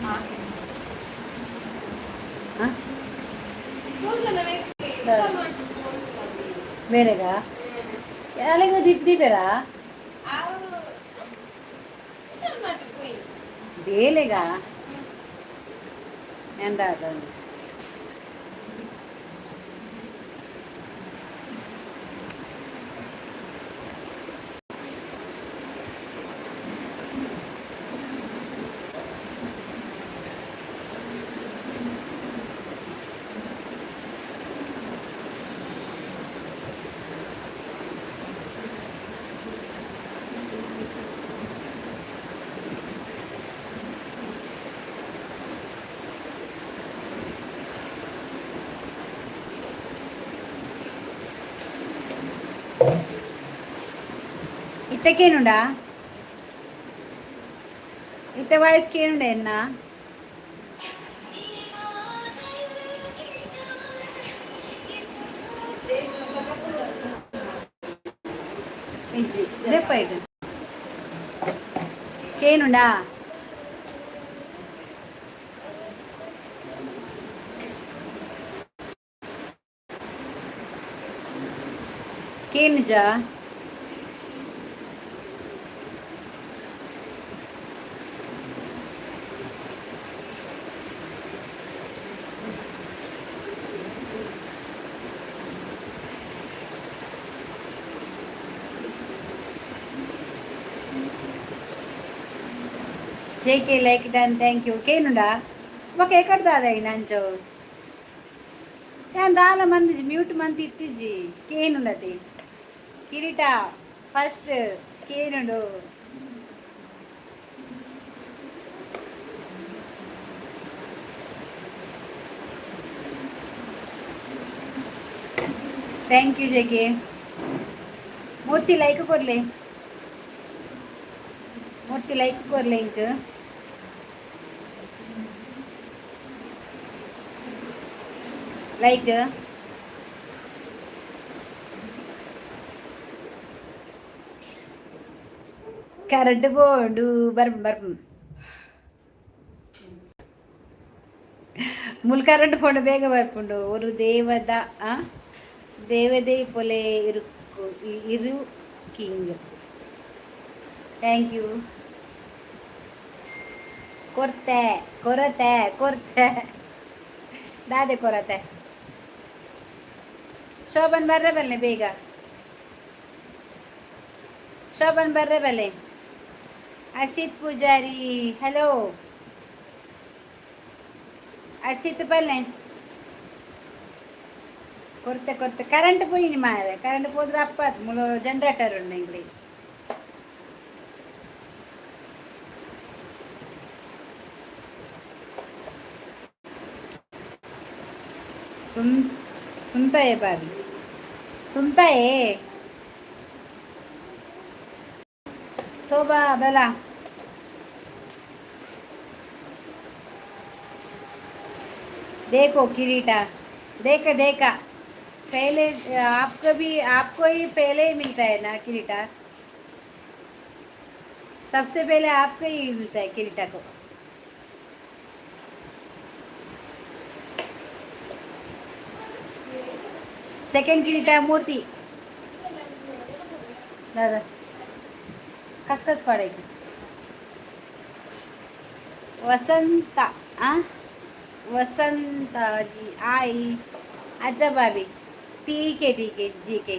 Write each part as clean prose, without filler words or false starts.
ಹಾಂ, ಬೇರೆಗ ಅಲ್ಲಿಗೆ ದೀಪ್ ದೀಪೇರಾ ಬೇಲೆಗ ಎಂದ? ಇತ್ತೆ ಕೇನುಂಡಾ? ಇತ್ತೆ ವಾಯ್ಸ್ ಕೇನುಂಡ ಎನ್ನ? ಇಜ್ಜಿ, ದೆಪ್ಪ ಇಡು. ಕೇನುಂಡಾ? ಕೇನುಜಾ? J K, like done, thank you. ಕೇನುಂಡಾ? Okay, ಕಡ್ದಾದ ನಂಚು ಯಾನ್ ದಾಲ ಮಂದಿಜಿ, ಮ್ಯೂಟ್ ಮಂತ್ ಇತ್ತಿಜ್ಜಿ. ಕೇನುಂಡತಿ? ಕಿರೀಟ ಫಸ್ಟ್ ಕೇನುಂಡು. Thank you J K. Murthy, like ಕೊರ್ಲೆ. ಮೂರ್ತಿ, ಲೈಕ್ ಕೊರ್ಲೆ ಇಂಕ್. ಲೈಕ್. ಕರೆಂಟ್ ಪೋಂಡು. ಬರ್ ಬರ್ ಮುಲ್ ಕರೆಂಟ್ ಪೋಂಡು, ಬೇಗ ಬರ್ಪುಂಡು. ஒரு ದೇವದ ದೇವதை போலே இருக்கு இரு கிங். Thank you. ಕೊರ್ತೆ, ಕೊರತೆ, ಕೊರ್ತೆ ದಾದೆ ಕೊರತೆ? ಶೋಭನ್, ಬರ್ರೆ ಬಲ್ಲೆ ಬೇಗ. ಶೋಭನ್, ಬರ್ರೆ ಬಲ್ಲೆ. ಅಶಿತ್ ಪೂಜಾರಿ, ಹಲೋ ಅಶಿತ್, ಬಲ್ಲೆ. ಕೊರ್ತೆ, ಕೊರ್ತೆ. ಕರೆಂಟ್ ಪೋಯಿನಿ ಮಾರೆ. ಕರೆಂಟ್ ಪೋದ್ರೆ ಅಪ್ಪ ಮುಳು ಜನರೇಟರ್ ಉಂಡು ಇಂಗ್ಲಿ. सुन सुनता है भाभी, सुनता है. शोभा बेला. देखो किरीटा, देखा देखा. पहले आपको भी, आपको ही पहले ही मिलता है ना किरीटा? सबसे पहले आपको ही मिलता है, किरीटा को. सेकंड किरीटा मूर्ति दादा. खसखस पड़ेगी. वसंता, आ वसंता जी आई. अच्छा भाभी, ठीक है, ठीक है. जी के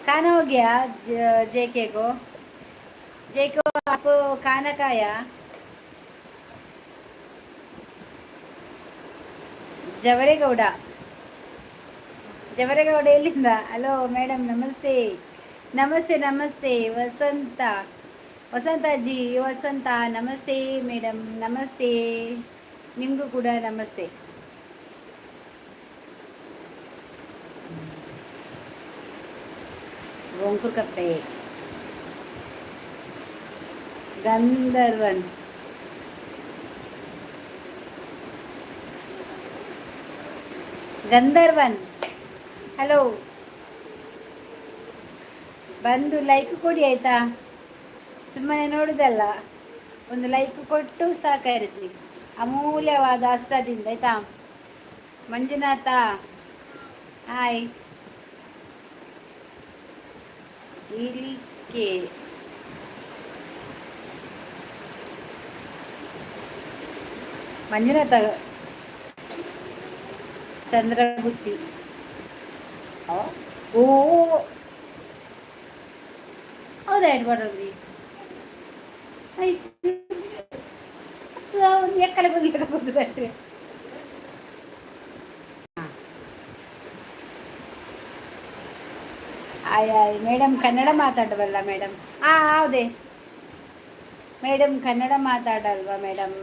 खाना हो गया? जे के को, जे को आप खाना खाया? ಜವರೇಗೌಡ, ಜವರೇಗೌಡ ಎಲ್ಲಿಂದ? ಹಲೋ ಮೇಡಮ್, ನಮಸ್ತೆ, ನಮಸ್ತೆ, ನಮಸ್ತೆ. ವಸಂತ, ವಸಂತ ಜಿ, ವಸಂತ, ನಮಸ್ತೆ ಮೇಡಮ್. ನಮಸ್ತೆ, ನಿಮಗೂ ಕೂಡ ನಮಸ್ತೆ. ಗೋಂಕುರ್ಕಪ್ಪೆ ಗಂಧರ್ವನ್, ಗಂಧರ್ವನ್, ಹಲೋ. ಬಂದು ಲೈಕ್ ಕೊಡಿ, ಆಯ್ತಾ? ಸುಮ್ಮನೆ ನೋಡುದಲ್ಲ. ಒಂದು ಲೈಕ್ ಕೊಟ್ಟು ಸಹಕರಿಸಿ ಅಮೂಲ್ಯವಾದ ಹಸ್ತದಿಂದ, ಆಯ್ತಾ? ಮಂಜುನಾಥ, ಹಾಯ್. ಇಲಿಕೆ ಮಂಜುನಾಥ ಚಂದ್ರಗುತ್ತಿ. ಓ, ಹೌದಾ? ಎಡ್ ಮಾಡೋದ್ರಿ ಆಯ್ತು. ಒಂದು ಎಕ್ಕಲೆ ಬಂದು. ಆಯ್ ಆಯ್ ಮೇಡಮ್, ಕನ್ನಡ ಮಾತಾಡವಲ್ಲ ಮೇಡಮ್? ಹಾಂ, ಹೌದೇ ಮೇಡಮ್. ಕನ್ನಡ ಮಾತಾಡಲ್ವಾ ಮೇಡಮ್?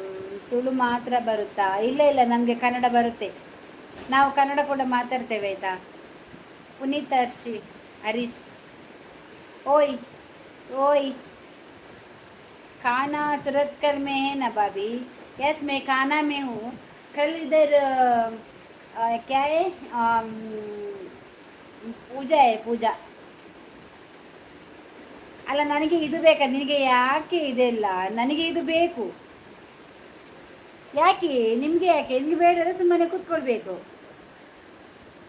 ತುಳು ಮಾತ್ರ ಬರುತ್ತಾ? ಇಲ್ಲ ಇಲ್ಲ, ನಮಗೆ ಕನ್ನಡ ಬರುತ್ತೆ. ನಾವು ಕನ್ನಡ ಕೂಡ ಮಾತಾಡ್ತೇವೆ, ಆಯ್ತಾ? ಪುನೀತ್ ಹರ್ಷಿ ಹರೀಶ್, ಓಯ್ ಓಯ್. खाना सुरतकल में है ना भाभी? यस, मैं खाना में हूँ। कल इधर क्या है, पूजा है, पूजा. ಅಲ್ಲ, ನನಗೆ ಇದು ಬೇಕಾ? ನಿನಗೆ ಯಾಕೆ ಇದೆಲ್ಲ? ನನಗೆ ಇದು ಬೇಕು. ಯಾಕೆ ನಿಮಗೆ? ಯಾಕೆ ನಿಮಗೆ ಬೇಡ? ಸುಮ್ಮನೆ ಕೂತ್ಕೊಳ್ಬೇಕು.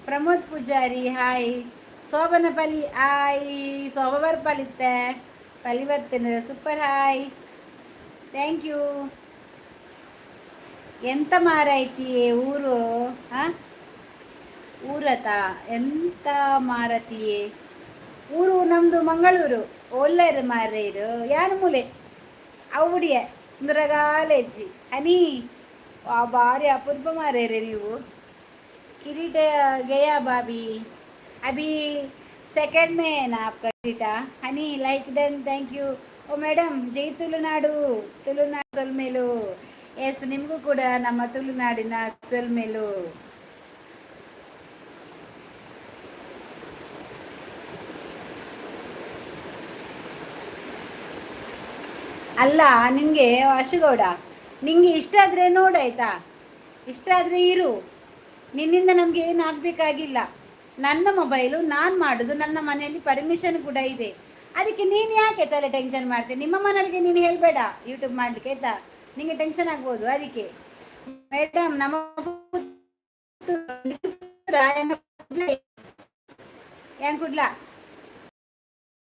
ಪ್ರಮೋದ್ ಪೂಜಾರಿ, ಹಾಯ್. ಶೋಭನ ಪಲಿ, ಹಾಯ್. ಶೋಭ ಬರ್ಪಲಿತ್ತೆ ಪಲಿ ಬರ್ತೇನೆ. Super, hi, thank you. ಎಂತ ಮಾರೈತಿ ಊರು? ಹಾಂ, ಊರತ ಎಂತ ಮಾರತಿಯೇ ಊರು? ನಮ್ಮದು ಮಂಗಳೂರು. ಒಲ್ಲೆರು ಮಾರೇರು ಯಾನು ಮೂಲೆ ಅವುಡಿಯ ಇಂದ್ರಗಾಲೆಜ್ಜಿ ಹನಿ. ಆ ಭಾರಿ ಅಪರೂಪ ಮಾರೇರೆ ನೀವು. किरीट गया भाभी? अभी सेकंड में है ना आपका किरीटा? Honey, like done, thank you. Oh madam, Jai Tulunadu. Tulunadu ಸೊಲ್ಮೆಲು. ಎಸ್, ನಿಮಗೂ ಕೂಡ ನಮ್ಮ ತುಳುನಾಡಿನ ಸೊಲ್ಮೆಲು. ಅಲ್ಲ, ನಿನಗೆ ಅಶುಗೌಡ, ನಿಂಗೆ ಇಷ್ಟ ಆದರೆ ನೋಡಾಯ್ತಾ, ಇಷ್ಟ ಆದರೆ ಇರು. ನಿನ್ನಿಂದ ನಮಗೆ ಏನು ಆಗಬೇಕಾಗಿಲ್ಲ. ನನ್ನ ಮೊಬೈಲು ನಾನು ಮಾಡೋದು, ನನ್ನ ಮನೆಯಲ್ಲಿ ಪರ್ಮಿಷನ್ ಕೂಡ ಇದೆ. ಅದಕ್ಕೆ ನೀನು ಯಾಕೆ ತಲೆ ಟೆನ್ಷನ್ ಮಾಡ್ತೀನಿ? ನಿಮ್ಮ ಮನೆಗೆ ನೀನು ಹೇಳಬೇಡ ಯೂಟ್ಯೂಬ್ ಮಾಡಲಿಕ್ಕೆ, ಆಯ್ತಾ? ನಿಂಗೆ ಟೆನ್ಷನ್ ಆಗ್ಬೋದು ಅದಕ್ಕೆ. ಮೇಡಮ್, ನಮ್ಮ ಕುಡ್ಲ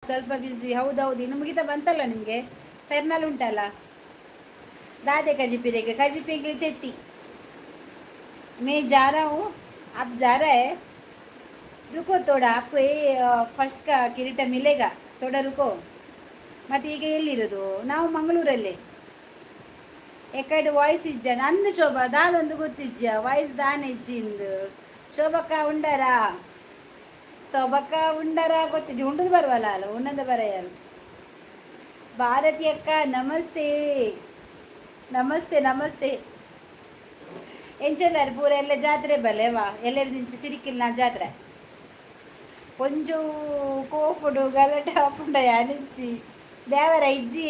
ಸ್ವಲ್ಪ ಬ್ಯುಸಿ. ಹೌದೌದು, ಇನ್ನು ಮುಗಿತಾ ಬಂತಲ್ಲ ನಿಮಗೆ. ಪೆರ್ನಲ್ ಉಂಟಲ್ಲ. ದಾದೆ ಕಜಿಪಿದೆಗೆ ಕಜಿಪಿಗೆ ತೆತ್ತಿ. मैं जा रहा हूँ, आप जा रहा है? रुको थोड़ा, आपको ये ಫಸ್ಟ್ का ಕಿರೀಟ मिलेगा, ಥೋಡಾ ರುಕೋ. ಮತ್ತು ಈಗ ಎಲ್ಲಿರೋದು ನಾವು? ಮಂಗಳೂರಲ್ಲೇ. ಎಕಡೆ ವಾಯ್ಸ್ ಇಜ್ಜ ನಂದು ಶೋಭಾ ದಾದೊಂದು ಗೊತ್ತಿಜ್ಜ ವಾಯ್ಸ್ ದಾನ ಇಜ್ಜಿಂದು. ಶೋಭಕ್ಕ ಉಂಡರಾ? ಶೋಭಕ್ಕ ಉಂಡರಾ ಗೊತ್ತಿಜ್ಜಿ. ಉಂಡದು ಬರುವಲ್ಲ ಅಲ್ಲ, ಉಣ್ಣದ ಬರೆಯಲು. ಭಾರತಿ ಅಕ್ಕ, ನಮಸ್ತೆ ನಮಸ್ತೆ ನಮಸ್ತೆ. ಎಂಚೆಲ್ಲಾರು ಪೂರ ಎಲ್ಲ ಜಾತ್ರೆ ಬಲ್ಲೆವಾ? ಎಲ್ಲೆಡೆ ದಿಂಚಿ ಸಿರಿಕಿಲ್ಲ ಜಾತ್ರೆ. ಒಂಜು ಕೋಪುಡು ಗಲಾಟೆ ಆಪುಂಡ ಯಾನಿಜ್ಜಿ ದೇವರ ಇಜ್ಜಿ.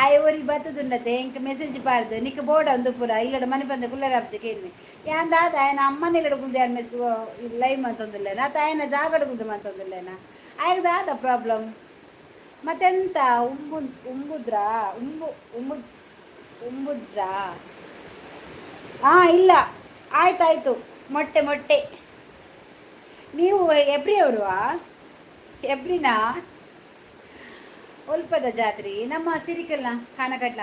ಆಯ್ ಒರಿ ಬತ್ತದುಂಡತೆ ಎಂಕ್ ಮೆಸೇಜ್ ಪಾಡ್ದು ನಿಕ್ ಬೋರ್ಡ್ ಒಂದು ಪೂರ ಇಲ್ಲಡ ಮನೆ ಬಂದ ಕುಲ್ಲರ ಕೇನ್ವಿ ಯಾನ್ ದಾದ ಆಯನ ಅಮ್ಮನ ಇಲ್ಲಡ ಕುಲ್ದು ಯಾನ್ ಮೆಸ್ ಲೈವ್ ಮಂತೊಂದುಲ್ಲೇನ ಅತ್ತ ಆಯನ ಜಾಗಡ ಕುಲ್ದು ಮಂತೊಂದುಲ್ಲೇನ? ಆಯಗ್ ದಾದ ಪ್ರಾಬ್ಲಮ್? ಮತ್ತೆಂತ ಉಂಬು ಉಂಬುದ್ರಾ? ಉಂಬು ಉಂಬು ಉಂಬುದ್ರಾ? ಹಾಂ, ಇಲ್ಲ, ಆಯ್ತಾಯ್ತು. ಮೊಟ್ಟೆ ಮೊಟ್ಟೆ. ನೀವು ಹೆಬ್ರಿ ಅವರು? ಹೆಬ್ರಿನಾ? ಒಲ್ಪದ ಜಾತ್ರೆ? ನಮ್ಮ ಸಿರಿಕಲ್ಲ, ಖಾನಕಟ್ಲ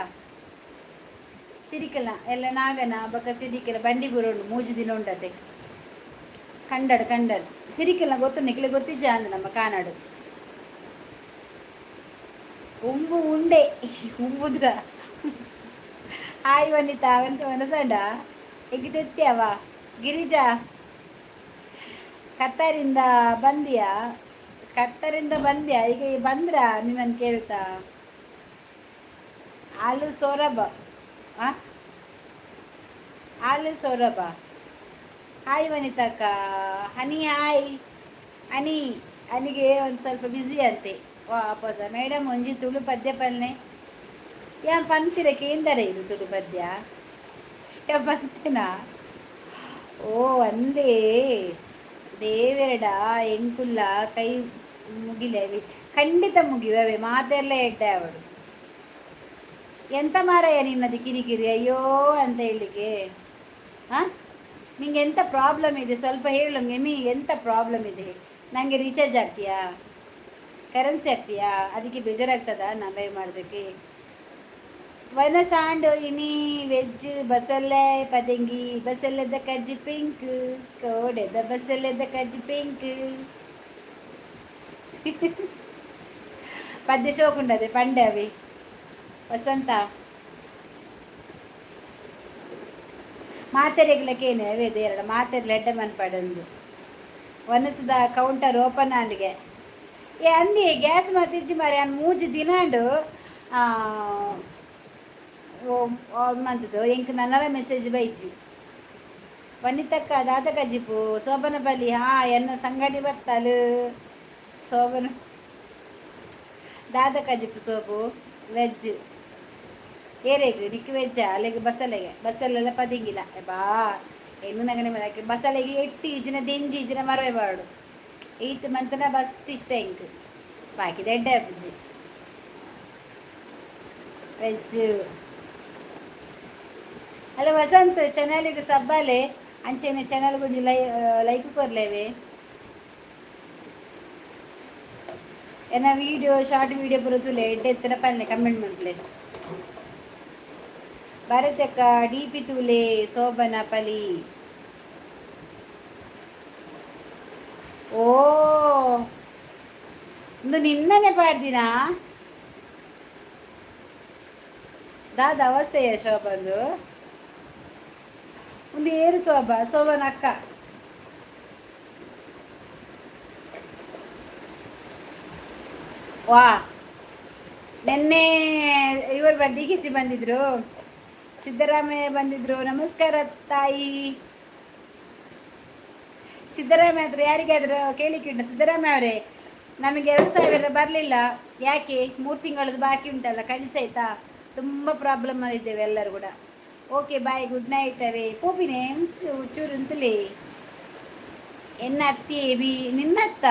ಸಿರಿಕಲ್ಲ ಎಲ್ಲ ನಾಗನ ಬೊಕ ಸಿರಿಕಲ್ಲ ಬಂಡಿ ಬುರುಂಡು ಮೂಜಿ ದಿನ ಉಂಡತೆ. ಕಂಡಡು ಕಂಡಡು ಸಿರಿಕಲ್ಲ ಗೊತ್ತು ನಿಕ್ಲೆ ಗೊತ್ತಿಜ್ಜ ಅಂದ ನಮ್ಮ ಕಾನಾಡು. ಉಂಬು ಉಂಡೆ ಉಂಬುದ್ರ. ಹಾಯ್ ವನಿತಾ, ಅವಂತ ಮನಸಂಡ ಎಗ್ದೆತ್ಯವ. ಗಿರಿಜಾ, ಕತ್ತರಿಂದ ಬಂದ್ಯಾ? ಕತ್ತರಿಂದ ಬಂದ್ಯಾ? ಈಗ ಬಂದ್ರ ನಿನ್ನನ್ನು ಕೇಳ್ತಾ. ಹಾಲು ಸೌರಭ, ಆ ಹಾಲು ಸೌರಭ. ಹಾಯ್ ವನಿತಕ್ಕ. ಹನಿ, ಹಾಯ್ ಹನಿ. ಹನಿಗೆ ಒಂದು ಸ್ವಲ್ಪ ಬ್ಯುಸಿ ಅಂತೆ ವಾಪಸ. ಮೇಡಮ್, ಒಂಜಿ ತುಳು ಪದ್ಯ ಪಲ್ನೆ. ಯಾ ಪಂತಿರ ಕೇಂದರ ಇದು ತುಳು ಪದ್ಯ ಯಾ ಪಂತಿನ? ಓ ಅಂದೇ ದೇವೆರಡ ಎಂಕುಲ್ಲ ಕೈ ಮುಗಿಲವಿ. ಖಂಡಿತ ಮುಗಿವವೆ ಮಾತೆಲ್ಲ ಎಡ್ಡೆ ಅವಳು. ಎಂತ ಮಾರಾಯ ನಿನ್ನದು ಕಿರಿಕಿರಿ ಅಯ್ಯೋ ಅಂತ ಹೇಳಲಿಕ್ಕೆ? ಹಾಂ, ನಿಂಗೆ ಎಂತ ಪ್ರಾಬ್ಲಮ್ ಇದೆ ಸ್ವಲ್ಪ ಹೇಳು ನಮಗೆ. ಮೀ ಎಂತ ಪ್ರಾಬ್ಲಮ್ ಇದೆ? ನನಗೆ ರೀಚಾರ್ಜ್ ಆಗ್ತೀಯಾ, ಕರೆನ್ಸಿ ಆಗ್ತೀಯಾ? ಅದಕ್ಕೆ ಬೇಜಾರಾಗ್ತದಾ ನಾನು ಲೈವ್ ಮಾಡೋದಕ್ಕೆ? ವನಸಾಂಡು ಇನಿ ವೆಜ್ ಬಸಲೆ ಪದಂಗಿ ಬಸಲೆದ ಕಜ್ಜಿ ಪಿಂಕ್ ಕೋಡೆದ ಬಸಲೆದ ಕಜ್ಜಿ ಪಿಂಕ್ ಪದ್ಯ ಶೋಕುಂಡದೆ ಪಂಡೆ ಅವಿ ವಸಂತ ಮಾತೆರೆಗ್ಲಕ್ಕೇನೆ ಅವೇ ಎರಡು ಮಾತೆರ್ಲ ಎಡ್ಡೆ ಮನ್ಪಡೊಂದು ವನಸದ ಕೌಂಟರ್ ಓಪನ್ ಆಂಡ್ಗೆ. ಏ ಅಂದಿ ಗ್ಯಾಸ್ ಮತ್ತಿಜ್ಜಿ ಮಾರಿ ಅನ್ ಮೂಜಿ ದಿನಾಂಡು ಮಂತದ್ದು ಎಂಕ್ ನನ್ನಲ ಮೆಸೇಜ್ ಬೈಜಿ. ವನಿತಕ್ಕ ದಾದ ಕಜಿಪು ಶೋಭನ ಬಲಿ. ಹಾ, ಎನ್ನ ಸಂಗಡಿ ಬತ್ತಲು ಶೋಭನ. ದಾದ ಕಜಿಪು ಸೋಪು? ವೆಜ್ ಏರೇಗು ನಿಕ್ ವೆಜ್ಜ ಅಲ್ಲಿಗೆ ಬಸಲೆಗೆ ಬಸಲೆಲ್ಲ ಪದಿಂಗಿಲ್ಲ ಬಾ ಎನ್ನು ನಗನೆ ಮೇಲೆ ಬಸಲೆಗೆ ಎಟ್ಟಿ ಇಜಿನ ದೆಂಜಿ ಇಜಿನ ಮರವೆ ಬಾಡು ಈತ್ ಮಂತನ ಬಸ್ತ್ ಇಷ್ಟ ಎಂಕ್ ಬಾಕಿದ ಎಡ್ಡೆ ಅಪ್ಜಿ ವೆಜ್. ಅಲ್ಲ ವಸಂತ್, ಚಾನಲ್ಗೆ ಸಬ್ಬಾಲೆ ಅಂಚೆನೆ ಚಾನಲ್ಗೆ ಒಂಜಿ ಲೈಕ್ ಕೊರ್ಲೇವೆ. ಎನ್ನ ವೀಡಿಯೋ ಶಾರ್ಟ್ ವೀಡಿಯೋ ಬರುತ್ತಲೆ ಎಡ್ಡೆ ಎತ್ತರ ಪನ್ನೆ ಕಮೆಂಟ್ ಮಂತ್ಲೆ. ಭಾರತಕ್ಕ ಡಿ ಪಿ ತೂಲೆ ಶೋಭನ ಪಲಿ. ಓ, ಒಂದು ನಿನ್ನನೆ ಪಾಡ್ದಿನ ದಾದ ಅವಸ್ಥೆಯ ಶೋಭಂದು ಒಂದು ಏರು ಶೋಭಾ ಶೋಭನ ಅಕ್ಕ. ವಾ, ನಿನ್ನೆ ಇವರು ಡಿ ಕೆ ಸಿ ಬಂದಿದ್ರು, ಸಿದ್ದರಾಮಯ್ಯ ಬಂದಿದ್ರು. ನಮಸ್ಕಾರ ತಾಯಿ. ಸಿದ್ದರಾಮಯ್ಯ ಹತ್ರ ಯಾರಿಗಾದ್ರೂ ಕೇಳಿಕ್ಕಿಂಟ. ಸಿದ್ದರಾಮಯ್ಯ ಅವರೇ, ನಮಗೆ 2000 ಬರಲಿಲ್ಲ ಯಾಕೆ? 3 ತಿಂಗಳದ್ದು ಬಾಕಿ ಉಂಟಲ್ಲ, ಕಲಿಸಾಯ್ತಾ? ತುಂಬ ಪ್ರಾಬ್ಲಮ್ ಇದ್ದೇವೆ ಎಲ್ಲರೂ ಕೂಡ. Okay bye, good night. ಅವೇ ಪೋಪಿನೆ ಚೂರು ಅಂತಲೇ ಎನ್ನ ಅತ್ತಿ ಬಿ ನಿನ್ನತ್ತ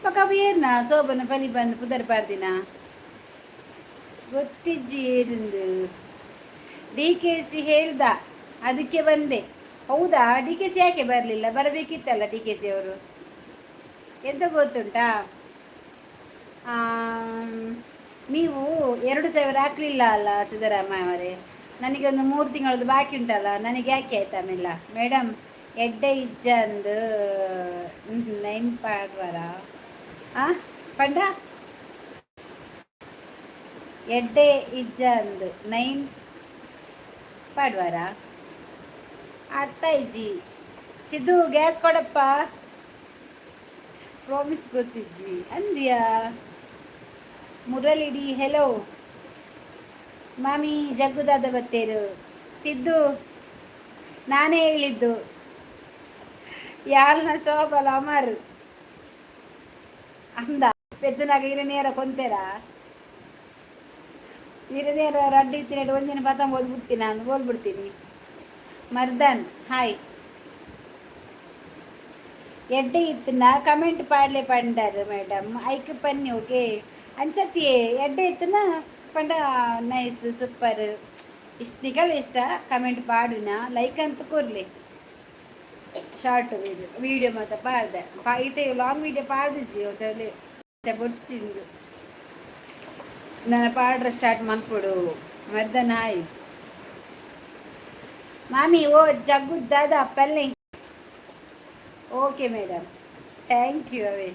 ಪಕ್ಕ ಏರ್ನ ಸೋಬನ ಬಲಿ ಬಂದು ಪುದರ್ ಪಾಡ್ದಿನ ಗೊತ್ತಿಜ್ಜಿ ಏರಿಂದು. ಡಿ ಕೆ ಸಿ ಹೇಳ್ದ, ಅದಕ್ಕೆ ಬಂದೆ. ಹೌದಾ? ಡಿ ಕೆ ಸಿ ಯಾಕೆ ಬರಲಿಲ್ಲ? ಬರಬೇಕಿತ್ತಲ್ಲ ಡಿ ಕೆ ಸಿ ಅವರು. ಎಂತ ಗೊತ್ತುಂಟಾ, ನೀವು 2000 ಹಾಕಲಿಲ್ಲ ಅಲ್ಲ ಸಿದ್ದರಾಮಯ್ಯ ಅವರೇ, ನನಗೆ ಒಂದು 3 ತಿಂಗಳದ್ದು ಬಾಕಿ ಉಂಟಲ್ಲ, ನನಗೆ ಯಾಕೆ ಆಯ್ತಾ ಆಮೇಲೆ? ಮೇಡಮ್ ಎಡ್ಡೆ ಇಜ್ಜಂದು ನೈನ್ ಪಾಡ್ವಾರ ಆ ಪಂಡ ಎಡ್ಡೆ ಇಜ್ಜಂದು ನೈನ್ ಪಾಡ್ವಾರ ಅರ್ಥ ಇಜ್ಜಿ. ಸಿದ್ದು ಗ್ಯಾಸ್ ಕೊಡಪ್ಪ ಪ್ರಾಮಿಸ್ ಗೊತ್ತಿಜ್ಜಿ ಅಂದ್ಯಾ. ಮುರಳಿಡಿ ಹೆಲೋ ಮಾಮಿ ಜಗ್ಗುದಾದ ಬತ್ತೇರು. ಸಿದ್ದು ನಾನೇ ಹೇಳಿದ್ದು ಯಾರನ್ನ ಶೋಭಲ ಅಮರ್ ಅಂದ ಪೆದ್ದನಾಗ ಇರ ನೇರ ಕೊಂತೇರಾ ಇರ ನೇರ ರಡ್ಡಿ ಇತ್ತೀನಿ ಒಂದಿನ ಪತಂಗ ಓದ್ಬಿಡ್ತೀನಿ ನಾನು ಬೋಲ್ಬಿಡ್ತೀನಿ. ಮರ್ದನ್ ಹಾಯ್. ಎಡ್ಡೆ ಇತ್ತನ ಕಮೆಂಟ್ ಪಾಡ್ಲೆ ಪಂಡರ್ ಮೇಡಮ್ ಐಕ್ ಪನ್ನಿ. ಓಕೆ ಅಂಚತ್ತಿಯೇ ಎಡ್ಡೆ ಇತ್ತನ ಪಂಡ ನೈಸ್ ಸೂಪರ್ ಇಷ್ಟ ನಿಕಲ್ ಇಷ್ಟ ಕಮೆಂಟ್ ಪಾಡುನ ಲೈಕ್ ಅಂತ ಕೊರ್ಲಿ. ಶಾರ್ಟ್ ವಿಡಿಯೋ ವಿಡಿಯೋ ಮಾತ ಪಾಡ್ದೆ ಇತ್ತೆ ಲಾಂಗ್ ವಿಡಿಯೋ ಪಾಡ್ದಿಜ್ಜಿ ಬೊಡ್ಚಿಂದು ನನ್ನ ಪಾಡ್ರ ಸ್ಟಾರ್ಟ್ ಮನ್ಪುಡು. ಮರ್ದನ್ ಹಾಯ್ ಮಾಮಿ. ಓ ಜಗ್ಗು ದಾದಾ ಪಲ್ಲೆ. Okay madam, thank you. ಅವೇ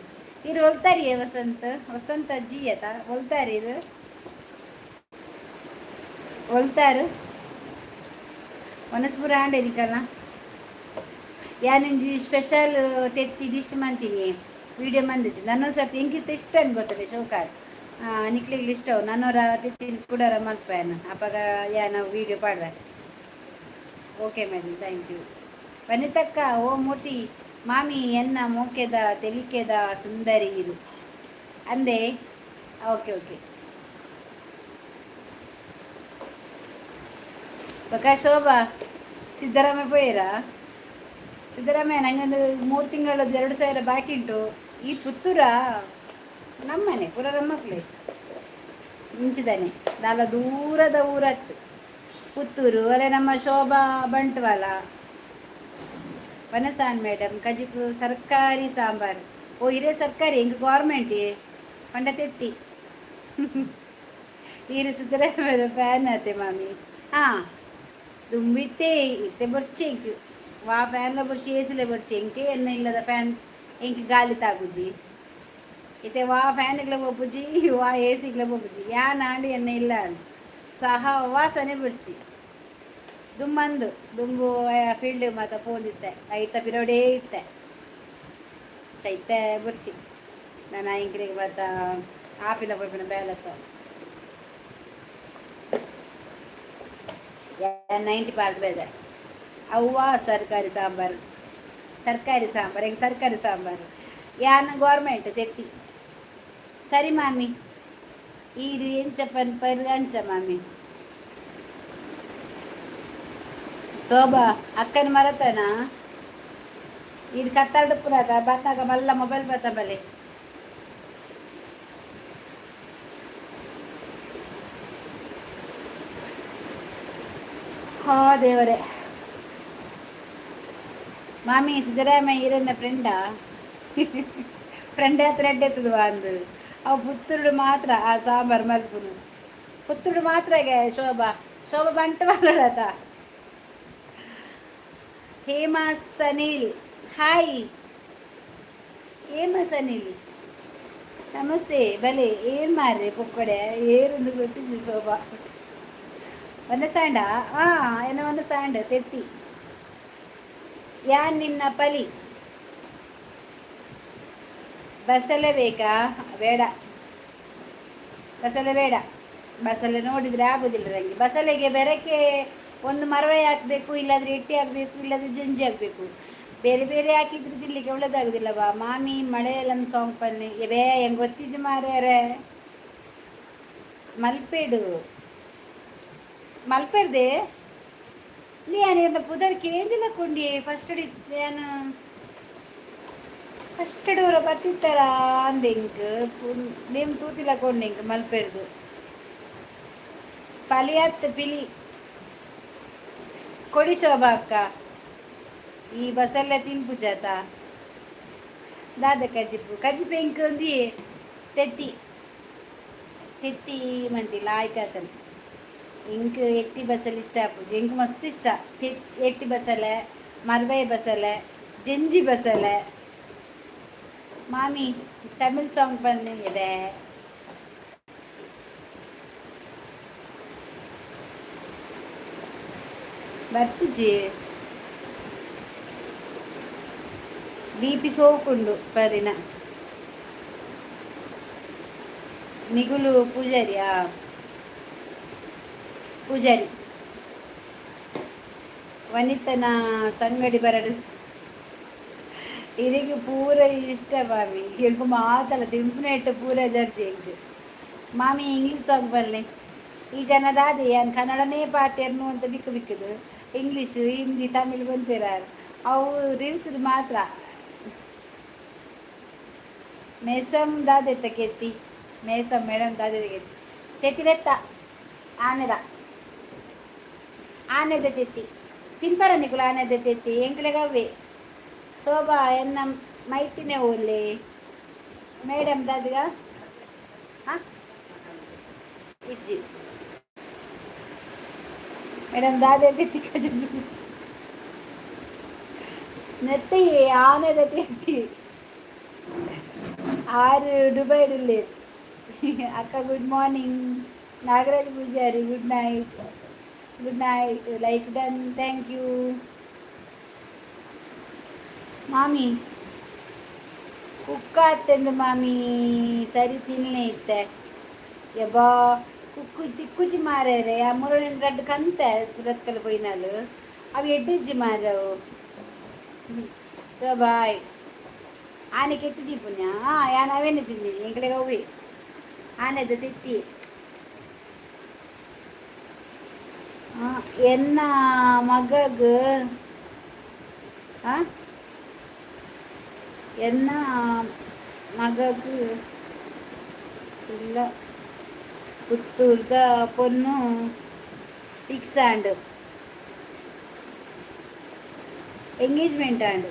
ಇರು ಒಲ್ತಾರಿ ವಸಂತ ವಸಂತ ಜಿ ಆತ ಒಲ್ತಾರಿ ಇರು ಒಲ್ತಾರು ಒನಸ್ಪುರ ಆಂಡೆ ನಿಕಲ್ನ ಯಾನಿಂಜಿ ಸ್ಪೆಷಲ್ ತೆತ್ತಿ ಡಿಶ್ ಮಂತೀನಿ ವಿಡಿಯೋ ಮಂದಿಚ್ಚಿ ನನ್ನ ಸರ್ತಿ ಎಂಕಿಷ್ಟ ಇಷ್ಟ ಅನ್ ಗೊತ್ತದೆ ಶೋಕಾಡ್ ನಿಕ್ಲಿಗ್ ಇಷ್ಟ ನನ್ನೋರ ತೆತ್ತಿ ಕುಡರ ಮಲ್ಪೇನು ಅಪ್ಪಗ ಯಾನ ವಿಡಿಯೋ ಪಾಡ್ವೆ. Okay madam, thank you. ವನಿತಕ್ಕ ಓ ಮೂರ್ತಿ ಮಾಮಿ ಎನ್ನ ಮೋಕೆದ ತೆಲಿಕೆದ ಸುಂದರಿ ಇದು ಅಂದೆ. ಓಕೆ ಓಕೆ ಬಕ ಶೋಭಾ ಸಿದ್ದರಾಮಯ್ಯ ಪೋಯಿರಾ? ಸಿದ್ದರಾಮಯ್ಯ ನಂಗೊಂದು 3 ತಿಂಗಳದ್ದು 2000 ಬಾಕಿ ಉಂಟು. ಈ ಪುತ್ತೂರ ನಮ್ಮನೆ ಪೂರ ನಮ್ಮಕ್ಲೆ. ಇಂಚಿದಾನೆ ದಾಲ ದೂರದ ಊರತ್ತು ಪುತ್ತೂರು. ಅಲ್ಲೇ ನಮ್ಮ ಶೋಭಾ ಬಂಟ್ವಾಲ. ವನಸಾನ್ ಮೇಡಮ್, ಕಜಿಪು ಸರ್ಕಾರಿ ಸಾಂಬಾರು. ಓ, ಇರೇ ಸರ್ಕಾರಿ, ಹಿಂಗೆ ಗೌರ್ಮೆಂಟ್ ಪಂಡ ತೆತ್ತಿ. ಈರು ಸಿದ್ದರಾಮಯ್ಯ ಫ್ಯಾನ್ ಆತೆ ಮಾಮಿ? ಹಾಂ, ದುಂಬಿತ್ತೇ ಇತ್ತೆ ಬೊರ್ಚಿ ಎಂಕ್. ವಾ ಫ್ಯಾನ್ಲ ಬೊರ್ಚಿ, ಏಸಿಲೆ ಬೊರ್ಚಿ. ಎಂಕೆ ಎನ್ನ ಇಲ್ಲದ ಫ್ಯಾನ್ ಎಂಕ್ ಗಾಲಿ ತಾಗುಜಿ. ಇತ್ತೆ ವಾ ಫ್ಯಾನ್ಗ್ಲ ಪೋಪುಜಿ, ವಾ ಏಸಿಗ್ಲ ಪೋಪುಜಿ. ಯಾನ್ ಆಂಡ ಎನ್ನ ಇಲ್ಲ ಸಹವಾಸನೆ ಬೊರ್ಚಿ. ದುಮ್ಮಂದು ದುಂಬು ಫೀಲ್ಡ್ ಮಾತ ಪೋಂದಿತ್ತೆ, ಐತ ಪಿರೋಡೇ ಇತ್ತೆ. ಚೈತೆ ಬೊರ್ಚಿ. ನಾನು ಎಂಕ್ಲೆಗ್ ಮಾತ ಆಪಿನ ಪೋಪಿನ ಬೇಲತ್ತ. 90 ಪಾರ್ದ್ ಬೇದೆ ಅವ್ವ. ಸರ್ಕಾರಿ ಸಾಂಬಾರು, ತರಕಾರಿ ಸಾಂಬಾರು. ಈಗ ಸರ್ಕಾರಿ ಸಾಂಬಾರು, ಯಾನ್ ಗೌರ್ಮೆಂಟ್ ತೆತ್ತಿ. ಸರಿ ಮಾಮಿ, ಈರು ಎಂಚ ಪನ್ ಅಂಚ ಮಾಮಿ. ಶೋಭಾ ಅಕ್ಕನ ಮರತನ. ಇದು ಕತ್ತಾಡುಪ್ಪುನಾಗ ಬತ್ತಾಗ ಮಲ್ಲ ಮೊಬೈಲ್ ಬತ್ತ ಬಲೆ. ಹಾ ದೇವರೇ. ಮಾಮಿ, ಸಿದ್ದರಾಮಯ್ಯ ಈರನ್ನ ಫ್ರೆಂಡಾ? ಫ್ರೆಂಡ್ ಹತ್ರ ಎಡ್ಡೆತ್ತದು ಅಂದು. ಅವು ಪುತ್ತೂರುಡು ಮಾತ್ರ ಆ ಸಾಂಬಾರು ಮಲ್ಪುನು, ಪುತ್ತೂರು ಮಾತ್ರ. ಶೋಭಾ, ಶೋಭಾ ಬಂಟವಾಳತ. ಹೇಮಾ ಸನಿಲ್, ಹಾಯ್ ಹೇಮಾ ಸನಿಲ್, ನಮಸ್ತೆ. ಬಲೆ ಏನ್ ಮಾರ್ರೆ ಪೊಕ್ಕಡೆ ಏರಿಂದು ಗೊತ್ತಿಜ್ಜಿ. ಶೋಭಾ ಒಂದ ಆ ಏನೋ ಒಂದು ಸ್ಯಾಂಡ್ ತೆತ್ತಿ. ಯಾನ್ ನಿನ್ನ ಪಲಿ. ಬಸಲೆ ಬೇಕಾ? ಬೇಡ, ಬಸಲೆ ಬೇಡ. ಬಸಲೆ ನೋಡಿದರೆ ಆಗೋದಿಲ್ಲ ನನಗೆ. ಬಸಲೆಗೆ ಬೆರಕೆ ಒಂದು ಮರವೇ ಹಾಕಬೇಕು, ಇಲ್ಲಾಂದರೆ ಎಟ್ಟಿ ಹಾಕಬೇಕು, ಇಲ್ಲಾಂದರೆ ಜಂಜಿ ಹಾಕಬೇಕು. ಬೇರೆ ಬೇರೆ ಹಾಕಿದ್ರೆ ತಿನ್ಲಿಕ್ಕೆ ಒಳ್ಳೇದಾಗೋದಿಲ್ಲ ಬಾ. ಮಾಮಿ, ಮಳೆಯಲ್ಲ ಸಾಂಗ್ ಪನ್ನಿ. ಬೇ, ಹೆಂಗೆ ಗೊತ್ತಿಜ್ಜಿ ಮಾರ್ಯಾರೆ. ಮಲ್ಪೇಡು ಮಲ್ಪೆರ್ದೆ ನೀನು ಪುದರ್ ಕೇಂದಿಲ್ಲ ಕೊಂಡಿ. ಫಸ್ಟ್ ನಾನು ಫಸ್ಟ್ ಡೋರ ಬತ್ತಿತ್ತರ ಅಂದೆ. ಇಂಕ್ ನೇಮ್ ತೂತಿಲ್ಲ ಕೊಂಡೆ ಇಂಕ್. ಮಲ್ಪೆರ್ದು ಪಲಿಯತ್ ಪಿಲಿ ಕೊಡಿ. ಶೋಭಾ ಅಕ್ಕ, ಈ ಬಸ್ಸಲ್ಲೇ ತಿನ್ಪುಜಾತ ದಾದ ಕಜಿಪು? ಕಜಿಪು ಎಂಕ್ ಒಂದಿ ತೆತ್ತಿ, ತೆತ್ತಿ ಮಂತಿಲ್ಲ ಆಯ್ಕಾತನ. ಇಂಕ್ ಎಟ್ಟಿ ಬಸಲೆ ಇಷ್ಟ ಆಪುಜಿ. ಎಂಕ್ ಮಸ್ತ್ ಇಷ್ಟ ಎಟ್ಟಿ ಬಸಲೆ, ಮರ್ಬೈ ಬಸಲೆ, ಜಂಜಿ ಬಸಲೆ. ಮಾಮಿ, ತಮಿಳ್ ಸಾಂಗ್ ಬಂದಿದೆ. ಬರ್ಪುಜಿ. ಬಿ ಪಿ ಸೋಕುಂಡು ಪರಿನ. ನಿಗುಲು ಪೂಜಾರಿಯಾ? ಪೂಜಾರಿ. ವನಿತನ ಸಂಗಡಿ ಬರಡು. ಇರಿಗೆ ಪೂರ ಇಷ್ಟ ಮಾಮಿ. ಎಂಕ್ ಮಾತಲ್ಲ ತಿಂಪುನೆಟ್ ಪೂರ ಜರ್ಜಿ ಎಂಕ್. ಮಾಮಿ, ಇಂಗ್ಲೀಷ್ ಸಾಂಗ್ ಬಲ್ಲೆ. ಈ ಜನ ದಾದೆ ಯಾನ್ ಕನ್ನಡನೇ ಪಾತೆರ್ನು ಅಂತ ಬಿಕ್ಕು ಬಿಕ್ಕುದು ಇಂಗ್ಲೀಷ್, ಹಿಂದಿ, ತಮಿಳ್ ಬಂಪೇರ. ಅವು ರೀಲ್ಸ್ ಮಾತ್ರ. ಮೇಸಂ ದಾದೆತ್ತ ಕೆತ್ತಿ? ಮೇಸಂ ಮೇಡಮ್ ದಾದೆ ಕೆತ್ತಿ? ತೆತ್ತಿಲೆತ್ತ ಆನೆದ, ಆನೆದ ತೆತ್ತಿ ತಿನ್ಪರ ನಿಕುಲು? ಆನೆದ ತೆತ್ತಿ ಎಂಕ್ಲೆಗ್ ಅವ್ವೆ. ಶೋಭಾ ಎನ್ನ ಮೈತಿನೆ ಓಲೆ. ಮೇಡಮ್ ದಾದಿಗ ಹಾಂ ಇಜ್ಜಿ. ಮೇಡಮ್ ದಾದೆ ತೆತ್ತಿ? ಕಜಿ ನೆತ್ತಿ ಆನೆದ ತೆತ್ತಿ. ಆರು ದುಬೈಡುಲ್ಲೇರ್. ಅಕ್ಕ, Good morning. Nagaraj Poojary, good night, good night. Like done, thank you. ಮಾಮಿ, ಕುಕ್ಕ ಆತಂಡು ಮಾಮಿ. ಸರಿ, ತಿನ್ನೆ ಇತ್ತೆ. ಯಬ್ಬಾ, ಕುಕ್ಕು ತಿಕ್ಕುಜಿ ಮಾರ್ಯಾರೆ. ಆ ಮುರಳಿನ ರಡ್ಡ್ ಕಂತೆ ಸುರತ್ಕಲ್ ಪೋಯಿನಾಲು. ಅವು ಎಡ್ಡಿಜ್ಜಿ ಮಾರವು. So bye. ಆನೆ ಕೆತ್ತಿ ದೀಪುನ್ಯ. ಹಾಂ, ಯಾನ್ ಅವೇನೆ ತಿಂದಿನಿ. ಎಂಕಲೆಗ್ ಅವ್ವೆ ಆನೆದ ತೆತ್ತಿ. ಎನ್ನ ಮಗಗ್ ಎನ್ನ ಮಗಗ್ ಸುಲ್ಲ. ಪುತ್ತೂರ್ದ ಪೊನ್ನು ಫಿಕ್ಸ್ ಆಂಡ್. ಎಂಗೇಜ್ಮೆಂಟ್ ಆಂಡ್.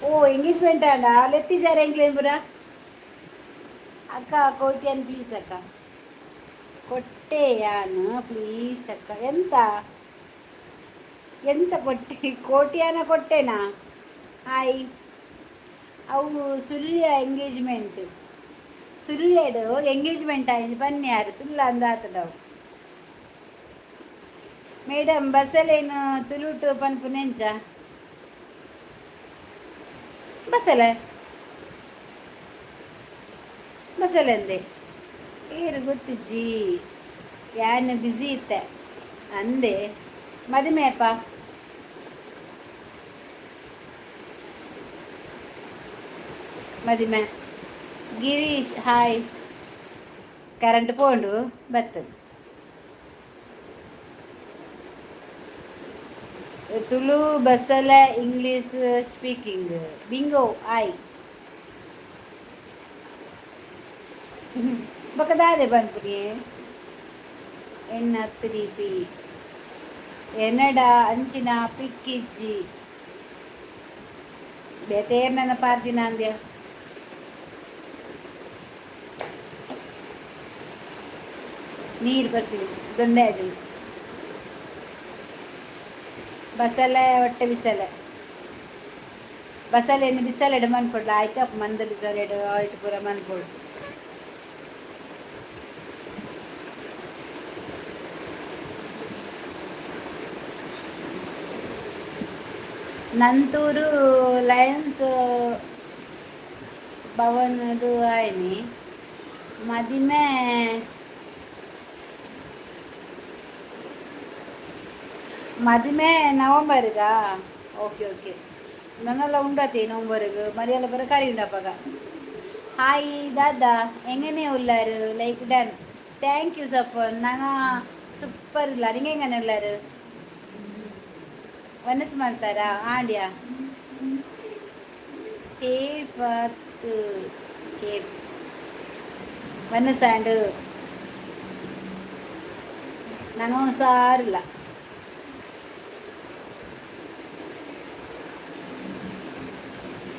ಓ, ಎಂಗೇಜ್ಮೆಂಟ್ ಆಂಡ? ಲೆತ್ತಿಜಾರ ಎಂಕ್ಲೇನ್ ಪುರ. ಅಕ್ಕ, ಕೋಟ್ಯಾನ್ ಪ್ಲೀಸ್ ಅಕ್ಕ, ಕೊಟ್ಟೆಯಾನ್ ಪ್ಲೀಸ್ ಅಕ್ಕ. ಎಂತ ಎಂತ ಕೊಟ್ಟೆ? ಕೋಟ್ಯಾನ ಕೊಟ್ಟೆನಾ? ಹಾಯ್. ಅವು ಸುಳ್ಯ ಎಂಗೇಜ್ಮೆಂಟ್. ಸುಳ್ಯಡು ಎಂಗೇಜ್ಮೆಂಟ್ ಆಯ್ತು ಬನ್ನಿ. ಯಾರು ಸುಳ್ಳ ಅಂದಾತದವು. ಮೇಡಮ್, ಬಸಲೇನು ತುಳುಟು ಪನ್ಪುನೆಂಚ? ಬಸಲೆ, ಬಸಲೆ ಅಂದೆ. ಏರು ಗೊತ್ತಿಜ್ಜಿ, ಯಾನ್ ಬ್ಯುಸಿ ಇತ್ತೆ ಅಂದೆ. ಮದಿಮೆ ಅಪ್ಪ? ಮದಿಮೆ. ಗಿರೀಶ್, ಹಾಯ್. ಕರೆಂಟ್ ಪೋಂಡು ಬರ್ತದೆ. ತುಳು ಬಸಲೆ ಇಂಗ್ಲೀಷ್ ಸ್ಪೀಕಿಂಗ್. Bingo, hi. ಬೊಕ ದಾದೆ ಪನ್ಪುನಿ? ಎನ್ನ ತ್ರೀಪಿ ಎನ್ನಡ ಅಂಚಿನ ಪಿಕ್ಕಿಜ್ಜಿ. ಬೇತೆ ನನ್ನ ಪಾರ್ದಿನ ಅಂದ್ಯ. ನೀರು ಬರ್ತೀವಿ ದೊಂಡೆ. ಬಸಲೆ ಒಟ್ಟೆ ಬಿಸಲೆ. ಬಸಲೆನ್ ಬಿಸಲೆಡ್ ಮನ್ಪೊಡ್ಲ ಆಯ್ಕಪ್ ಮಂದ ಬಿಸಲೆಡ್ ಆಯ್ಟ್ ಪೂರ ಮನ್ಪೊಡು. ನಂತೂರು ಲಯನ್ಸ್ ಭವನಡು ಆಯ್ನಿ ಮದಿಮೆ. ಮದಿಮೆ ನವಂಬರ್ಗಾ? Okay okay. ನನ್ನೆಲ್ಲ ಉಂಡತಿ ನವಂಬರ್ಗ್. ಮರಿಯಲ್ಲ ಬರ ಕರಿ ಉಂಡಪ್ಪಗ. ಹಾಯ್ ದಾದಾ, ಎಂಗನೆ ಉಲ್ಲಾರು? Like done. Thank you ಸಫನ್. ನಂಗ ಸೂಪರ್ ಇಲ್ಲ. ನಿಂಗೆ ಎಂಗನೆ ಉಲ್ಲಾರು? ವನಸ್ ಮಲ್ತಾರಾ? ಆಂಡ್ಯಾ? Safe safe. ವನಸ್ ಆಂಡ್. ನಂಗೆ ಹುಷಾರಿಲ್ಲ.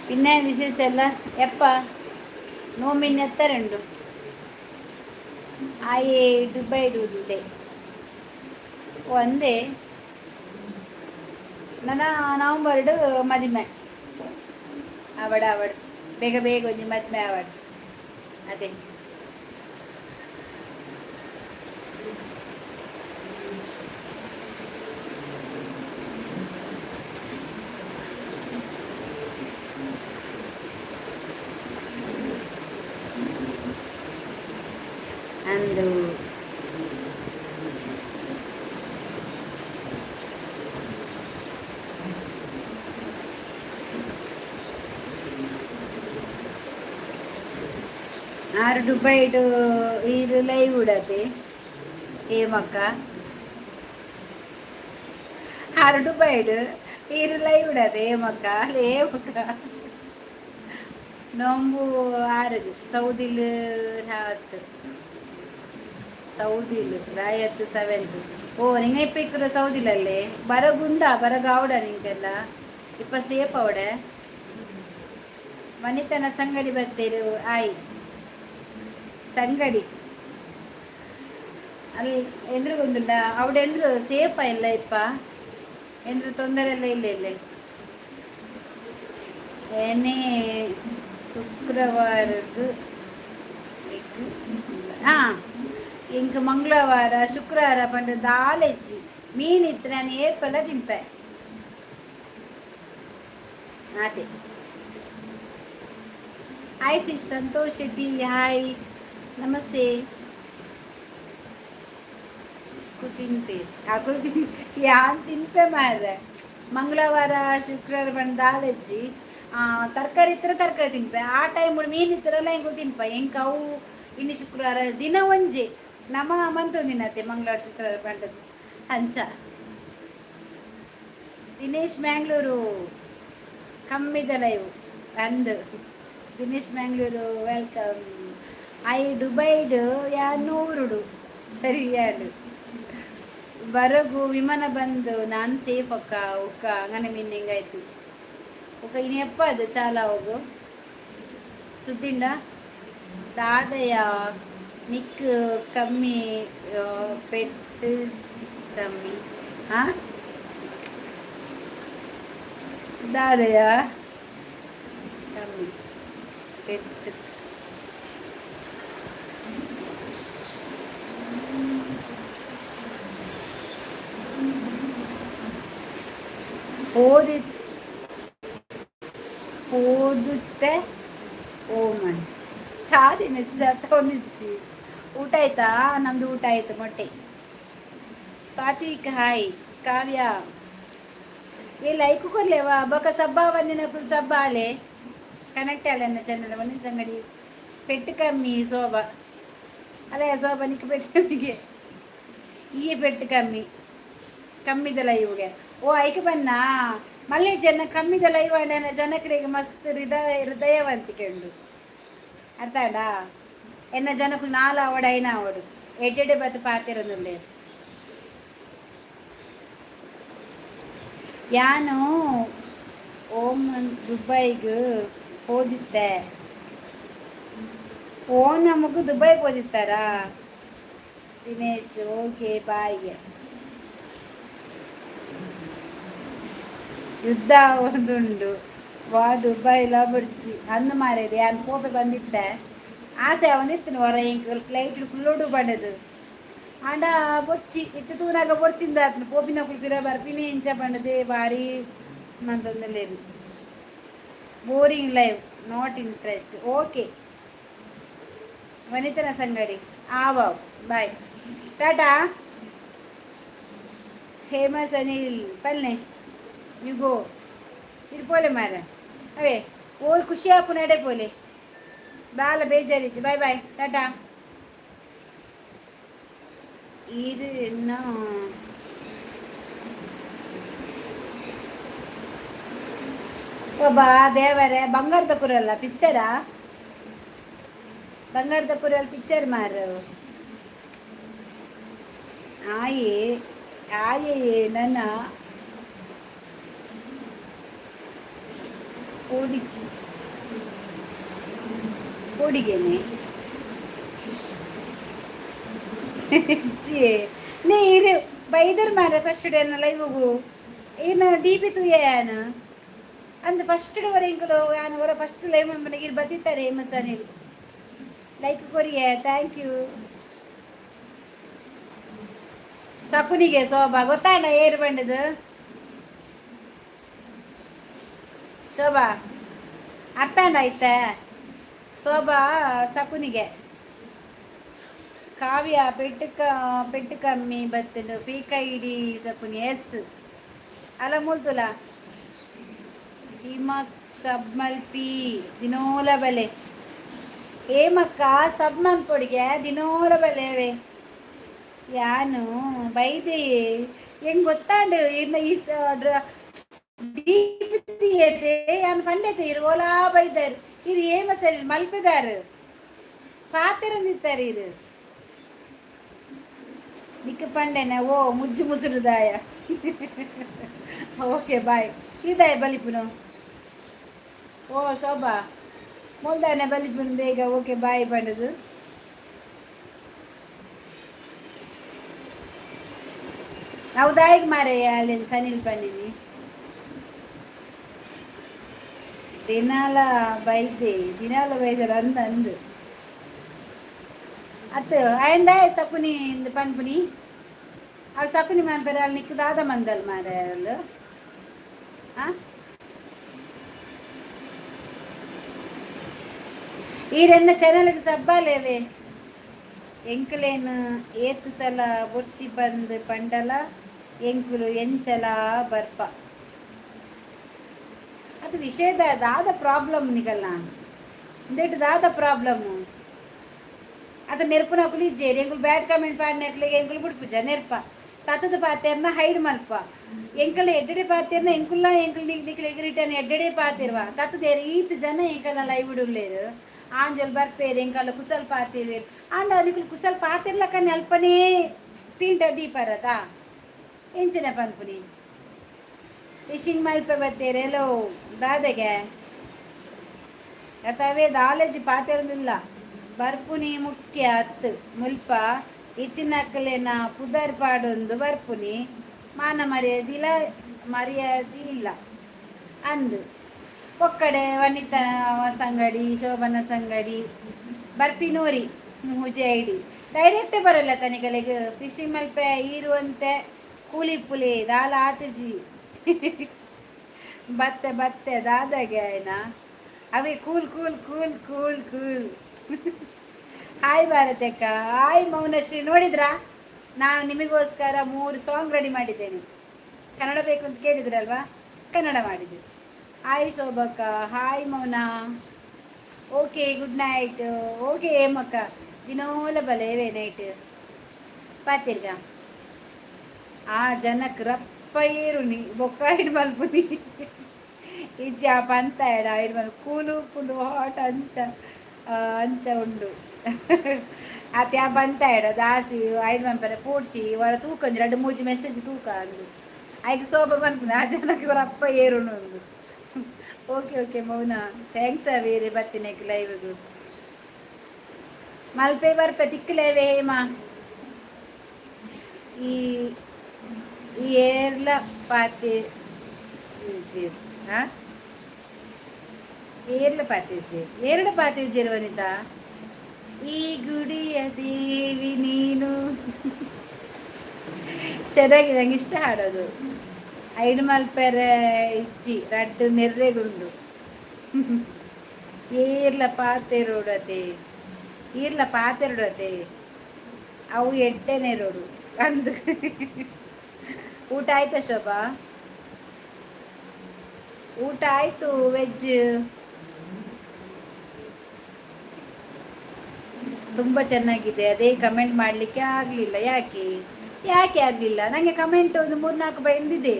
പിന്നെ ವಿಶೇಷ ಎಲ್ಲ? ಎಪ್ಪ ನೋಮಿನ್ ಎತ್ತರುಂಡು? ಆಯೆ ದುಬೈ ಡುಡೆ ಒಂದೇ. ನನ್ನ ನವಂಬರ್ಡ್ ಮದಿಮೆ. ಅವಡ ಅವಡ್ ಬೇಗ ಬೇಗ ಒಂಜಿ ಮದಿಮೆ ಅವಡ್ ಅದೇ. ಅಂದು ಆರು ದುಬೈಡು ಈರು ಲೈವ್ ಉಡತೆ. ಏಮಕ್ಕ, ಆರು ದುಬೈಡು ಈರು ಲೈವ್ ಉಡತೆ. ಏಮಕ್ಕ, ಏಮಕ್ಕ? ನೋಂಬು ಆರಗು ಸೌದಿಲ್ ರಾತ್. ಸೌದಿಲ್ ರಾಯತ್ ಸೆವೆಂತ್. ಓ, ನಿಂಗ ಇಪ್ಪ ಇಕ್ಕರು ಸೌದಿಲಲ್ಲೇ ಬರಗುಂಡ ಬರಗಾವಡ. ನಿಂಗೆಲ್ಲ ಇಪ್ಪ ಸೇಫ್ ಅವಡೆ. ವನಿತನ ಸಂಗಡಿ ಬತ್ತೇರು. ಆಯ್ ಸಂಗಡಿ ಅಲ್ಲಿ ಎಂದ್ರು ಗೊತ್ತಿಲ್ಲ. ಅವಡೆ ಎಂದ್ರು ಸೇಫಾ ಇಲ್ಲ ಇಪ್ಪ? ಎಂದ್ರು ತೊಂದರೆ ಎಲ್ಲ ಇಲ್ಲ ಇಲ್ಲ. ಏನೇ ಶುಕ್ರವಾರದ್ದು? ಹಾಂ, ಇಂಕ್ ಮಂಗಳವಾರ ಶುಕ್ರವಾರ ಪಂಡ ದಾಲೆಜ್ಜಿ. ಮೀನ್ ಇತ್ತು ನಾನು ಏಪಲ್ಲ ತಿನ್ಪೆ ಅದೇ. ಹಾಯ್ ಸಿಸ್. ಸಂತೋಷ್ ಶೆಟ್ಟಿ, ಹಾಯ್, ನಮಸ್ತೆ. ತಿನ್ಪೆ ಅಕು ಯಾನ್ ತಿನ್ಪೆ ಮಾರ್ರೆ. ಮಂಗಳವಾರ ಶುಕ್ರವಾರ ಪಂಡ ದಾಲೆಜ್ಜಿ. ತರಕಾರಿ ಇತ್ರ ತರಕಾರಿ ತಿನ್ಪೆ. ಆ ಟೈಮ್ ಮೀನು ಇತ್ತರಲ್ಲ ಹೆಂಗು ತಿನ್ಪ. ಎಂಕ್ ಅವು ಇನ್ನು ಶುಕ್ರವಾರ ದಿನ ಒಂಜೆ ನಮ್ಮ ಮಂತೊಂದಿನತೆ ಮಂಗಳವಾರ ಶುಕ್ರವಾರ ಪಂಡದ್ದು ಅಂಚ. ದಿನೇಶ್ ಮ್ಯಾಂಗ್ಳೂರು, ಕಮ್ಮಿದ ಲೈವ್ ಅಂದ್. ದಿನೇಶ್ ಮ್ಯಾಂಗ್ಳೂರು, welcome. I ದುಬೈಡ್ ಯಾ ನೂರುಡು. ಸರಿಯಾಡು ಬರಗು ವಿಮಾನ ಬಂದು ನಾನು ಸೇಫ್ ಅಕ್ಕ. ಒಕ್ಕ ಅಂಗನೆ ಮೀನಿಂಗ್ ಆಯ್ತು. ಒಕ್ಕ ಇನ್ನು ಎಪ್ಪ ಅದು ಚಾಲ ಹೋಗು ಸುದ್ದಿಂಡ ದಾದಯ ನಿಕ್ ಕಮ್ಮಿ ಪೆಟ್ಟು ಸಮ್ಮಿ. ಹಾ, ದಾದಯ ಕಮ್ಮಿ ಪೆಟ್ಟು. ಓದಿ ಓದುತ್ತೆ ಓಮನ್ ಖಾದಿ ಮೆಸೇಜ್ ಆಗ್ತಾ ಒಂದಿಚ್ಚಿ. ಊಟ ಆಯ್ತಾ? ನಮ್ದು ಊಟ ಆಯ್ತು, ಮೊಟ್ಟೆ. ಸಾತ್ವಿಕ್ ಹಾಯ್. ಕಾವ್ಯ, ಏ ಲೈಕ್ ಕೊರ್ಲೇವಾ? ಬೊಕ ಸಬ್ಬಾ ಬಂದಿನ ಸಬ್ಬ ಆಲೆ ಕನೆಕ್ಟ್ ಆಲೆ ಚಾನಲ್. ಒಂದಿನ ಸಂಗಡಿ ಪೆಟ್ಟು ಕಮ್ಮಿ ಶೋಭಾ ಅಲ್ಲ. ಶೋಭಾ, ನಿಕ್ ಪೆಟ್ಟು ಕಮ್ಮಿಗೆ ಈ ಪೆಟ್ಟು ಕಮ್ಮಿ ಕಮ್ಮಿದ ಲೈವ್ಗೆ. ಓ, ಐಕ್ ಬನ್ನ ಮಲ್ಲೆ ಜನ ಕಮ್ಮಿದ ಲೈವ್ ಅಂಡ ಜನಕರಿಗೆ ಮಸ್ತ್ ಹೃದಯ ಹೃದಯವಂತಿಕೆ ಉಂಡು, ಅರ್ಥ ಆಂಡಾ? ಎನ್ನ ಜನಕುಲು ನಾಲ್ ಅವಡು ಐನ ಅವಡು ಎಡ್ಡೆಡೆ ಬತ್ತು ಪಾತಿರೊಂದುಲ್ಲೆರ್. ಯಾನು ಓಮ್ ದುಬೈಗ್ ಪೋದಿತ್ತೆ. ಓ, ನಮಗ್ ದುಬೈ ಪೋದಿತ್ತಾರಾ? Dinesh, okay, bye. ಯುದ್ಧ ಒಂದುಂಡು ವಾ ದುಬೈಲ ಬುಡ್ಚಿ ಅಂದು ಮಾರೇದಿ. ಯಾನ್ ಪೋಪೆ ಬಂದಿತ್ತೆ, ಆಸೆ ಅವನಿತ್ತು ಹೊರ ಎಂಕ್ ಫ್ಲೈಟ್ ಫುಲ್ಲೋಡು ಪಂಡದು. ಆಂಡ ಬೊಚ್ಚಿ ಇತ್ತು ತೂನಾಗ ಬೊಡ್ಚಿಂದ ಆತನ ಪೋಪಿನಕುಲು ಪಿರ ಬರ್ಪಿನಿ ಇಂಚ ಪಂಡದೆ ಬಾರಿ ಮಂತೊಂದುಲ್ಲೆರ್. Boring live, not interest. Okay ವನಿತನ ಸಂಗಡಿ ಆವಾವ್, ಬಾಯ್, ಟಾಟಾ. ಫೇಮಸ್ ಅನಿಲ್ ಪಲ್ನೆ ಯುಗೋ ಇದು ಪೋಲೆ ಮಾರ ಅವೇ ಓಲ್ ಖುಷಿ ಆಪು ನಡೆ ಪೋಲೆ ಬಾಲ ಬೇಜಾರಿಚ್ಚು. Boy boy, Tata. ಇದು ಇನ್ನು ಒಬ್ಬ ದೇವರೇ ಬಂಗಾರದ ಕುರಲ್ಲ ಪಿಕ್ಚರಾ? ಬಂಗಾರದ ಕುರಲ್ ಪಿಕ್ಚರ್ ಮಾರು. ಆಯೆ ಆಯೆ ನನ್ನ ಕೋಡಿ ಕೋಡಿಗೆನೆ ನೀರು ಬೈದರ್ ಮಾರ. ಫಸ್ಟ್ ಡೇ ಲೈವ್ಗು ಏನು ಡಿ ಪಿ ತೂಯಾನ ಅಂದ್ ಫಸ್ಟ್ ವರ ಎಂಕುಲು ಯಾನ್ ಒರ ಫಸ್ಟ್ ಲೈವ್ ಮನೆಗೆ ಇರ್ ಬತ್ತಿತ್ತಾರೆ. Hema's Anil like ಕೊರಿಯೆ, thank you. ಸಕುನಿಗೆ ಶೋಭಾ ಗೊತ್ತಾಂಡ ಏರು ಬಂಡದು? ಶೋಭಾ, ಅರ್ಥ ಆಯ್ತಾ? ಶೋಭಾ ಸಕುನಿಗೆ. ಕಾವ್ಯ, ಪೆಟ್ಟು ಕ ಪೆಟ್ಟು ಕಮ್ಮಿ ಬತ್ತುಂಡು ಪೀಕ ಇಡಿ ಸಕುನಿ. ಎಸ್ ಅಲ್ಲ ಮೂಲ್ತುಲ ಹಿಮ ಸಬ್ ಮಲ್ಪಿ ದಿನೋಲ ಬಲೆ. ಏಮಕ್ಕ ಸಬ್ ಮಲ್ಪೊಡಿಗೆ ದಿನೋಲ ಬಲೆವೆ. ಯಾನು ಬೈದೆ ಹೆಂಗ್ ಗೊತ್ತಾಂಡು ಇನ್ನು ಈ ಯಾನ್ ಪಂಡೆತೆ ಇರು ಓಲಾ ಬೈದಾರ್ ಇರು. ಏಮ ಸರಿ ಮಲ್ಪೆದಾರು ಪಾತೆರಂದಿತ್ತಾರೆ ಇರು. ನಿಕ್ಕ ಪಂಡೆನ ಓ ಮುಜ್ಜು ಮುಸುರುದಾಯ. Okay, bye. ಇದಾಯ ಬಲಿಪುನು. ಓ ಶೋಭಾ, ಮೊಲ್ದಾನೆ ಬಲಿಪುನು ಬೇಗ. ಓಕೆ, ಬಾಯ್ ಪಂಡದು. ನಾವು ದಾಯಿಗೆ ಮಾರಯ್ಯ ಅಲ್ಲಿ ಸನಿಲ್ ಪಂಡಿನಿ. ದಿನಾಲ ಬೈದೆ, ದಿನಾಲ ಬೈದರು ಅಂದ ಅಂದು ಅತ್ತು ಅಯಂದಾಯ ಸಕುನಿ ಇಂದು ಪನ್ಪುನಿ. ಅಲ್ಲಿ ಸಕುನಿ ಮನ್ಪೆರೆ ಅಲ್ಲಿ ನಿಕ್ ದಾದ ಮಂದಲ್ ಮಾರೆ ಅಲ್ಲಿ. ಆ ಈರೆನ್ನ ಚಾನಲ್ಗೆ ಸಬ್ಬಾಲೇವೆ. ಎಂಕುಲೇನು ಏತ್ ಸಲ ಬೊರ್ಚಿ ಬಂದು ಪಂಡಲ ಎಂಕುಲು ಎಂಚಲ ಬರ್ಪ. ಅದು ವಿಷಯದ ದಾದ ಪ್ರಾಬ್ಲಮ್ ನಿಗಲ್ಲ ಇಂದೆಟ್ ದಾದ ಪ್ರಾಬ್ಲಮ್ಮು? ಅದು ನೆರ್ಪುನಕುಲು ಇಜ್ಜೇರಿ. ಎಂಕುಲು ಬ್ಯಾಡ್ ಕಮೆಂಟ್ ಪಾಡಿನಕ್ಲೆಗ್ ಎಂಕುಲು ಬುಡ್ಪುಜ. ನೆರ್ಪ ತತ್ತದ ಪಾತೆರ್ನ ಹೈಡ್ ಮಲ್ಪ. ಎಂಕಲ್ನ ಎಡ್ಡೆಡೆ ಪಾತೆರ್ನ ಎಂಕುಲ್ಲ ಎಂಕುಲು ನಿಕ್ಲೆಗ್ ರಿಟರ್ನ್ ಎಡ್ಡೆಡೆ ಪಾತೆರ್ವ. ತತ್ತದೇರು ಈತ್ ಜನ ಎಂಕಲ್ನ ಲೈವ್ ಉಲ್ಲೇರು. ಆಂಜಲ್ ಬರ್ಪೇರು ಎಂಕಲ್ಲ ಕುಸಲ್ ಪಾತಿರ್ವೇರು ಆಂಡ ನಿಕುಲು ಕುಸಲ್ ಪಾತಿರ್ಲಕ್ಕನೆ ಅಲ್ಪನೇ ಪೀಂಟ ದೀಪರತ ಎಂಚಿನ ಪನ್ಪುನಿ. ಫಿಶಿಂಗ್ ಮಲ್ಪೆ ಬತ್ತೇರು ಎಲ್ಲೋ ದಾದೆಗೆ ಗತವೇ ದಾಲೇಜ್ ಪಾತೆರಲಿಲ್ಲ. ಬರ್ಪುನಿ ಮುಖ್ಯ ಅತ್ತು ಮುಲ್ಪ ಇತ್ತಿನಕ್ಲೆನ ಪುದರ್ ಪಾಡೊಂದು ಬರ್ಪುನಿ, ಮಾನ ಮರ್ಯಾದಿಲ ಮರ್ಯಾದೆ ಇಲ್ಲ ಅಂದು. ಒಕ್ಕಡೆ ವನಿತಾ ಸಂಗಡಿ, ಶೋಭನ ಸಂಗಡಿ ಬರ್ಪಿನೋರಿ ಮೂಜೆ ಐಡಿ ಡೈರೆಕ್ಟ್ ಬರಲ್ಲ ತನಿಕಲೆಗ್. ಫಿಶಿಂಗ್ ಮಲ್ಪೆ ಈರುವಂತೆ ಕೂಲಿ ಪುಲಿ ದಾಲ ಆತಜಿ ಬತ್ತೆ ಬತ್ತೆ ದಾದಾಗೆ ಆಯ್ನ ಅವೇ. Cool cool cool cool cool. Hi ಭಾರತಕ್ಕ, ಹಾಯ್ ಮೌನಶ್ರೀ. ನೋಡಿದ್ರಾ, ನಾನು ನಿಮಗೋಸ್ಕರ ಮೂರು ಸಾಂಗ್ ರೆಡಿ ಮಾಡಿದ್ದೇನೆ. ಕನ್ನಡ ಬೇಕು ಅಂತ ಕೇಳಿದ್ರಲ್ವಾ, ಕನ್ನಡ ಮಾಡಿದ್ದೆ. ಹಾಯ್ ಶೋಭಕ್ಕ, hi Mouna. Okay, good night. Okay ಹೇಮಕ್ಕ, ದಿನೋಲ ಬಲೇವೆ ನೈಟ್ ಪಾತಿರ್ಗ. ಆ ಜನಕ್ಕೆ ರಪ್ಪ ಏರುನಿ ಬೊಕ್ಕ ಇಡ್ ಮಲ್ಪುನಿ ಇಜ್ಜಿ. ಆ ಪಂತ ಎಡ ಇಡ್ ಮಲ್ಪ ಕೂಲು ಪುಲು ಹಾಟ್ ಅಂಚ ಅಂಚ ಉಂಡು. ಆತೆ ಆ ಬಂತ ಎಡ ಜಾಸ್ತಿ ಐದು ಮನ್ಪರೆ ಪೂಡ್ಚಿ ವರ ತೂಕಂಜಿ ರಡ್ಡು ಮೂಜಿ ಮೆಸೇಜ್ ತೂಕ ಅಂದು ಐಕ್ ಸೋಬ ಪನ್ಪುನ. ಆ ಜನಕ್ಕೆ ರಪ್ಪ ಏರುನು ಅಂದು. ಓಕೆ ಓಕೆ ಮೌನ, thanks ಅವೇರಿ ಬತ್ತಿನಕ್ಕೆ ಲೈವ್ಗು. ಮಲ್ಪೆ ಬರ್ಪೆ ತಿಕ್ಕಲೇವೆ ಹೇಮ. ಈ ಈ ಏರ್ಲ ಪಾತಿ ಹಾಂ, ಏರ್ಲ ಪಾತಿಜಿ, ಎರಡು ಪಾತಿಜಿ ವನಿತಾ. ಈ ಗುಡಿಯ ದೇವಿ ನೀನು. ಚೆನ್ನಾಗಿದೆ, ನಂಗೆ ಇಷ್ಟ ಹಾಡೋದು. ಐಡು ಮಲ್ಪೆರೆ ಇಜ್ಜಿ ರಡ್ಡು ನೆರ್ರೆಗುಂಡು. ಏರ್ಲ ಪಾತೆರೋಡತೆ, ಈರ್ಲ ಪಾತೆರೋಡತೆ, ಅವು ಎಡ್ಡೆ ನೆರೋಡು ಅಂದು. ಊಟ ಆಯ್ತಾ ಶೋಭಾ? ಊಟ ಆಯ್ತು, ವೆಜ್. ತುಂಬ ಚೆನ್ನಾಗಿದೆ. ಅದೇ ಕಮೆಂಟ್ ಮಾಡಲಿಕ್ಕೆ ಆಗಲಿಲ್ಲ. ಯಾಕೆ ಯಾಕೆ ಆಗಲಿಲ್ಲ? ನನಗೆ ಕಮೆಂಟ್ ಒಂದು ಮೂರ್ನಾಲ್ಕು ಬಂದಿದೆ.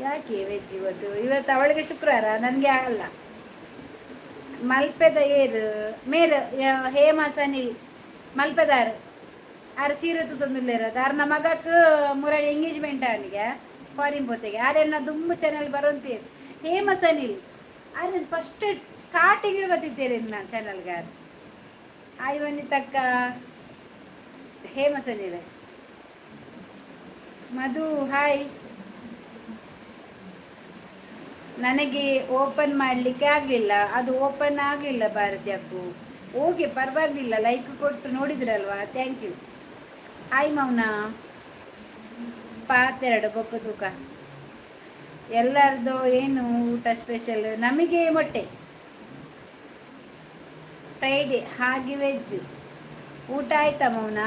ಯಾಕೆ ವೆಜ್ ಇವತ್ತು? ಇವತ್ತು ಅವಳಿಗೆ ಶುಕ್ರವಾರ, ನನಗೆ ಆಗಲ್ಲ. ಮಲ್ಪೆದ ಏರು ಮೇರು ಹೇಮ ಸನಿಲ್ ಮಲ್ಪೆದಾರ್ ಆರ್ ಸೀರೆ ತಂದುಲ್ಲೇರ. ಆರ್ನ ಮಗಕ್ ಮುರಳಿ ಎಂಗೇಜ್ಮೆಂಟ್ ಅವನಿಗೆ ಫಾರಿನ್ ಪೋತೆಗೆ. ಆರೆನ್ನ ದುಂಬು ಚಾನೆಲ್ ಬರೋಂತೀರ್ ಹೇಮ ಸನಿಲ್. ಆರೆ ಫಸ್ಟ್ ಸ್ಟಾರ್ಟಿಂಗ್ ಬರ್ತಿದ್ದೇನೆ ನಾನು ಚಾನಲ್ಗೆ. ಆರ್ ಹಾಯ್ ವನಿತಕ್ಕ, ಹೇಮ ಸನಿಲ್. ಮಧು ಹಾಯ್. ನನಗೆ ಓಪನ್ ಮಾಡಲಿಕ್ಕೆ ಆಗಲಿಲ್ಲ, ಅದು ಓಪನ್ ಆಗಲಿಲ್ಲ ಭಾರತಿ ಅಕ್ಕು. ಓಕೆ, ಪರವಾಗಿಲ್ಲ, ಲೈಕ್ ಕೊಟ್ಟು ನೋಡಿದ್ರಲ್ವಾ, thank you. Hi ಮೌನ. ಪಾತೆರಡು ಬೊಕ್ಕ ತೂಕ. ಎಲ್ಲರದು ಏನು ಊಟ ಸ್ಪೆಷಲ್? ನಮಗೆ ಮೊಟ್ಟೆ, ಫ್ರೈಡೆ ಹಾಗೆ ವೆಜ್. ಊಟ ಆಯ್ತಾ ಮೌನ?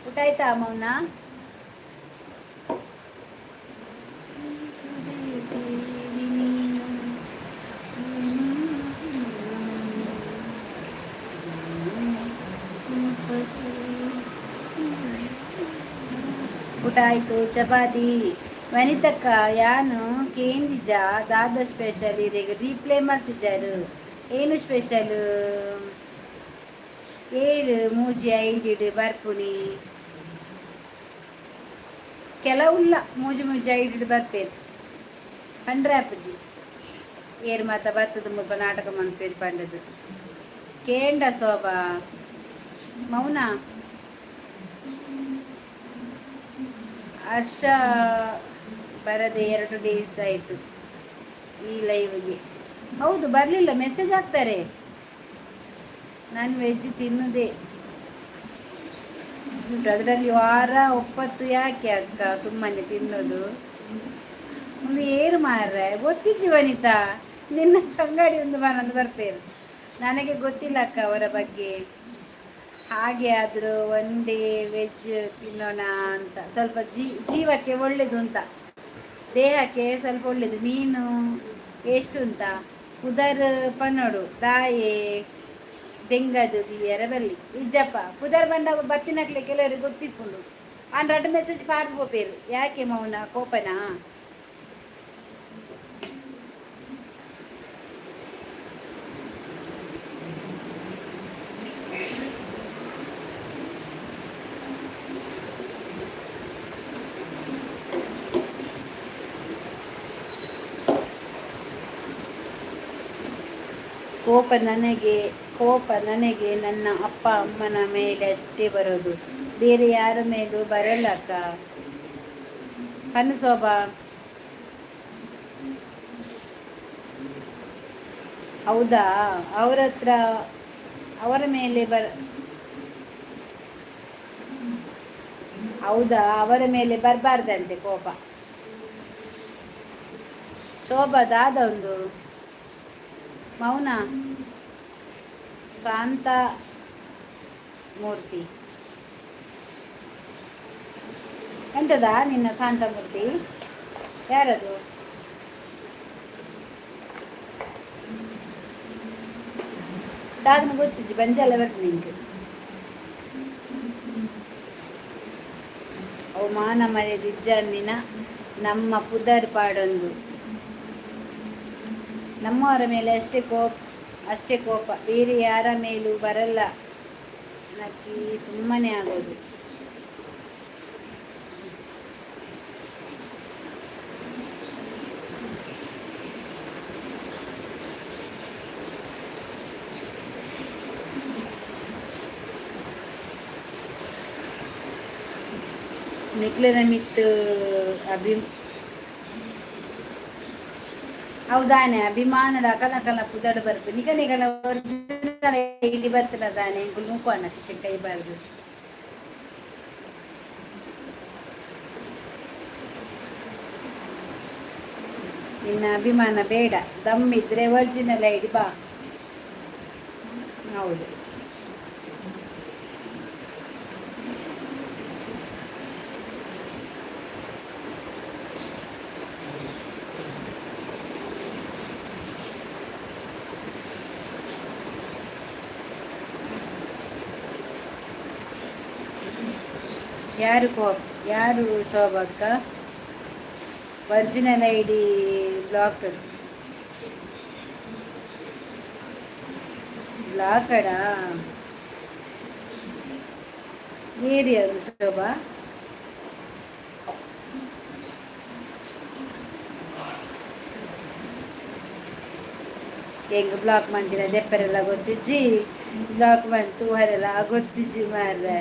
ಊಟ ಆಯ್ತಾ ಮೌನ? ಊಟ ಆಯಿತು, ಚಪಾತಿ. ವನಿತಕ್ಕ, ಯಾನು ಕೇಂದಿಜ ದಾದ ಸ್ಪೆಷಲ್ ಇರೆಗ್ ರೀಪ್ಲೇ ಮಲ್ತಿಜಾರು. ಏನು ಸ್ಪೆಷಲ್? ಏರು ಮೂಜಿ ಐಡಿಡ್ ಬರ್ಪುನಿ? ಕೆಲವುಲ್ಲ ಮೂಜಿ ಮೂಜಿ ಐಡಿಡ್ ಬರ್ಪೇರು ಪಂಡ್ರೆ ಅಪ್ಪಜಿ. ಏರು ಮಾತ ಬರ್ತದ ಮುಲ್ಪ ನಾಟಕ ಮನ್ಪೇರು ಪಂಡದು ಕೇಂಡ ಶೋಭಾ ಮೌನ. ಹರ್ಷ ಬರದೆ 2 ಡೇಸ್ ಆಯಿತು ಈ ಲೈವ್ಗೆ. ಹೌದು, ಬರಲಿಲ್ಲ, ಮೆಸೇಜ್ ಹಾಕ್ತಾರೆ. ನಾನು ವೆಜ್ ತಿನ್ನುದೇ ಉಂಟು. ಅದರಲ್ಲಿ ವಾರ ಒಪ್ಪತ್ತು ಯಾಕೆ ಅಕ್ಕ ಸುಮ್ಮನೆ ತಿನ್ನೋದು? ಒಂದು ಏರು ಮಾರ್ರೆ ಗೊತ್ತಿಜ್ಜಿ ವನಿತಾ. ನಿನ್ನ ಸಂಗಡಿ ಒಂದು ಮನೊಂದು ಬರ್ಪೇರು. ನನಗೆ ಗೊತ್ತಿಲ್ಲ ಅಕ್ಕ ಅವರ ಬಗ್ಗೆ. ಹಾಗೆ ಆದರೂ ಒನ್ ಡೇ ವೆಜ್ ತಿನ್ನೋಣ ಅಂತ, ಸ್ವಲ್ಪ ಜೀವಕ್ಕೆ ಒಳ್ಳೆಯದು ಅಂತ, ದೇಹಕ್ಕೆ ಸ್ವಲ್ಪ ಒಳ್ಳೆಯದು. ಮೀನು ಎಷ್ಟು ಅಂತ ಪುದರ್ ಪನ್ನೋಡು ದಾಯೆ ದೆಂಗದು ದಿಯರ ಬಲ್ಲಿ ಇಜ್ಜಪ್ಪ. ಪುದರ್ ಬಂಡ ಬತ್ತಿನಕ್ಲೆ ಕೆಲವರಿಗೆ ಗೊತ್ತಿಪ್ಪುಂಡು. ಆನ್ ರಡ್ಡು ಮೆಸೇಜ್ ಪಾಡ್ದು ಪೋಪೇರು. ಯಾಕೆ ಮೌನ, ಕೋಪನಾ? ಕೋಪ ನನಗೆ ನನ್ನ ಅಪ್ಪ ಅಮ್ಮನ ಮೇಲೆ ಅಷ್ಟೇ ಬರೋದು, ಬೇರೆ ಯಾರ ಮೇಲೂ ಬರಲ್ಲ ಅಕ್ಕ. ಪನ್ನು ಶೋಭಾ. ಹೌದಾ? ಅವ್ರ ಹತ್ರ, ಅವರ ಮೇಲೆ ಬರ, ಹೌದಾ? ಅವರ ಮೇಲೆ ಬರಬಾರ್ದಂತೆ ಕೋಪ. ಶೋಭಾ, ದಾದ ಒಂದು ಮೌನ ಶಾಂತ ಮೂರ್ತಿ ಎಂತದ? ನಿನ್ನ ಶಾಂತ ಮೂರ್ತಿ ಯಾರದು? ದಾದನ ಗೊತ್ತಿಜ್ಜಿ, ಬಂಜಲ್ಲ ಬರ್ತು ನಿಂಗೆ. ಅವು ಮಾನ ಮರ್ಯಾದೆ ಇಜ್ಜಂದಿನ ನಮ್ಮ ಪುದರ್ ಪಾಡೊಂದು. ನಮ್ಮವರ ಮೇಲೆ ಅಷ್ಟೇ ಕೋಪ, ಬೇರೆ ಯಾರ ಮೇಲೂ ಬರಲ್ಲ. ನಕ್ಕಿ ಸುಮ್ಮನೆ ಆಗೋದು. ನಿಕ್ಲೆನ ಮಿತ್ತು ಅಭಿ, ಹೌದಾನೆ? ಅಭಿಮಾನದ ಅಕಲ ಕಲ ಪುದಡು ಬರ್ಪು. ನಿಕ ನಿಕಲ ಒರಿಜಿನಲ್ ಇಲ್ಲಿ ಬರ್ತದ ದಾನೆ? ನೂಕು ಅನ್ನಕ್ಕೆ ಕೈ ಬಾರ್ದು. ನಿನ್ನ ಅಭಿಮಾನ ಬೇಡ, ದಮ್ ಇದ್ರೆ ಒರಿಜಿನಲ್ ಐಡಿ ಬಾ. ಹೌದು. ಯಾರು ಕೋಪ್? ಯಾರು ಶೋಭಕ್ಕ? ಒರಿಜಿನಲ್ ಐಡಿ ಬ್ಲಾಕ್, ಬ್ಲಾಕಡಾ? ಏರಿಯಾದು ಶೋಭಾ? ಹೆಂಗ್ ಬ್ಲಾಕ್ ಮಾಡ್ತೀರ? ದೆಪ್ಪರೆಲ್ಲ ಗೊತ್ತಿಜ್ಜಿ. ಬ್ಲಾಕ್ ಬಂತು ಹರೆಲ್ಲ ಗೊತ್ತಿಜ್ಜಿ ಮಾರ್ರೆ.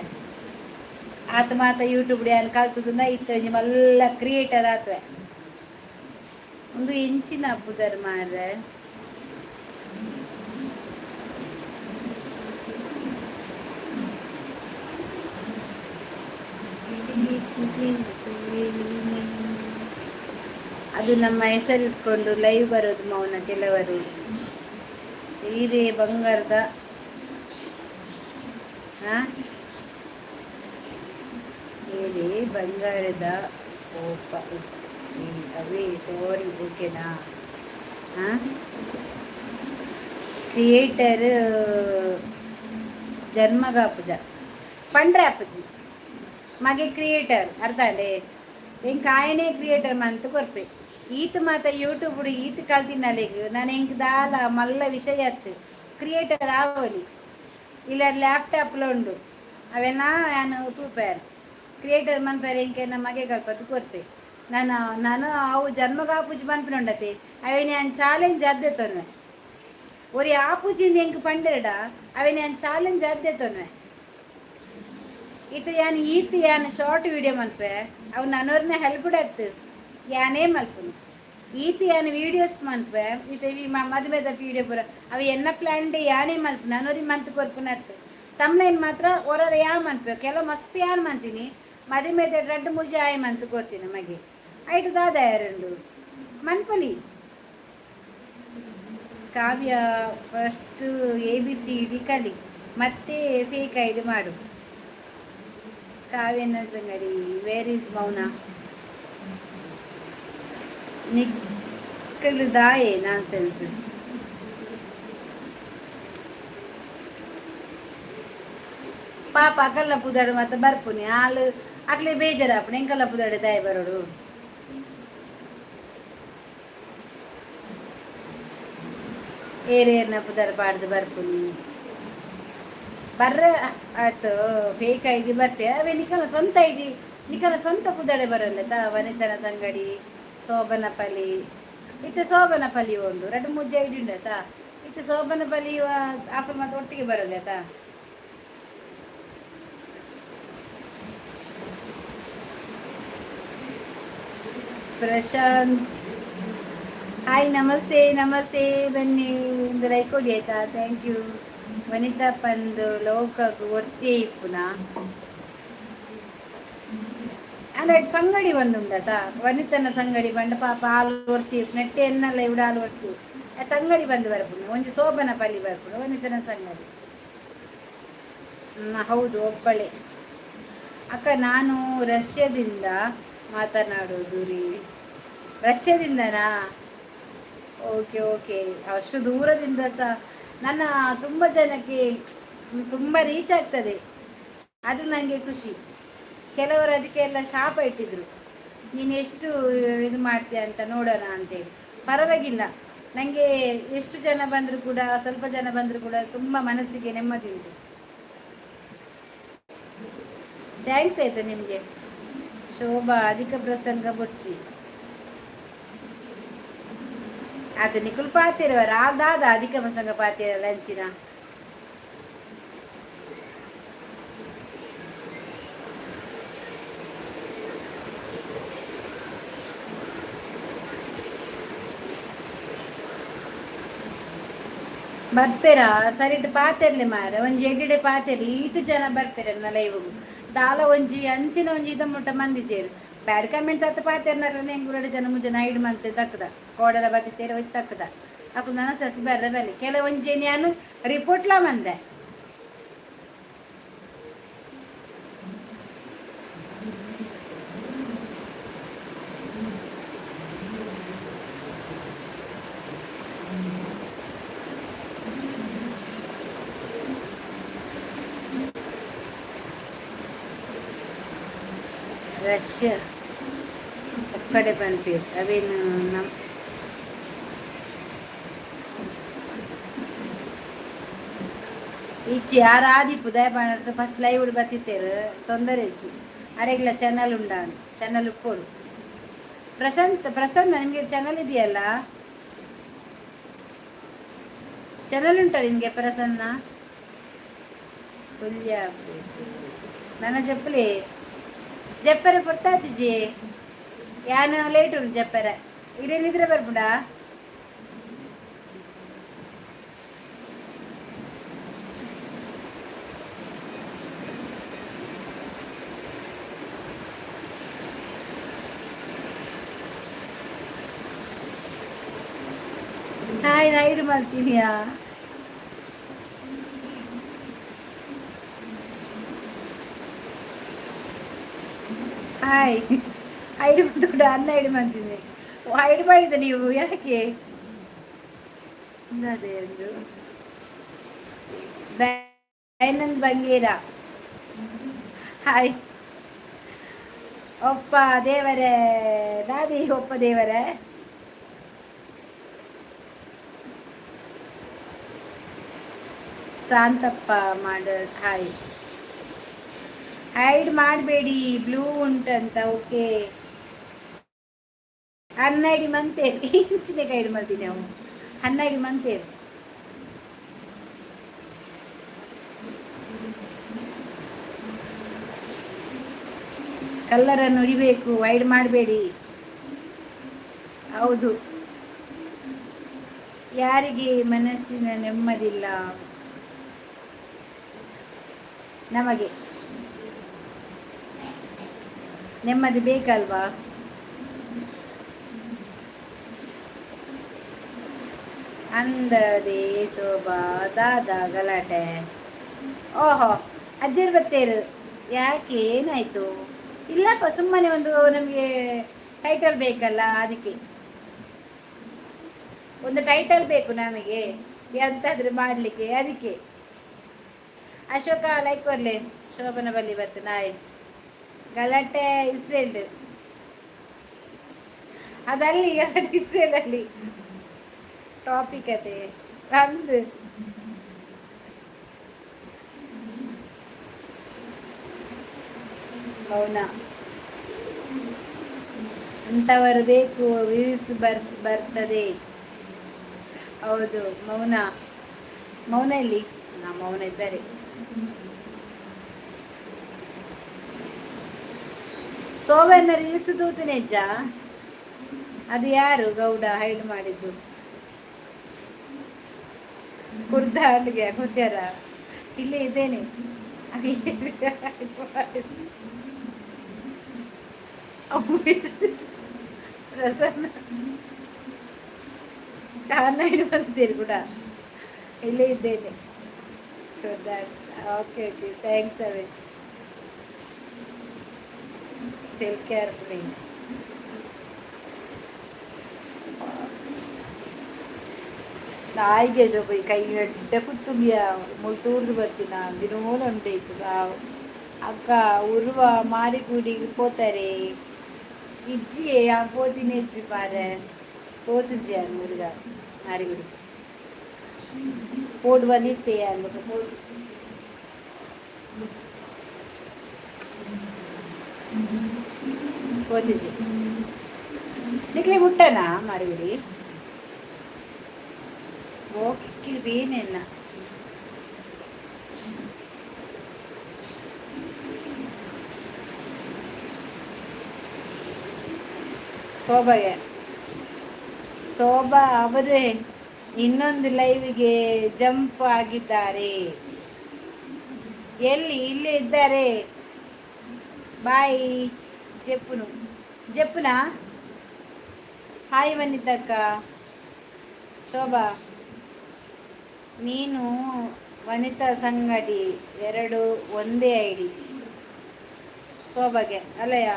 ಆತ ಮಾತ ಯೂಟ್ಯೂಬ್ ಡ್ಯಾನ್ ಕಲ್ತದ ಇತ್ತ ಮಲ್ಲ ಕ್ರಿಯೇಟರ್ ಆತ್ವೆ. ಒಂದು ಇಂಚಿನ ಪುದರ್ ಮಾರ್ರೆ. ಅದು ನಮ್ಮ ಹೆಸರಿಟ್ಕೊಂಡು ಲೈವ್ ಬರೋದು ಮೌನ ಕೆಲವರು. ಹೀರೆ ಬಂಗಾರದ, ಹಾ, ಹೇಳಿ ಬಂಗಾರದ ಕೋಪ ಉಚ್ಚಿ ಅವೇ. ಸಾರಿ, ಓಕೆನಾ? ಹಾಂ, ಕ್ರಿಯೇಟರ್ ಜನ್ಮಗಾಪುಜ ಪಂಡ್ರೆ ಅಪ್ಪಜಿ ಮಗೆ ಕ್ರಿಯೇಟರ್ ಅರ್ಥ ಅಂಡೆ. ಎಂಕ್ ಆಯನೇ ಕ್ರಿಯೇಟರ್ ಮಂತ್ ಕೊರ್ಪೆ. ಈತ ಮಾತ ಯೂಟ್ಯೂಬ್ ಈತ ಕಲ್ತಿನಲೆಗ್ ನಾನು ಎಂಕ್ ದಾಲ ಮಲ್ಲ ವಿಷಯ ಅತ್ತು. ಕ್ರಿಯೇಟರ್ ಆವಲಿ ಇಲ್ಲ, ಲ್ಯಾಪ್ಟಾಪ್ಲ ಉಂಡು, ಅವೆಲ್ಲ ನಾನು ತೂಪೇರ್. ಕ್ರಿಯೇಟರ್ ಮನ್ಪೇರೆ ಎಂಕೆ ನಮ್ಮ ಮಗೆ ಕಲ್ಪತ್ತು ಕೊರ್ಪೆ. ನಾನು ನಾನು ಅವು ಜನ್ಮಗಾಪುಜಿ ಮನ್ಪಿನ ಉಂಡತೆ. ಅವೇನೆ ನಾನು ಚಾಲೆಂಜ್ ಅದ್ದೆ ತೊನ್ವೆ. ಒರಿ ಆಪುಜಿಂದ ಎಂಕ್ ಪಂಡೆರಡ ಅವೇನೆ ನಾನು ಚಾಲೆಂಜ್ ಅದ್ದೆ ತೊನ್ವೆ. ಈತ ಯಾನ್ ಈತ ಯಾನ್ ಶಾರ್ಟ್ ವಿಡಿಯೋ ಮನ್ಪೆ, ಅವು ನನೋರ್ನ ಹೆಲ್ಪ್ ಅತ್ತು, ಯಾನೇ ಮಲ್ಪುನು. ಈತ ಯಾನ್ ವೀಡಿಯೋಸ್ ಮನ್ಪೆ, ಈತ ಈ ಮದುವೆದ ವಿಡಿಯೋ ಪೂರ ಅವು ಎನ್ನ ಪ್ಲಾನ್ ಡೇ ಯಾನೇ ಮಲ್ಪು, ನನೋರಿ ಮಂತ್ ಕೊರ್ಪುನತ್ತು. ತಮ್ಲೈನ್ ಮಾತ್ರ ಹೊರರ ಯಾ ಮನ್ಪೆ, ಕೆಲವು ಮಸ್ತ್ ಯಾನ್ ಮಂತೀನಿ. ಮದುವೆದ ರಡ್ಡು ಮೂಜಿ ಆಯ್ ಮಂತ್ ಕೊರ್ತೀನಿ ಮಗೆ. ಐಟು ದಾದ ಎರಡು ಮನ್ಪಲಿ. ಕಾವ್ಯ, ಫಸ್ಟ್ ಎಬಿಸಿಡಿ ಕಲಿ, ಮತ್ತೆ ಫೇಕ್ ಐಡಿ ಮಾಡು. ಕಾವ್ಯ ಸಂಗಡಿ, ವೇರ್ is ಮೌನ? ನಿಕ್ಕಲು ದಾಯೆ ನಾನ್ ಸೆನ್ಸ್. ಪಾಪ, ಅಕಲ್ನ ಪುದಾಡು ಮತ್ತೆ ಬರ್ಪುನಿ ಹಾಲು ಅಕ್ಲೆ ಬೇಜಾರಾಪುಣೆ. ಎಂಕಲ್ಲ ಪುದಾಡು ದಾಯ ಬರೋಡು? ಏರೇರ್ನ ಪುದರ್ ಪಾಡ್ದು ಬರ್ಪುನಿ ಬರ್ರ ಆಯ್ತು. ಫೇಕ್ ಐಡಿ ಬರ್ಪೆ. ಅವೇ ನಿಕಲ ಸ್ವಂತ ಐಡಿ, ನಿಕಲ ಸ್ವಂತ ಪುದಡೆ ಬರಲ್ಲ ತಾ. ವನಿತನ ಸಂಗಡಿ, ಶೋಭನ ಪಲಿ, ಇತ್ತೆ ಶೋಭನ ಪಲಿ ಉಂಡು. ರಡ್ಡು ಮೂಜಿ ಐಡಿ ಉಂಡತಾ. ಇತ್ತೆ ಸೋಬನ ಬಲಿ ಆಕುಲು ಮಾತ ಒಟ್ಟಿಗೆ ಬರೋದು ಆಯ್ತಾ? ಪ್ರಶಾಂತ್ ಹಾಯ್, ನಮಸ್ತೆ ನಮಸ್ತೆ, ಬನ್ನಿ. ಒಂದು ಲೈಕ್ ಕೊಡಿ ಆಯ್ತಾ? Thank you. ವನಿತಾ ಪಂದು ಲೋಕಗ್ ಒರ್ತಿ ಇಪ್ಪುನ ಅಂಡ್ ಸಂಗಡಿ ಒಂದುಂಡತ. ವನಿತನ ಸಂಗಡಿ ಬಂಡ ಪಾಪ ಹಾಲು ಒರ್ತಿ ನೆಟ್ಟೆ ಎನ್ನಲ್ಲ ಇವಿಡ ಹಾಲು ಒರ್ತಿ ತಂಗಡಿ ಬಂದು ಬರ್ಪುಂಡು. ಒಂಜಿ ಸೋಬನ ಪಲ್ಲಿ ಬರ್ಪುಂಡು ವನಿತನ ಸಂಗಡಿ. ಹೌದು, ಒಬ್ಬಳೆ ಅಕ್ಕ. ನಾನು ರಷ್ಯಾದಿಂದ ಮಾತನಾಡೋದು ರೀ. ರಷ್ಯಾದಿಂದನಾ? Okay okay. ಅಷ್ಟು ದೂರದಿಂದ ಸಹ ನನ್ನ ತುಂಬ ಜನಕ್ಕೆ ತುಂಬ ರೀಚ್ ಆಗ್ತದೆ, ಅದು ನನಗೆ ಖುಷಿ. ಕೆಲವರು ಅದಕ್ಕೆಲ್ಲ ಶಾಪ ಇಟ್ಟಿದ್ರು, ನೀನು ಎಷ್ಟು ಇದು ಮಾಡ್ತೀಯ ಅಂತ ನೋಡೋಣ ಅಂತೇಳಿ. ಪರವಾಗಿಲ್ಲ, ನನಗೆ ಎಷ್ಟು ಜನ ಬಂದರೂ ಕೂಡ, ಸ್ವಲ್ಪ ಜನ ಬಂದರೂ ಕೂಡ ತುಂಬ ಮನಸ್ಸಿಗೆ ನೆಮ್ಮದಿ ಉಂಟು. Thanks ಆಯ್ತಾ ನಿಮಗೆ. ಶೋಭಾ, ಅಧಿಕ ಪ್ರಸಂಗ ಬುಡ್ಚಿ. ಅದು ನಿಕುಲ್ ಪಾತಿರವರ ದಾದ ಅಧಿಕ ಪ್ರಸಂಗ ಪಾತಿರ ಲಂಚಿನ. ಬರ್ಪೇರಾ? ಸರಿಟ್ ಪಾತೆರ್ಲೆ ಮಾರ, ಒಂಜಿ ಎಡ್ಡೆ ಪಾತೆರ್ಲಿ. ಈತ್ ಜನ ಬರ್ಪೇರ ಲೈವ್. ದಾಲ ಒಂಜಿ ಅಂಚಿನ ಒಂಜಿ ಇದ ಮುಟ್ಟ ಮಂದಿ ಜೇರು. ಬ್ಯಾಡ್ ಕಮೆಂಟ್ ಅತ್ತ ಪಾತೆರ್ನಾಗ ಎಂಗುರಡು ಜನ ಮುಂಜೆ ನೈಡ್ ಮಂತೆ ತಕ್ಕದ ಕೋಡಲ ಬತ್ತಿ ತೇರ ಒಯ್ದು ತಕ್ಕದ ಅಕು ನನ್ನ ಸತಿ ಬರ್ರ ಬಲ್ಲಿ. ಕೆಲವೊಂಜಿ ನಾನು ರಿಪೋರ್ಟ್ಲಾ ಮಂದೆ. ರಷ್ಯಾ ಒಕ್ಕಡೆ ಪನ್ಪೇರು ಅವೇನು ನಮ್ಮ ಇಚ್ಚಿ ಯಾರು ಆದಿಪ್ಪು ದಯಪಾಣ. ಫಸ್ಟ್ ಲೈವ್ ಬತ್ತಿತ್ತೇರು, ತೊಂದರೆ ಇಚ್ಚಿ. ಅರೆಗ್ಲ ಚಾನಲ್ ಉಂಡ? ಚಾನಲ್ ಉಪ್ಪೋಡು. ಪ್ರಶಾಂತ್, ಪ್ರಸನ್ನ, ನಿಮಗೆ ಚಾನಲ್ ಇದೆಯಲ್ಲ? ಚಾನಲ್ ಉಂಟಾ ನಿಮಗೆ ಪ್ರಸನ್ನ? ಪುಲ್ಯ ನನ್ನ ಚಪ್ಪಲಿ ಜಪ್ಪರೆ ಪೊರ್ತಾತಿಜಿ. ಯಾನ್ ಲೇಟ್ ಉಂಟು ಜಪ್ಪರೆ. ಇಡೇನಿದ್ರೆ ಬರ್ಪುಂಡಾ? ಹಾಯ್, ರೈಡ್ ಮಾಡ್ತೀನಿಯಾ? ಹಾಯ್, ಐಡಿ ಬಂದು ಕೂಡ ಅನ್ನ ಐಡಿ ಮಾಡ್ತೀನಿ. ಐಡಿ ಮಾಡಿದ ನೀವು ಯಾಕೆ? ಅದೇ ಒಂದು ದಯಾನಂದ್ ಬಂಗೇರ ಹಾಯ್. ಒಪ್ಪ ದೇವರೇ, ದಾದಿ, ಒಪ್ಪ ದೇವರೇ. ಶಾಂತಪ್ಪ ಮಾಡ ಹಾಯ್. ಹೈಡ್ ಮಾಡಬೇಡಿ, ಬ್ಲೂ ಉಂಟಂತ. ಓಕೆ, ಹನ್ನೆರಡು ಮಂತೇರಿ ಇಂಚಿನ ಗೈಡ್ ಮಾಡ್ತೀನಿ ನಾವು. 12 ಮಂತೇರಿ. ಕಲ್ಲರನ್ನು ಹೊಡಿಬೇಕು, ವೈಡ್ ಮಾಡಬೇಡಿ. ಹೌದು, ಯಾರಿಗೆ ಮನಸ್ಸಿನ ನೆಮ್ಮದಿಲ್ಲ? ನಮಗೆ ನೆಮ್ಮದಿ ಬೇಕಲ್ವಾ? ಅಂದದೆ ಶೋಭಾ ದಾದಾ ಗಲಾಟೆ. ಓಹೋ, ಅಜ್ಜಿರ್ ಬತ್ತೇರು ಯಾಕೆ? ಏನಾಯ್ತು? ಇಲ್ಲಪ್ಪ, ಸುಮ್ಮನೆ ಒಂದು ನಮಗೆ ಟೈಟಲ್ ಬೇಕಲ್ಲ, ಅದಕ್ಕೆ. ಒಂದು ಟೈಟಲ್ ಬೇಕು ನಮಗೆ ಎಂತಾದ್ರೂ ಮಾಡಲಿಕ್ಕೆ, ಅದಕ್ಕೆ. ಅಶೋಕ, ಲೈಕ್ ಬರ್ಲಿ. ಶೋಭನ ಬಲ್ಲಿ ಬತ್ತು ನಾಯಿ ಗಲಾಟೆ ಇಸ್ರೇಲ್. ಅದಲ್ಲಿ ಗಲಾಟೆ ಇಸ್ರೇಲಲ್ಲಿ ಟಾಪಿಕ್ ಅದೇ ಅಂದು. ಮೌನ ಅಂಥವರು ಬೇಕು, ವ್ಯೂಸ್ ಬರ್ತದೆ. ಹೌದು, ಮೌನ. ಮೌನ ಎಲ್ಲಿ? ನಾ ಮೌನ ಇದ್ದಾರೆ. ಸೋಮಣ್ಣ ರೀಲ್ಸ್ ತೂತುನೆಜ್ಜ. ಅದು ಯಾರು ಗೌಡ ಹೈಡ್ ಮಾಡಿದ್ದು? ಕುರ್ದ ಅಲ್ಲಿಗೆ ಕುರ್ದ್ಯಾರ? ಇಲ್ಲೇ ಇದ್ದೇನೆ. ಅದು hide ಮಾಡಿದ್ದು? ಉಮೇಶ್ ಪ್ರಸನ್ನ ಚಾನ ಬಂತೀರಿ ಕೂಡ. ಇಲ್ಲೇ ಇದ್ದೇನೆ. ಓಕೆ ಓಕೆ, thanks ಅವೇ. Take care. ನಾಯಿಗೆ ಶೋಭ ಈ ಕೈ ಎಡ್ಡೆ ಕುತ್ತುಂಬಿಯ ಮುಲ್ತೂರ್ದು ಬರ್ತೀನ ದಿನೋಲ ಉಂಟು ಇಪ್ಪ ಸಾವು. ಅಕ್ಕ, ಉರ್ವ ಮಾರಿಗುಡಿಗೆ ಪೋತಾರೆ? ಇಜ್ಜಿಯೇ, ಆ ಪೋತಿನ ಇಜ್ಜಿ ಪಾರೆ ಪೋತುಜಿ ಮುರುಗ ಮಾರಿಗುಡಿ ಪೋಡು ಬಂದಿತ್ತೆ ಅನ್ಬೇಕು ಪೋದು. ಪೋತಿಜಿ. ನಿಕ್ಲೆ ಮುಟ್ಟನಾ ಮಾರಿಗುಡಿ? ಓಕೆ, ಬೇನೆನ್ನ ಶೋಭಾಗೆ. ಶೋಭಾ ಅವರೇ ಇನ್ನೊಂದು ಲೈವ್ಗೆ ಜಂಪ್ ಆಗಿದ್ದಾರೆ. ಎಲ್ಲಿ? ಇಲ್ಲೇ ಇದ್ದಾರೆ. ಬಾಯ್ ಜೆಪ್ಪುನು ಜೆಪ್ಪುನಾ. ಹಾಯ್ ವನಿತಕ್ಕ. ಶೋಭಾ, ನೀನು ವನಿತಾ ಸಂಗಡಿ ಎರಡು ಒಂದೇ ಐಡಿ. ಶೋಭಾಗೆ ಅಲ್ಲಯ್ಯ,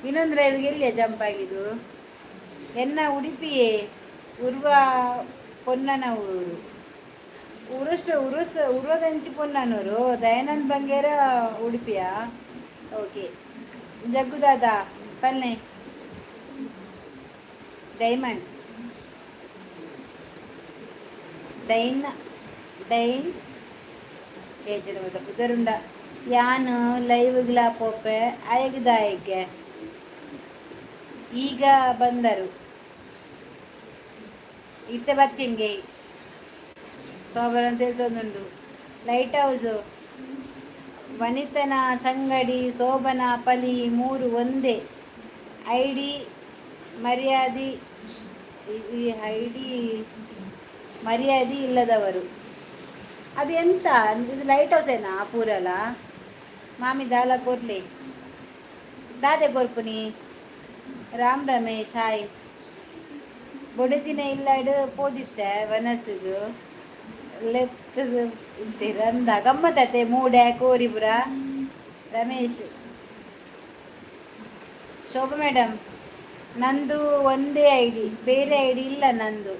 ಇನ್ನೊಂದು ಲೈವ್ಗೆ ಎಲ್ಲಿಯ ಜಂಪ್ ಆಗಿದ್ದು? ಎನ್ನ ಉಡುಪಿಯೇ. ಉರ್ವ ಪೊನ್ನನ ಊರು. ಉರುಷ್ಟು ಉರುಸ್ ಉರ್ವದಂಚಿ ಪೊನ್ನನೂರು. ದಯಾನಂದ್ ಬಂಗೇರ ಉಡುಪಿಯ. ಓಕೆ ಜಗ್ಗುದಾದ ಪಲ್ನೆ. ಡೈಮಂಡ್ ಡೈನ್ ಡೈನ್ ಏಜನ ಮತ ಪುದರುಂಡ. ಯಾನ್ ಲೈವ್ಗ್ಲಾ ಪೋಪೆ ಅಯಗ್ದಾಯಕ್ಕೆ ಈಗ ಬಂದರು. ಇತ್ತೆ ಬತ್ತಿನ್ಗೆ ಸೋಬರ ಅಂತ ಹೇಳ್ತೊಂದುಂಡು. ಲೈಟ್ ಹೌಸು ವನಿತನ ಸಂಗಡಿ ಶೋಭನ ಪಲಿ ಮೂರು ಒಂದೇ ಐಡಿ. ಮರ್ಯಾದಿ ಈ ಐಡಿ ಮರ್ಯಾದೆ ಇಲ್ಲದವರು. ಅದು ಎಂತ ಇದು? ಲೈಟ್ ಹೌಸ್ ಏನಾ ಪೂರಲ? ಮಾಮಿ ದಾಲ ಕೊರ್ಲಿ ದಾದೆ ಕೊರ್ಪುನಿ. ರಾಮ್ ರಮೇಶ್ ಹಾಯ್. ಬೊಡೆದಿನ ಇಲ್ಲಾಡು ಪೋದಿತ್ತೆ ವನಸುಗು ಲೆತ್ತದು ಅಂದ ಗಮ್ಮತ್ತತೆ ಮೂಡೆ ಕೋರಿಪುರ. ರಮೇಶ್. ಶೋಭಾ ಮೇಡಮ್, ನಂದು ಒಂದೇ ಐಡಿ, ಬೇರೆ ಐಡಿ ಇಲ್ಲ ನಂದು.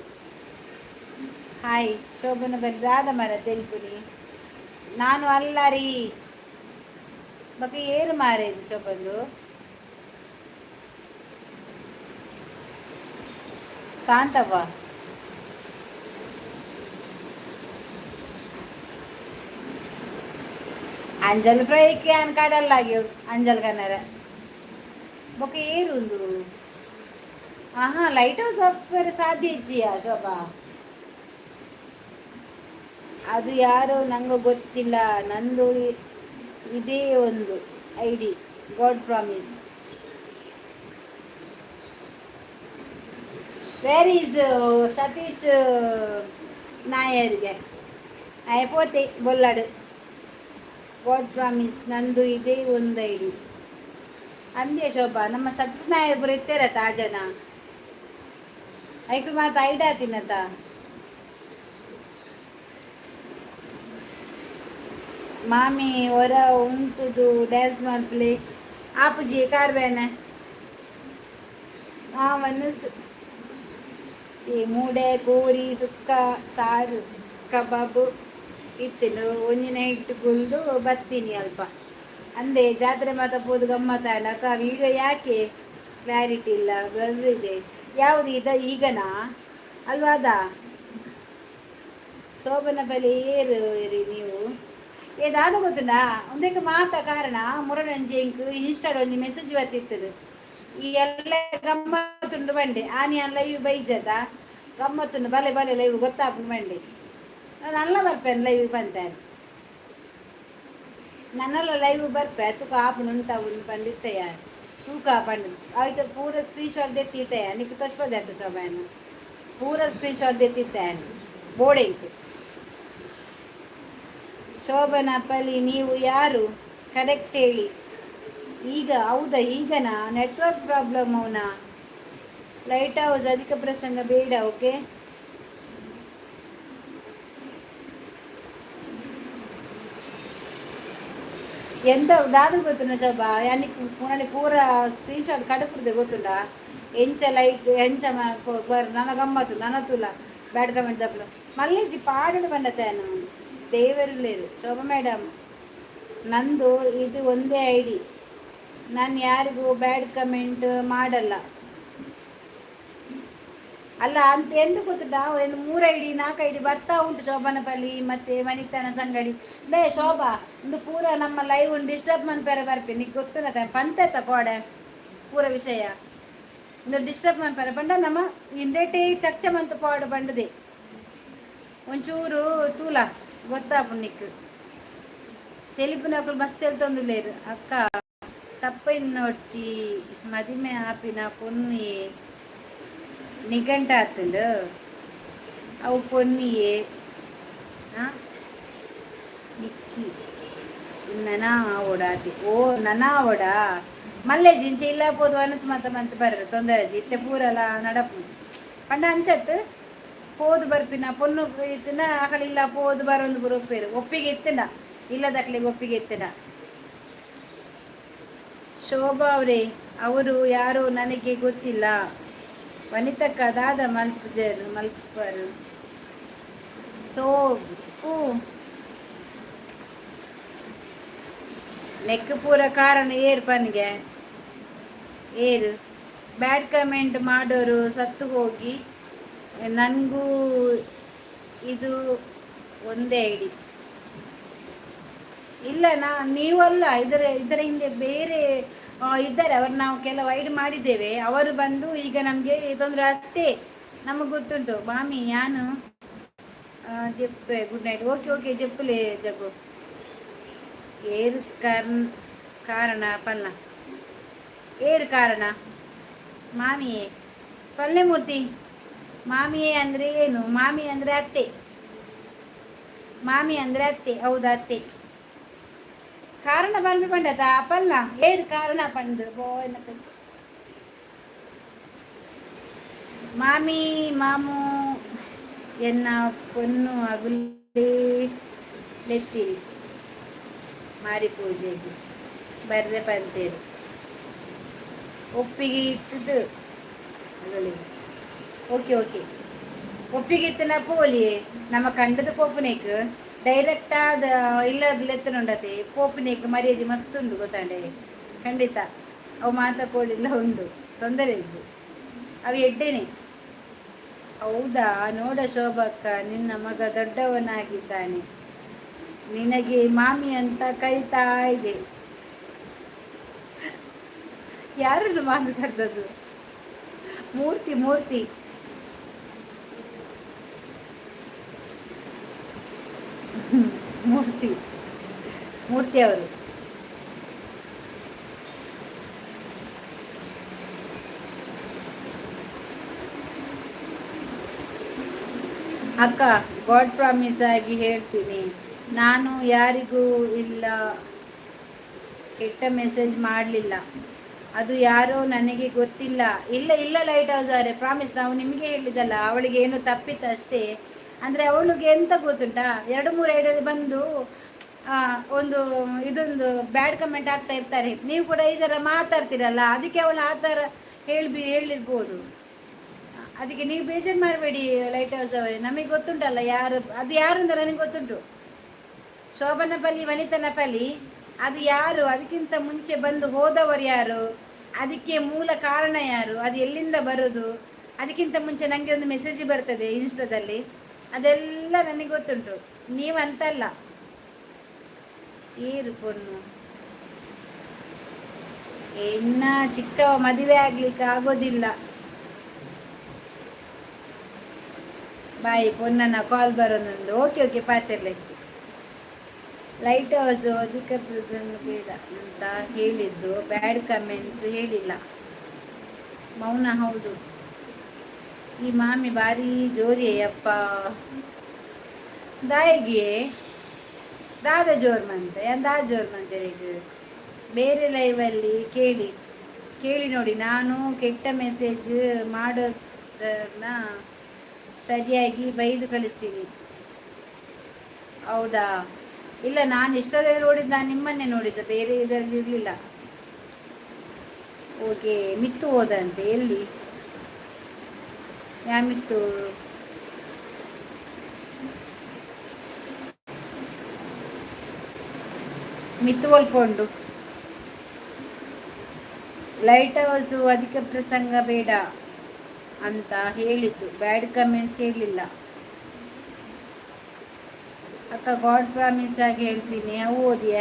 ಹಾಯ್ ಶೋಭನ ಬಲ್ಲಿ ರಾಧ ಮರ ತೆಲ್ಪುನಿ. ನಾನು ಅಲ್ಲ ರೀ. ಬೊಕ ಏರು ಮಾರೆ ಇದು ಶೋಭಂದು? ಶಾಂತವ್ವ. ಅಂಜಲ್ ಫ್ರೈಗೆ ಅನ್ ಕಡಲ್ಲಾಗಿ ಅಂಜಲ್ ಕನ್ನರ. ಬೊಕ ಏರುಂದು? ಆಹಾ, ಲೈಟ್ ಹೌಸ್ ಅಪ್ಪರೆ ಸಾಧ್ಯ ಇಜ್ಜಿಯಾ ಶೋಭಾ? ಅದು ಯಾರೋ ನಂಗೆ ಗೊತ್ತಿಲ್ಲ. ನಂದು ಇದೇ ಒಂದು ID. God promise. Where is Satish ನಾಯರ್ಗೆ ಪೋತೆ ಬೊಲ್ಲಾಡು. ಗಾಡ್ ಪ್ರಾಮಿಸ್, ನಂದು ಇದೇ ಒಂದು ಐಡಿ ಅಂದೆ. ಶೋಭಾ, ನಮ್ಮ ಸತೀಶ್ ನಾಯರ್ ಪೂರ ಇತ್ತೇರ ತಾಜನ. ಐಕ್ಳು ಮಾತ ಐಡಾ ತಿನ್ನತ. ಮಾಮಿ ಹೊರ ಉಂತುದು ಡ್ಯಾನ್ಸ್ ಮಲ್ಪಲೆ ಆಪುಜಿ ಕಾರ್ ಬೇನೆ. ಆ ಮನಸ್ಸು ಮೂಡೆ ಕೋರಿ ಸುಕ್ಕ ಸಾರು ಕಬಾಬು ಇತ್ತಿನ. ಒಂಜಿ ನೈಟ್ ಕುಲ್ದು ಬತ್ತೀನಿ ಅಲ್ಪ ಅಂದೆ. ಜಾತ್ರೆ ಮಾತ ಪೋದು ಗಮ್ಮತ್ತಾಂಡ. ಅಕ್ಕ, ವಿಡಿಯೋ ಯಾಕೆ ಕ್ಲಾರಿಟಿ ಇಲ್ಲ, ಬ್ಲರ್ ಇದೆ? ಯಾವುದು ಇದ ಈಗನಾ ಅಲ್ವಾ? ಅದಾ ಶೋಭನ ಬಳಿ ಏರು ಇರಿ ನೀವು. ಏ ದಾದ ಗೊತ್ತುಂಡಾ? ಒಂದೇಕ ಮಾತ ಕಾರಣ ಮುರಡಂಜಿ ಎಂಕ್ ಇನ್ಸ್ಟಾಡ್ ಒಂಜಿ ಮೆಸೇಜ್ ಬತ್ತಿತ್ತದು. ಈ ಎಲ್ಲ ಗಮ್ಮತ್ತುಂಡು ಬಂಡೆ ಆನಿ ಅಲ್ಲ ಇವು ಬೈಜದ. ಗಮ್ಮತ್ತನ್ನು ಬಲೆ ಬಲೆ ಲೈವ್ ಗೊತ್ತಾಪು ಮಂಡಿ ನಲ್ಲ ಬರ್ಪೇನು ಲೈವ್ ಬಂತಾನೆ ನನ್ನೆಲ್ಲ ಲೈವ್ ಬರ್ಪೆ ತುಕ ಆಪುನು ಅಂತ ಉಂದು ಬಂದಿತ್ತಯ್ಯ ತೂಕ ಪಂಡ ಆಯ್ತು ಪೂರ ಸ್ಕ್ರೀನ್ ಶಾಟ್ ದೆತ್ತಿತ್ತಯ್ಯ ನಿಕ್ ತಶ್ಪದೆ ಆಯ್ತು ಶೋಭಾನ ಪೂರ ಸ್ಕ್ರೀನ್ ಶಾಟ್ ದೆತ್ತಿತ್ತೆ ಬೋರ್ಡಿಂಗ್. ಶೋಭನಾ ಪಲಿ, ನೀವು ಯಾರು? ಕರೆಕ್ಟ್ ಹೇಳಿ ಈಗ. ಹೌದಾ? ಈಗನಾ? ನೆಟ್ವರ್ಕ್ ಪ್ರಾಬ್ಲಮ್ ಅವನಾ? ಲೈಟ್ ಹೌಸ್, ಅಧಿಕ ಪ್ರಸಂಗ ಬೇಡ, ಓಕೆ? ಎಂತ ದಾದ ಗೊತ್ತುಂಡ ಶೋಭಾ? ಯಾನಿಕ್ ಪೂರ ಪೂರ ಸ್ಕ್ರೀನ್ ಶಾಟ್ ಕಡಪುರ್ದೆ ಗೊತ್ತುಂಡ? ಎಂಚ ಲೈಟ್ ಎಂಚ ಬರ್ ನನ್ನ ಗಮ್ಮತ್ತು ನನ್ನ ತುಲ ಬ್ಯಾಡ್ ಕಮೆಂಟ್ ದಕ್ಲು ಮಲ್ಲೇಜಿ ಪಾಡಡು ಬಂಡತೇನು ದೇವರು ಲೇರು. ಶೋಭಾ ಮೇಡಮ್, ನಂದು ಇದು ಒಂದೇ ಐಡಿ. ನಾನು ಯಾರಿಗೂ ಬ್ಯಾಡ್ ಕಮೆಂಟ್ ಮಾಡಲ್ಲ ಅಲ್ಲ ಅಂತ ಎಂದು ಗೊತ್ತುಂಟಾ? ಒಂದು ಮೂರು ಐಡಿ, ನಾಲ್ಕು ಐಡಿ ಬರ್ತಾ ಉಂಟು. ಶೋಭನಪಲ್ಲಿ ಮತ್ತೆ ವನಿತಾನ ಸಂಗಡಿ ಲೇ ಶೋಭಾ, ಒಂದು ಪೂರ ನಮ್ಮ ಲೈವ್ ಡಿಸ್ಟರ್ಬ್ ಮನ್ಪೆರೆ ಬರ್ಪಿ. ನಿಕ್ ಗೊತ್ತುನ ಪಂತೆತ್ತ ಕೋಡೆ ಪೂರ ವಿಷಯ. ಇಂದು ಡಿಸ್ಟರ್ಬ್ ಮನ್ಪೆರೆ ಪಂಡ ನಮ್ಮ ಇಂದೇಟೇ ಚರ್ಚೆ ಮಂತ್ ಪಾಡು ಬಂಡದೆ. ಒಂಚೂರು ತೂಲ, ಗೊತ್ತಾಪು ನಿಕ್. ತೆಲಿಪುನಕುಲು ಮಸ್ತ್ ತೆಲ್ತೊಂದುಲ್ಲೇರು. ಅಕ್ಕ, ತಪ್ಪ ಇನ್ನೊಡ್ಚಿ ಮದಿಮೆ ಆಪಿನ ಪೊನ್ನುಯೆ ನಿಘಂಟ ಆತುಂಡು. ಅವು ಪೊನ್ನಿಯೇ ನಿಕ್ಕಿ ನನ ಆವೊಡಾತಿ. ಓ, ನನ ಆವೊಡಾ? ಮಲ್ಲೆಜಿ ಇಂಚ ಇಲ್ಲ ಪೋದು ಅನಸ್ ಮತ್ತ ಮಂತ್ ಬರ್ರೆ ತೊಂದರೆ ಇತ್ತೆ ಪೂರಲ ನಡಪು ಪಂಡ ಅಂಚತ್ ಪೋದು ಬರ್ಪಿನ ಪೊನ್ನು ಇತ್ತಿನ ಅಕಲಿಲ್ಲ ಪೋದು ಬರೊಂದು ಪೂರ ಒಪ್ಪೇರು. ಒಪ್ಪಿಗೆ ಇತ್ತಿನ ಇಲ್ಲದಕ್ಲಿಗೆ ಒಪ್ಪಿಗೆ ಇತ್ತಿನ. ಶೋಭಾ ಅವರೇ, ಅವರು ಯಾರು ನನಗೆ ಗೊತ್ತಿಲ್ಲ. ವನಿತಕ್ಕ, ದಾದ ಮಲ್ಪುಜರ್ ಮಲ್ಪರು ಸೋ ಸ್ಕೂ ನೆಕ್ ಪೂರ ಕಾರಣ ಏರ್ ಪನ್ಗೆ? ಏರು ಬ್ಯಾಡ್ ಕಮೆಂಟ್ ಮಾಡೋರು ಸತ್ತು ಹೋಗಿ. ನನಗೂ ಇದು ಒಂದೇ ಐಡಿ. ಇಲ್ಲ, ನಾ ನೀವಲ್ಲ. ಇದರ ಇದರ ಹಿಂದೆ ಬೇರೆ ಇದ್ದಾರೆ. ಅವರು ನಾವು ಕೆಲವು ಐಡಿ ಮಾಡಿದ್ದೇವೆ. ಅವರು ಬಂದು ಈಗ ನಮಗೆ ತೊಂದರೆ ಅಷ್ಟೇ ನಮಗೆ ಗೊತ್ತುಂಟು. ಮಾಮಿ, ಯಾನು ಜೆಪ್ಪೆ. Good night. Okay okay, ಜೆಪ್ಪುಲೆ ಜಗು. ಏರು ಕಾರಣ ಕಾರಣ ಪಲ್ಲ? ಏರು ಕಾರಣ ಮಾಮಿಯೇ? ಪಲ್ಲೆ ಮೂರ್ತಿ, ಮಾಮಿಯೇ ಅಂದರೆ ಏನು? ಮಾಮಿ ಅಂದರೆ ಅತ್ತೆ. ಮಾಮಿ ಅಂದರೆ ಅತ್ತೆ. ಹೌದಾ? ಅತ್ತೆ ಕಾರಣ ಬಂದು ಪಂಡತ ಪಲ್ಲ ಏರು ಕಾರಣ ಪಂಡು ಬೋ. ಮಾಮಿ ಮಾಮು ಎನ್ನ ಪೊನ್ನು ಅಗುಲೇ ಲೆತ್ತಿರಿ ಮಾರಿ ಪೂಜೆಗೆ ಬರ್ರೆ ಪಂತೇರು. ಒಪ್ಪಿಗೆ ಇತ್ತದು ಅಗಲಿಗೆ. ಓಕೆ ಓಕೆ, ಒಪ್ಪಿಗೆ ಇತ್ತನ ಪೋಲಿ. ನಮ್ಮ ಕಂಡದ ಪೋಪುನೇಕ್ ಡೈರೆಕ್ಟ್ ಆದ ಇಲ್ಲದ ಲೆತ್ತನುಂಡತೆ. ಪೋಪುನೇಕ್ ಮರ್ಯಾದೆ ಮಸ್ತ್ ಉಂಡು ಗೊತ್ತಾಂಡೆ. ಖಂಡಿತ ಅವು ಮಾತ ಕೋಡಿಲ್ಲ ಉಂಡು, ತೊಂದರೆ ಇಜ್ಜಿ. ಅವು ಎಡ್ಡೆನೆ. ಹೌದಾ? ನೋಡ ಶೋಭಕ್ಕ, ನಿನ್ನ ಮಗ ದೊಡ್ಡವನಾಗಿದ್ದಾನೆ. ನಿನಗೆ ಮಾಮಿ ಅಂತ ಕರಿತಾ ಇದೆ. ಯಾರನ್ನು ಮಾಮಿ ಕರೆದದ್ದು? ಮೂರ್ತಿ, ಮೂರ್ತಿ, ಮೂರ್ತಿ, ಮೂರ್ತಿ ಅವರು. ಅಕ್ಕ, ಗಾಡ್ ಪ್ರಾಮಿಸ್ ಆಗಿ ಹೇಳ್ತೀನಿ, ನಾನು ಯಾರಿಗೂ ಇಲ್ಲ ಕೆಟ್ಟ ಮೆಸೇಜ್ ಮಾಡಲಿಲ್ಲ. ಅದು ಯಾರೋ ನನಗೆ ಗೊತ್ತಿಲ್ಲ. ಇಲ್ಲ ಇಲ್ಲ, ಲೈಟ್ ಹೌಸ್ ಅವರೇ, ಪ್ರಾಮಿಸ್. ನಾವು ನಿಮಗೆ ಹೇಳಿದಲ್ಲ, ಅವಳಿಗೆ ಏನು ತಪ್ಪಿತ್ತು ಅಷ್ಟೇ. ಅಂದರೆ ಅವಳಿಗೆ ಎಂತ ಗೊತ್ತುಂಟಾ? ಎರಡು ಮೂರು ಐಡಲ್ಲಿ ಬಂದು ಒಂದು ಇದೊಂದು ಬ್ಯಾಡ್ ಕಮೆಂಟ್ ಆಗ್ತಾ ಇರ್ತಾರೆ. ನೀವು ಕೂಡ ಈ ಥರ ಮಾತಾಡ್ತೀರಲ್ಲ, ಅದಕ್ಕೆ ಅವಳು ಆ ಥರ ಹೇಳಿರ್ಬೋದು. ಅದಕ್ಕೆ ನೀವು ಬೇಜಾರು ಮಾಡಬೇಡಿ ಲೈಟ್ ಹೌಸ್ ಅವರೇ. ನಮಗೆ ಗೊತ್ತುಂಟಲ್ಲ ಯಾರು ಅದು, ಯಾರು ಅಂತ ನನಗೆ ಗೊತ್ತುಂಟು. ಶೋಭನ ಪಲಿ, ವನಿತನ ಪಲಿ, ಅದು ಯಾರು? ಅದಕ್ಕಿಂತ ಮುಂಚೆ ಬಂದು ಹೋದವರು ಯಾರು? ಅದಕ್ಕೆ ಮೂಲ ಕಾರಣ ಯಾರು? ಅದು ಎಲ್ಲಿಂದ ಬರೋದು? ಅದಕ್ಕಿಂತ ಮುಂಚೆ ನನಗೆ ಒಂದು ಮೆಸೇಜ್ ಬರ್ತದೆ ಇನ್ಸ್ಟಾದಲ್ಲಿ. ಅದೆಲ್ಲ ನನಗೆ ಗೊತ್ತುಂಟು, ನೀವಂತಲ್ಲ. ಏರು ಪೊನ್ನು? ಇನ್ನ ಚಿಕ್ಕವ, ಮದುವೆ ಆಗ್ಲಿಕ್ಕೆ ಆಗೋದಿಲ್ಲ. ಬಾಯ್ ಪೊನ್ನನ ಕಾಲ್ ಬರೋದುಂಡು. ಓಕೆ ಓಕೆ ಪಾತಿರ್ಲೆ. ಲೈಟ್ ಹೌಸ್ ಅಧಿಕ ಪ್ರೆಸೆಂಟ್ ಬೇಡ ಅಂತ ಹೇಳಿದ್ದು, ಬ್ಯಾಡ್ ಕಮೆಂಟ್ಸ್ ಹೇಳಿಲ್ಲ. ಮೌನ ಹೌದು. ಈ ಮಾಮಿ ಭಾರಿ ಜೋರಿ ಅಪ್ಪ. ದಾಯಿಗೆ ದಾದ ಜೋರ್ ಮಂತೆ ದಾ ಜೋರ್ ಮಂತೆ. ಬೇರೆ ಲೈವಲ್ಲಿ ಕೇಳಿ ಕೇಳಿ ನೋಡಿ. ನಾನು ಕೆಟ್ಟ ಮೆಸೇಜ್ ಮಾಡೋದನ್ನ ಸರಿಯಾಗಿ ಬೈದು ಕಳಿಸ್ತೀನಿ. ಹೌದಾ? ಇಲ್ಲ, ನಾನು ಇಷ್ಟರಲ್ಲಿ ನೋಡಿದ್ದು, ನಾನು ನಿಮ್ಮನ್ನೇ ನೋಡಿದ್ದೆ, ಬೇರೆ ಇದರಲ್ಲಿ ಇರಲಿಲ್ಲ. ಓಕೆ, ಮಿತ್ತು ಹೋದಂತೆ. ಎಲ್ಲಿ ಯಾ ಮಿತ್ತು? ಮಿತ್ತು ಹೊಲ್ಕೊಂಡು. ಲೈಟ್ ಹೌಸು ಅಧಿಕ ಪ್ರಸಂಗ ಬೇಡ ಅಂತ ಹೇಳಿದ್ದು, ಬ್ಯಾಡ್ ಕಮೆಂಟ್ಸ್ ಹೇಳಲಿಲ್ಲ ಅಕ್ಕ. ಗಾಡ್ ಪ್ರಾಮಿಸ್ ಆಗಿ ಹೇಳ್ತೀನಿ. ಓದಿಯ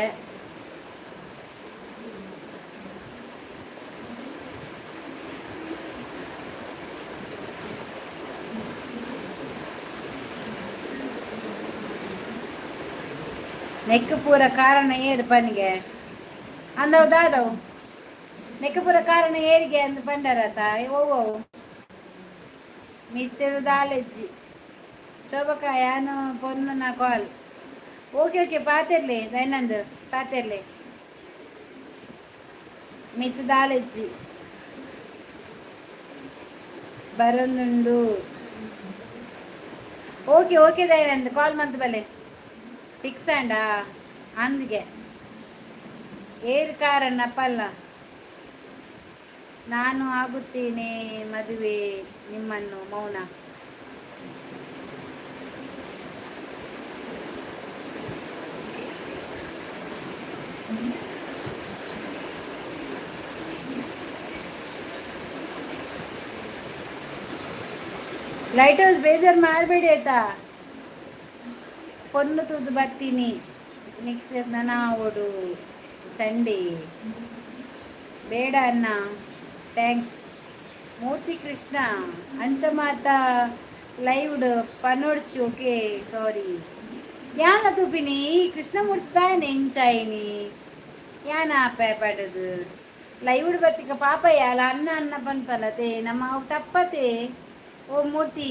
ನೆಕ್ ಪೂರ ಕಾರಣ ಏರು ಪನಿಗೆ ಅಂದವು ದಾದವು. ನೆಕ್ ಪೂರ ಕಾರಣ ಏರಿಗೆ ಅಂದ್ ಪಂಡರತ. ಓ ಮಿತ್ತಿರು ದಾಲೆಜ್ಜಿ ಶೋಭಕ ಯಾನು ಪೊನ್ನನ ಕಾಲ್. ಓಕೆ ಓಕೆ ಪಾತಿರ್ಲಿ ದೈನಂದ್ ಪಾತಿರ್ಲಿ. ಮಿತ್ತು ದಾಲೆಜ್ಜಿ ಬರೊಂದುಂಡು. ಓಕೆ ಓಕೆ ದೈನಂದ್, ಕಾಲ್ ಮಂತ್ ಬಲೆ ಫಿಕ್ಸ್ ಆಂಡ ಅಂದ್ಗೆ ಏರ್ ಕಾರಣ್ಣ ಪಲ್ಲ. ನಾನು ಆಗುತ್ತೇನೆ ಮದುವೆ ನಿಮ್ಮನ್ನು. ಮೌನ. ಲೈಟ್ ಹೌಸ್, ಬೇಜಾರು ಮಾಡಬೇಡಿ ಆಯ್ತಾ? ಪೊನ್ನು ತೂದು ಬರ್ತೀನಿ. ನೆಕ್ಸ್ಟ್ ನನ್ನ ಓಡು ಸಂಡೇ. ಬೇಡ ಅಣ್ಣ, thanks. ಮೂರ್ತಿ ಕೃಷ್ಣ ಅಂಚಮಾತ ಲೈವ್ಡ್ ಪನೊಡ್ಚು. ಓಕೆ, ಸಾರಿ. ಯಾನ ತೂಪಿನಿ ಕೃಷ್ಣಮೂರ್ತಿ ತಾನೆ ಇಂಚಾಯಿನಿ. ಯಾನ ಆಪೆ ಪಡದು ಲೈವ್ಡ್ ಬತ್ತಿಕ ಪಾಪ ಯಾಲ ಅನ್ನ ಅನ್ನ ಪನ್ಪಲತೆ ನಮ್ಮ ಅವು ತಪ್ಪತೆ. ಓ ಮೂರ್ತಿ,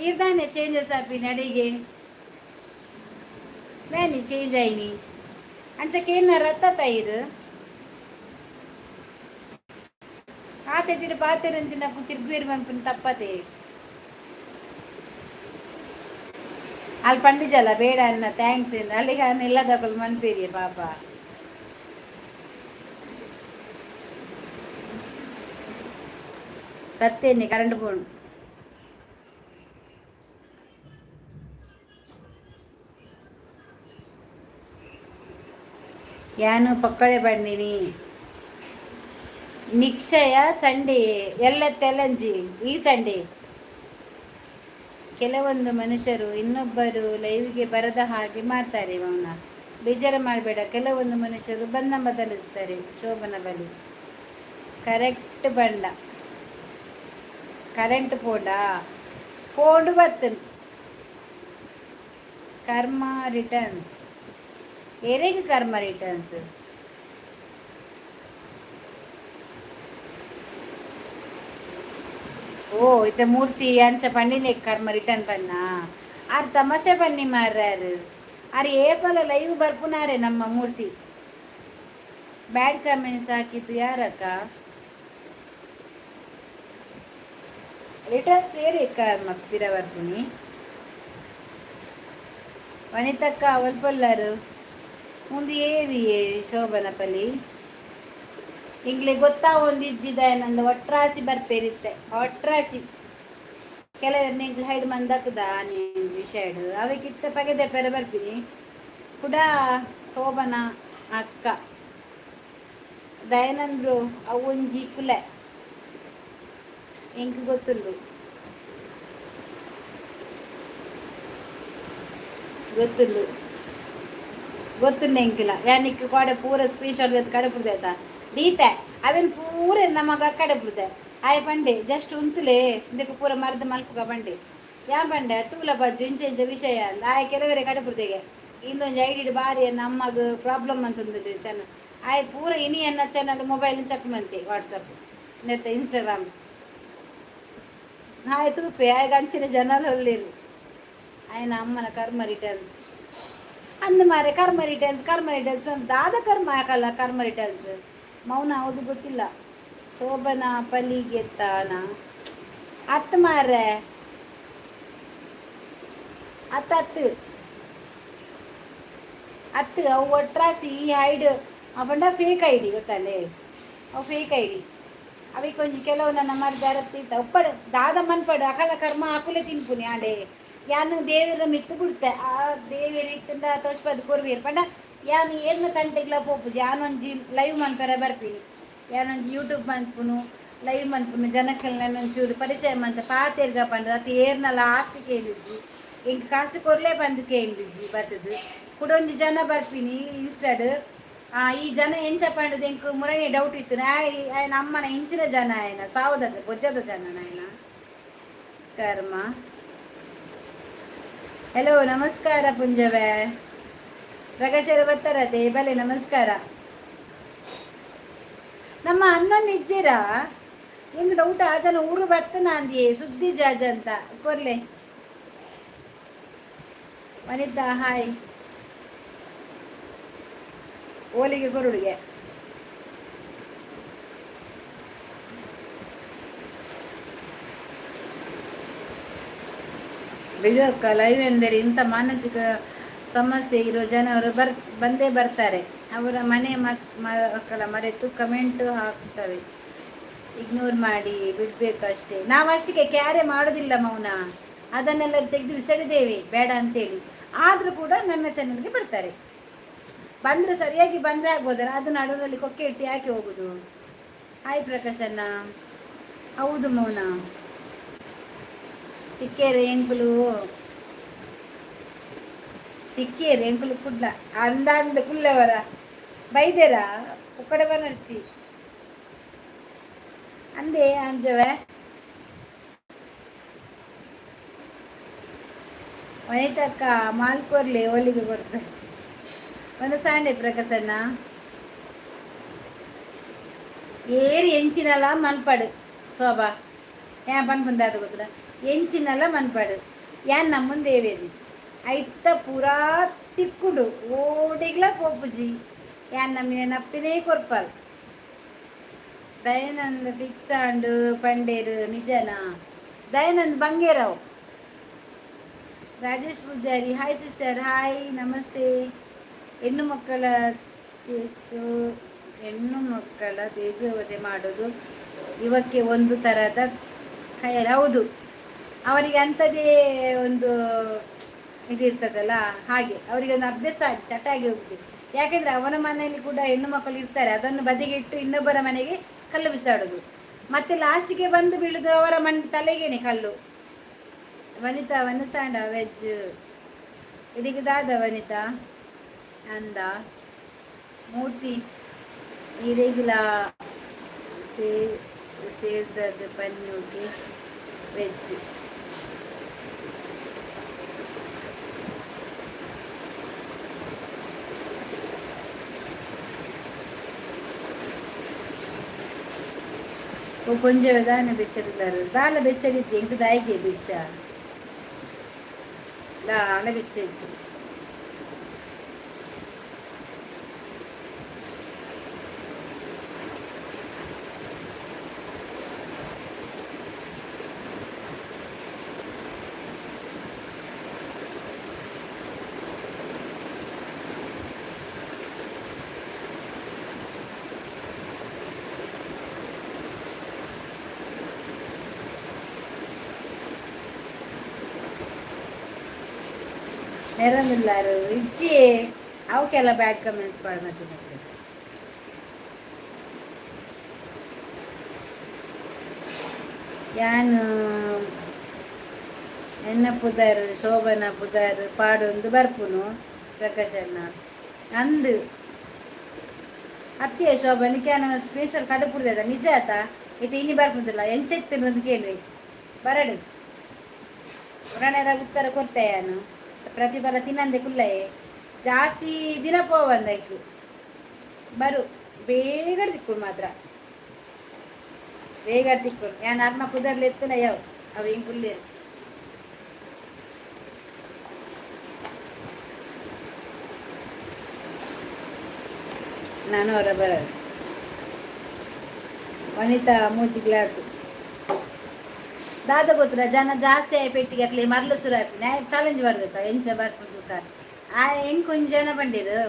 ಈರ್ದಾನೆ ಚೇಂಜಸ್ ಆಪಿನಿ ಅಡಿಗೆ ದಾನಿ ಚೇಂಜ್ ಆಯ್ನಿ? ಅಂಚಕೇನ ರತ್ತ ತೈರು ಆತೆಟ್ಟಿಡು ಪಾತೆರಂತಿನಕು ತಿರ್ಗುವೇರು ಮಂಪಿನ ತಪ್ಪತೆ. ಅಲ್ಲಿ ಪಂಡಿಜಲ್ಲ ಬೇಡ ಅನ್ನ thanks. ಅಲ್ಲಿಗೆ ಅನ್ನ ಇಲ್ಲದಕಲ್ ಮನ್ಪೇರಿಯ ಪಾಪ. ಸತ್ತೇನೆ ಕರೆಂಟ್ ಬೋಂಡು. ಯಾನು ಪಕ್ಕಡೆ ಬಂದಿನಿ. ನಿಕ್ಷಯ ಸಂಡೇ ಎಲ್ಲ ತೆಲಂಜಿ ಈ ಸಂಡೇ. ಕೆಲವೊಂದು ಮನುಷ್ಯರು ಇನ್ನೊಬ್ಬರು ಲೈವ್ಗೆ ಬರದ ಹಾಗೆ ಮಾಡ್ತಾರೆ. ಮೌನ, ಬೇಜಾರು ಮಾಡಬೇಡ. ಕೆಲವೊಂದು ಮನುಷ್ಯರು ಬಣ್ಣ ಬದಲಿಸ್ತಾರೆ. ಶೋಭನ ಬಲಿ ಕರೆಕ್ಟ್ ಬಣ್ಣ. ಕರೆಂಟ್ ಪೋಂಡ ಪೋಂಡು ಬರ್ತೇನೆ. ಕರ್ಮ ರಿಟರ್ನ್ಸ್. ಏರೇಗ ಕರ್ಮ ರಿಟರ್ನ್ಸ್? ಓ ಇತ್ತೆ ಮೂರ್ತಿ ಅಂಚ ಪಂಡಿನೆ ಕರ್ಮ ರಿಟರ್ನ್ ಬನ್ನ. ಆರ್ ತಮಾಷೆ ಬನ್ನಿ ಮಾರ್ಯಾರು. ಆರ್ ಏಪಲ ಲೈವ್ ಬರ್ಪುನಾರೆ ನಮ್ಮ ಮೂರ್ತಿ. ಬ್ಯಾಡ್ ಕಮೆಂಟ್ಸ್ ಹಾಕಿದ್ದು ಯಾರಕ್ಕ? ರಿಟರ್ನ್ಸ್ ಏರಿ ಕರ್ಮ ಪಿರ ಬರ್ಪುನಿ. ವನಿತಕ್ಕ ಅವಲ್ಪೊಲ್ಲರು ಮುಂದೆ ಏರಿ ಶೋಭನ ಪಲಿ. ಇಂಗ್ಲೆ ಗೊತ್ತಾ ಒಂದು ಇಜ್ಜಿದ ನಂದು ಒಟ್ರಾಸಿ ಬರ್ಪೇರಿತ್ತೆ ಒಟ್ರಾಸಿ. ಕೆಲವರು ನಿಂಗ್ಲು ಹೈಡ್ ಮಂದಕ್ಕದ ನೀಂಜಿ ಶೈಡ್ ಅವೆಕಿತ್ತ ಪಗೆದೆ ಪೆರ ಬರ್ಪಿನಿ. ಕುಡ ಶೋಭನ ಅಕ್ಕ ದಯಾನಂದ್ರು ಅವೊಂಜಿ ಕುಲೆ ಎಂಕ್ ಗೊತ್ತುಂಡು ಗೊತ್ತುಂಡು ಗೊತ್ತುಂಡು ಎಂಕಿಲ್ಲ. ಯಾನಿಕ್ ಕೋಡೆ ಪೂರ ಸ್ಕ್ರೀನ್ ಶಾಟ್ ಕಡೆ ಪುಡ್ದಾಯ್ತಾ ದೀತೆ. ಅವೇನು ಪೂರ ನಮಗ ಕಡೆ ಪುಡ್ದೆ ಆಯ್ ಪಂಡೆ ಜಸ್ಟ್ ಉಂತುಲೆ. ಇದಕ್ಕೆ ಪೂರ ಮರದ ಮಲ್ಪುಗ ಪಂಡೆ. ಯಾನ್ ಪಂಡೆ ತೂಲ ಬಜ್ಜು ಇಂಚ ಇಂಚ ವಿಷಯ ಅಂದ್. ಆಯೆ ಕೆಲವರೆ ಕಡಪುರ್ದೆಗೆ ಇಂದೊಂಜಿ ಐಡಿಡ್ ಬಾರಿ ನಮ್ಮಗ್ ಪ್ರಾಬ್ಲಮ್ ಅಂತಂದು ಚೆನ್ನ. ಆಯೆ ಪೂರ ಇನಿ ಎನ್ನ ಚಾನಲ್ ಮೊಬೈಲ್ ಚೆಕ್ ಮಂತೆ, ವಾಟ್ಸಪ್ ನೆತ್ತ ಇನ್ಸ್ಟಾಗ್ರಾಮ್. ಆಯೆ ತೂಪೆ, ಆಯೆ ಅಂಚಿನ ಜನಲ ಉಲ್ಲೆರ್. ಆಯನ ಅಮ್ಮನ ಕರ್ಮ ರಿಟರ್ನ್ಸ್ ಅಂದ್ ಮಾರೆ. ಕರ್ಮ ರಿಟರ್ನ್ಸ್, ಕರ್ಮ ರಿಟರ್ನ್ಸ್, ದಾದ ಕರ್ಮ ಯಾಕಲ್ಲ ಕರ್ಮ ರಿಟರ್ನ್ಸ್? ಮೌನ ಹೌದು, ಗೊತ್ತಿಲ್ಲ. ಶೋಭನಾ ಪಲಿಗೆತ್ತಾನ ಅತ್ತು ಮಾರ್ರೆ. ಅತ್ತು ಅತ್ತು ಅತ್ತು. ಅವು ಒಟ್ರಾಸಿ ಈ ಐಡ್ ಪಂಡ ಫೇಕ್ ಐಡಿ ಗೊತ್ತಲ್ಲೇ? ಅವು ಫೇಕ್ ಐಡಿ. ಅವಿಕ್ ಒಂಜಿ ಕೆಲವು ನನ್ನ ಮರ್ದಾರತ್ತಿ ಉಪ್ಪಡು ದಾದ ಮನ್ಪಡು. ಅಕಲ ಕರ್ಮ ಅಕುಲೆ ತಿನ್ಪುನಿ. ಆಂಡೆ ಯಾನ್ ದೇವೆರ ಮಿತ್ತು ಬಿಡ್ತೆ. ಆ ದೇವೆರ್ ಇತ್ತುಂಡ ತೋಜ್ಪದ್ ಕೊರ್ವೆರ್. ಪಂಡ ಯಾನ್ ಏರ್ನ ತಂಟೆಗ್ಲ ಪೋಪುಜಿ. ಯಾನೊಂಜಿ ಲೈವ್ ಮನ್ಪೆರೆ ಬರ್ಪಿನಿ. ಯಾನೊಂಜಿ ಯೂಟ್ಯೂಬ್ ಮನ್ಪುನು, ಲೈವ್ ಮನ್ಪುನು, ಜನಕ್ಕಲ್ನ ಒಂಚೂರು ಪರಿಚಯ ಮಂತ ಪಾತೆರ್ಗ ಪಂಡ ಅತ್. ಏರ್ನಲ ಆಸ್ತಿ ಕೇಂದಿಜ್ಜಿ, ಎಂಕ್ ಕಾಸು ಕೊರ್ಲೆ ಪಂದ್ ಕೇಂದಿಜ್ಜಿ. ಬತ್ತದು ಕುಡೊಂಜಿ ಜನ ಬರ್ಪಿನಿ ಇನ್ಸ್ಟಾಡ್. ಈ ಜನ ಎಂಚ ಪಂಡದು ಎಂಕ್ ಮುರನೇ ಡೌಟ್ ಇತ್ತು. ಆಯನ ಅಮ್ಮನ ಇಂಚಿನ ಜನ ಆಯನ ಸಾವದ ಬೊಜ್ಜದ ಜನ ಆಯನ ಕರ್ಮ. ಹಲೋ, ನಮಸ್ಕಾರ ಪುಂಜವೇ. ಪ್ರಕಾಶರ ಬರ್ತಾರತೆ ಬಲೆ. ನಮಸ್ಕಾರ. ನಮ್ಮ ಅಣ್ಣನ ಇಜ್ಜಿರಾ? ಹೆಂಗ್ ಡೌಟ್, ಆ ಜನ ಊರು ಬತ್ತನ ಅಂದಿಯೇ ಸುದ್ದಿ ಜಾಜ ಅಂತ ಕೊರ್ಲೆ. ವನಿತಾ ಹಾಯ್. ಓಲಿಗೆ ಕೊರುಡುಗೆ. ಬಿಡು ಅಕ್ಕ. ಲೈವ್ ಎಂದರೆ ಇಂಥ ಮಾನಸಿಕ ಸಮಸ್ಯೆ ಇರುವ ಜನರು ಬಂದೇ ಬರ್ತಾರೆ. ಅವರ ಮನೆ ಮಕ್ಕಳ ಮರೆತು ಕಮೆಂಟ್ ಹಾಕ್ತವೆ. ಇಗ್ನೋರ್ ಮಾಡಿ ಬಿಡಬೇಕು ಅಷ್ಟೇ. ನಾವು ಅಷ್ಟಕ್ಕೆ ಕ್ಯಾರೆ ಮಾಡೋದಿಲ್ಲ ಮೌನ. ಅದನ್ನೆಲ್ಲ ತೆಗೆದು ಬಿಸಾಡಿದ್ದೇವೆ ಬೇಡ ಅಂತೇಳಿ. ಆದರೂ ಕೂಡ ನನ್ನ ಚಾನಲ್ಗೆ ಬರ್ತಾರೆ. ಬಂದರೆ ಸರಿಯಾಗಿ ಬಂದರೆ ಆಗ್ಬೋದಲ್ಲ? ಅದು ನಡುವಲ್ಲಿ ಕೊಕ್ಕೆ ಇಟ್ಟು ಯಾಕೆ ಹೋಗುದು? ಹಾಯ್ ಪ್ರಕಾಶಣ್ಣ. ಹೌದು ಮೌನ. ತಿಕ್ಕೇರೆ ಎಂಕುಲು, ತಿಕ್ಕೇರು ಎಂಕುಲು ಕುಡ್ಲ ಅಂದ ಅಂದ ಕುಲ್ಲವರ ಬೈದೇರಾ ಪುಕ್ಕಡೆ ಬನರ್ಚಿ ಅಂದೆ ಅಂಜವೆ. ವನಿತಕ್ಕ ಮಾಲ್ಕೊರ್ಲಿ ಒಲಿಗೆ ಕೊರ್ಪೆ ಒಂದು ಸಾಂಡೆ. ಪ್ರಕಾಶಣ್ಣ, ಏರಿ ಎಂಚಿನಲ ಮನ್ಪಡು ಶೋಭಾ. ಯಾ ಪನ್ಪುಂದಾದ ಗೊತ್ತದ? ಎಂಚಿನಲ ಮನ್ಪಡು. ಯಾನ್ ನಮ್ಮ ದೇವೇರಿ ಐತ ಪೂರಾ ತಿಕ್ಕುಡು. ಓಡಿಗ್ಲ ಪೋಪುಜಿ. ಯಾನ್ ನಮ್ಮಿನ ನಪ್ಪಿನೇ ಕೊರ್ಪಲ್. ದಯಾನಂದ್ ಫಿಕ್ಸ್ ಆಂಡ್ ಪಂಡೇರು, ನಿಜನಾ? ದಯಾನಂದ್ ಬಂಗೇರಾವ್. Rajesh Poojari hi sister, hi, ನಮಸ್ತೆ. ಹೆಣ್ಣು ಮಕ್ಕಳ ತೇಜೋವಧೆ ಮಾಡೋದು ಇವಕ್ಕೆ ಒಂದು ತರಹದ ಖಯಾಲಿ. ಹೌದು, ಅವರಿಗೆ ಅಂಥದ್ದೇ ಒಂದು ಇದಿರ್ತದಲ್ಲ, ಹಾಗೆ ಅವರಿಗೆ ಒಂದು ಅಭ್ಯಾಸ ಆಗಿ ಚಟ ಆಗಿ ಹೋಗಿದೆ. ಯಾಕೆಂದರೆ ಅವನ ಮನೆಯಲ್ಲಿ ಕೂಡ ಹೆಣ್ಣು ಮಕ್ಕಳು ಇರ್ತಾರೆ. ಅದನ್ನು ಬದಿಗೆ ಇಟ್ಟು ಇನ್ನೊಬ್ಬರ ಮನೆಗೆ ಕಲ್ಲು ಬಿಸಾಡೋದು. ಮತ್ತೆ ಲಾಸ್ಟಿಗೆ ಬಂದು ಬೀಳುದು ಅವರ ತಲೆಗೇನೆ ಕಲ್ಲು. ವನಿತಾ ವನಸಾಂಡ ವೆಜ್ ಇಡಿಗೆ ದಾದ ವನಿತಾ ಅಂದ. ಮೂರ್ತಿ ಇರೆಗ್ಲ ಸೇಸದ್ ಪನ್ಯುಗೆ ವೆಜ್. ಓ ಪೊಂಜೆವೆ ದಾನೆ ಬೆಚ್ಚಡಿಲ್ಲಾರು? ದಾಲ ಬೆಚ್ಚಡಿಜ್ಜಿ ಎಂಕ್ ದಾಯಿಗೆ ಬೆಚ್ಚ? ದಾಲ ಬೆಚ್ಚ. ನೆರಮಿಲ್ಲಾರು ಇಜ್ಜಿ. ಅವಕ್ಕೆಲ್ಲ ಬ್ಯಾಡ್ ಕಮೆಂಟ್ಸ್ ಪಾಡ್ ಮತ್ತೆ. ಯಾನ್ ಎನ್ನ ಪುದರ್ ಶೋಭನ ಪುದರ್ ಪಾಡೊಂದು ಬರ್ಪುನು ಪ್ರಕಾಶಣ್ಣ ಅಂದು. ಅತ್ತಿಯ ಶೋಭನಕ್ಕೆ ಯಾನ್ ಸ್ಕ್ರೀನ್ ಶಾಟ್ ಕಡುಪುಡ್ದ ನಿಜ ಆತ. ಇತ್ತೆ ಇನಿ ಬರ್ಪುದಿಲ್ಲ ಎಂಚೆತ್ತು ಅಂದ್ ಕೇನ್ವೆ ಬರಡು. ಪ್ರಣಯರ ಉತ್ತರ ಕೊರ್ತೆಯಾನು ಪ್ರತಿಫಲ ತಿನ್ನಂದೆ ಕುಲ್ಲಯೇ ಜಾಸ್ತಿ ದಿನ ಪೋವಂದೈಕ್ ಬರು ಬೇಗ ತಿಕ್ಕು ಮಾತ್ರ ಬೇಗ ತಿಕ್ಕು. ಯಾನ್ ಅರ್ನ ಪುದರ್ಲು ಎತ್ತುನ ಯಾವ ಅವು ಹಿಂಗೆ ಕುಲ್ಲೇರು. ನಾನು ಅವರ ಬರ ವನಿತಾ ಮೂಜಿ ಗ್ಲಾಸ್ ದಾದ ಗೊತ್ತಿಲ್ಲ. ಜನ ಜಾಸ್ತಿ ಆಯ್ ಪೆಟ್ಟಿಗೆ ಅಕ್ಲೆ ಮರ್ಲು ಸುರ ನ್ಯಾಯ ಚಾಲೆಂಜ್ ಬರ್ದತ್ತ ಎಂಚ ಬರ್ಪುಂಡು. ಆ ಎಂಕ್ ಒಂಜಿ ಜನ ಬಂಡಿರು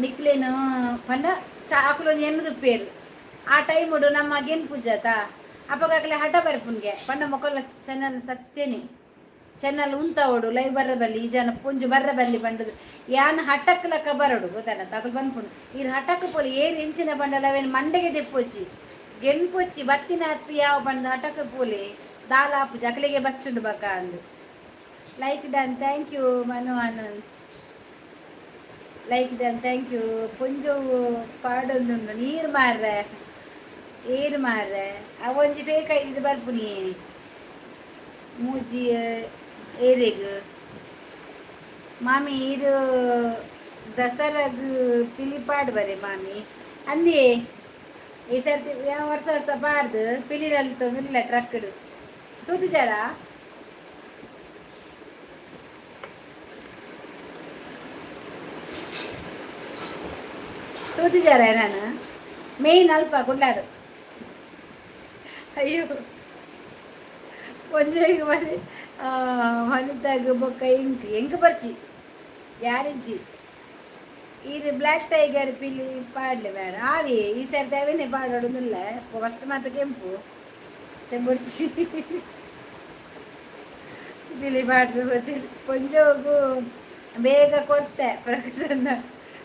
ನಿಕ್ಲೇನು ಪಂಡ ಚಾಕುಲು ಎನ್ನದು ಪೇರು ಆ ಟೈಮುಡು ನಮ್ಮ ಗೆನ್ ಪೂಜಾತ ಅಪಗ ಅಕ್ಲೆ ಹಠ ಬರ್ಪುನ್ಗೆ ಪಂಡ ಮೊಕಲ ಚೆನ್ನಲ್ ಸತ್ಯನಿ ಚೆನ್ನಲ್ ಉಂತಾವಡು ಲೈವ್ ಬರ್ರ ಬಲ್ಲಿ ಈ ಜನ ಪುಂಜು ಬರ್ರ ಬಲ್ಲಿ ಪಂಡದು ಯಾನ್ ಹಠಕ್ ಲಕ್ಕ ಬರಡು ಗೊತ್ತಾನ ತಗಲು ಬನ್ಪುಂಡು. ಈರ್ ಹಠಕ್ ಪೋಲಿ ಏರ್ ಎಂಚಿನ ಬಂಡಲ ಅವೇನು ಮಂಡೆಗೆ ದೆಪ್ಪೊಚ್ಚಿ ಗೆನ್ಪೊಚ್ಚಿ ಬತ್ತಿನ ಅತ್ತು ಯಾವ ಬಂದು ಹಠಕ್ ಪೋಲಿ ದಾಲಾಪು ಜಕಲಿಗೆ ಬಚ್ಚುಂಡು ಬಕ್ಕ ಅಂದು. Like done, thank you Manu Anand. Like done, thank you. ಪೊಂಜೋವು ಪಾಡೊಂದುಂಡು ನೀರು ಮಾರ್ರೆ ಏರು ಮಾರ್ರೆ ಅವೊಂಜಿ ಫೇಕ್ ಇದು ಬರ್ಪುನಿ ಮೂಜಿ ಏರೆಗ್ ಮಾಮಿ ಇದು ದಸರಾಗ್ ಪಿಲಿಪಾಡ್ ಬರೆ ಮಾಮಿ ಅಂದಿಯೇ. ಈ ಸರ್ತಿ ಯಾವ ವರ್ಷ ವರ್ಷ ಬಾರ್ದು ಪಿಲಿನಲ್ಲಿ ತೊಂದಿಲ್ಲ ಟ್ರಕ್ಡ್ ತೂತಿಜಾರ ತೂತಿಜಾರ ನಾನು ಮೇಯ್ನ್ ಅಲ್ಪ ಕುಡ್ಲಾಡು. ಅಯ್ಯೋ ಒಂಜೆಗ್ ಮನೆ ವನಿತಾಗ್ ಬೊಕ್ಕ ಎಂಕ್ ಎಂಕ್ ಬರ್ಚಿ ಯಾರಿಜ್ಜಿ. ಇದು ಬ್ಲ್ಯಾಕ್ ಟೈಗರ್ ಪಿಲಿ ಪಾಡ್ಲೆ ಬೇಡ ಆವಿ ಈ ಸರ್ತಿ ಅವೇನೆ ಪಾಡೋದಿಲ್ಲ. ಫಸ್ಟ್ ಮಾತ್ರ ಕೆಂಪು ಬುಡ್ಚಿ ಪಿಲಿ ಪಾಡ್ರೆ ಗೊತ್ತಿಲ್ಲ. ಕೊಂಜೋಗು ಬೇಗ ಕೊರ್ತೆ ಪ್ರಕಾಶನ್ನ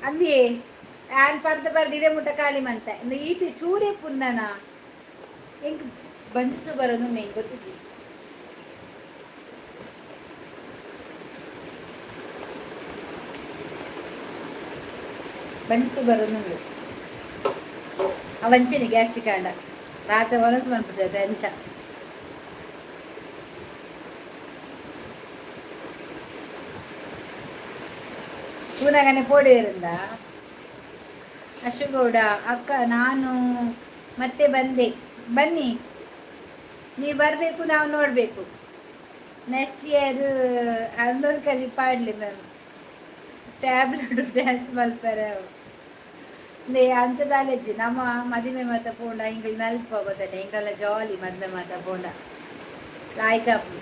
ಅಂದಿಯೇ. ಆನ್ ಪರ್ದ ಪರ್ದ ಇಡೆ ಮುಟ್ಟ ಖಾಲಿ ಮಂತೆ ಈತಿ ಚೂರೇ ಪುನ್ನನ ಎಂಕ್ ಬಂಜಿಸು ಬರೋದು ನೆಂಗೆ ಗೊತ್ತಿಜ್ಜಿ. ಬಂಜಿಸು ಬರೋದು ಅವಂಚನೆ ಗ್ಯಾಸ್ಟ್ರಿಕ್ ಆಂಡ ರಾತ್ರಿ ಒನಸ್ ಮನ್ಪುಜ ಅಂಚ. ತೂನಗನೆ ಪೋಡಿಯರಿಂದ ಅಶುಗೌಡ ಅಕ್ಕ ನಾನು ಮತ್ತೆ ಬಂದೆ. ಬನ್ನಿ, ನೀವು ಬರಬೇಕು, ನಾವು ನೋಡಬೇಕು. ನೆಕ್ಸ್ಟ್ ಇಯರ್ ಅಂದೊಂದು ಕಲಿ ಪಾಡ್ಲಿ ಮ್ಯಾಮ್ ಟ್ಯಾಬ್ಲೆಟ್ ಡ್ಯಾನ್ಸ್ ಮಲ್ಪರೆ ಅವು ಅಂಚ ದಾಲೇಜಿ ನಮ್ಮ ಮದಿಮೆ ಮಾತ ಪೋಂಡ ಇಂಗ್ಲಿ ನಲ್ಪ ಗೊತ್ತಾನೆ ಇಂಗಲ್ಲ ಜಾಲಿ ಮದ್ಮೆ ಮಾತ ಪೋಂಡ ಲಾಯ್ಕಪ್ಪು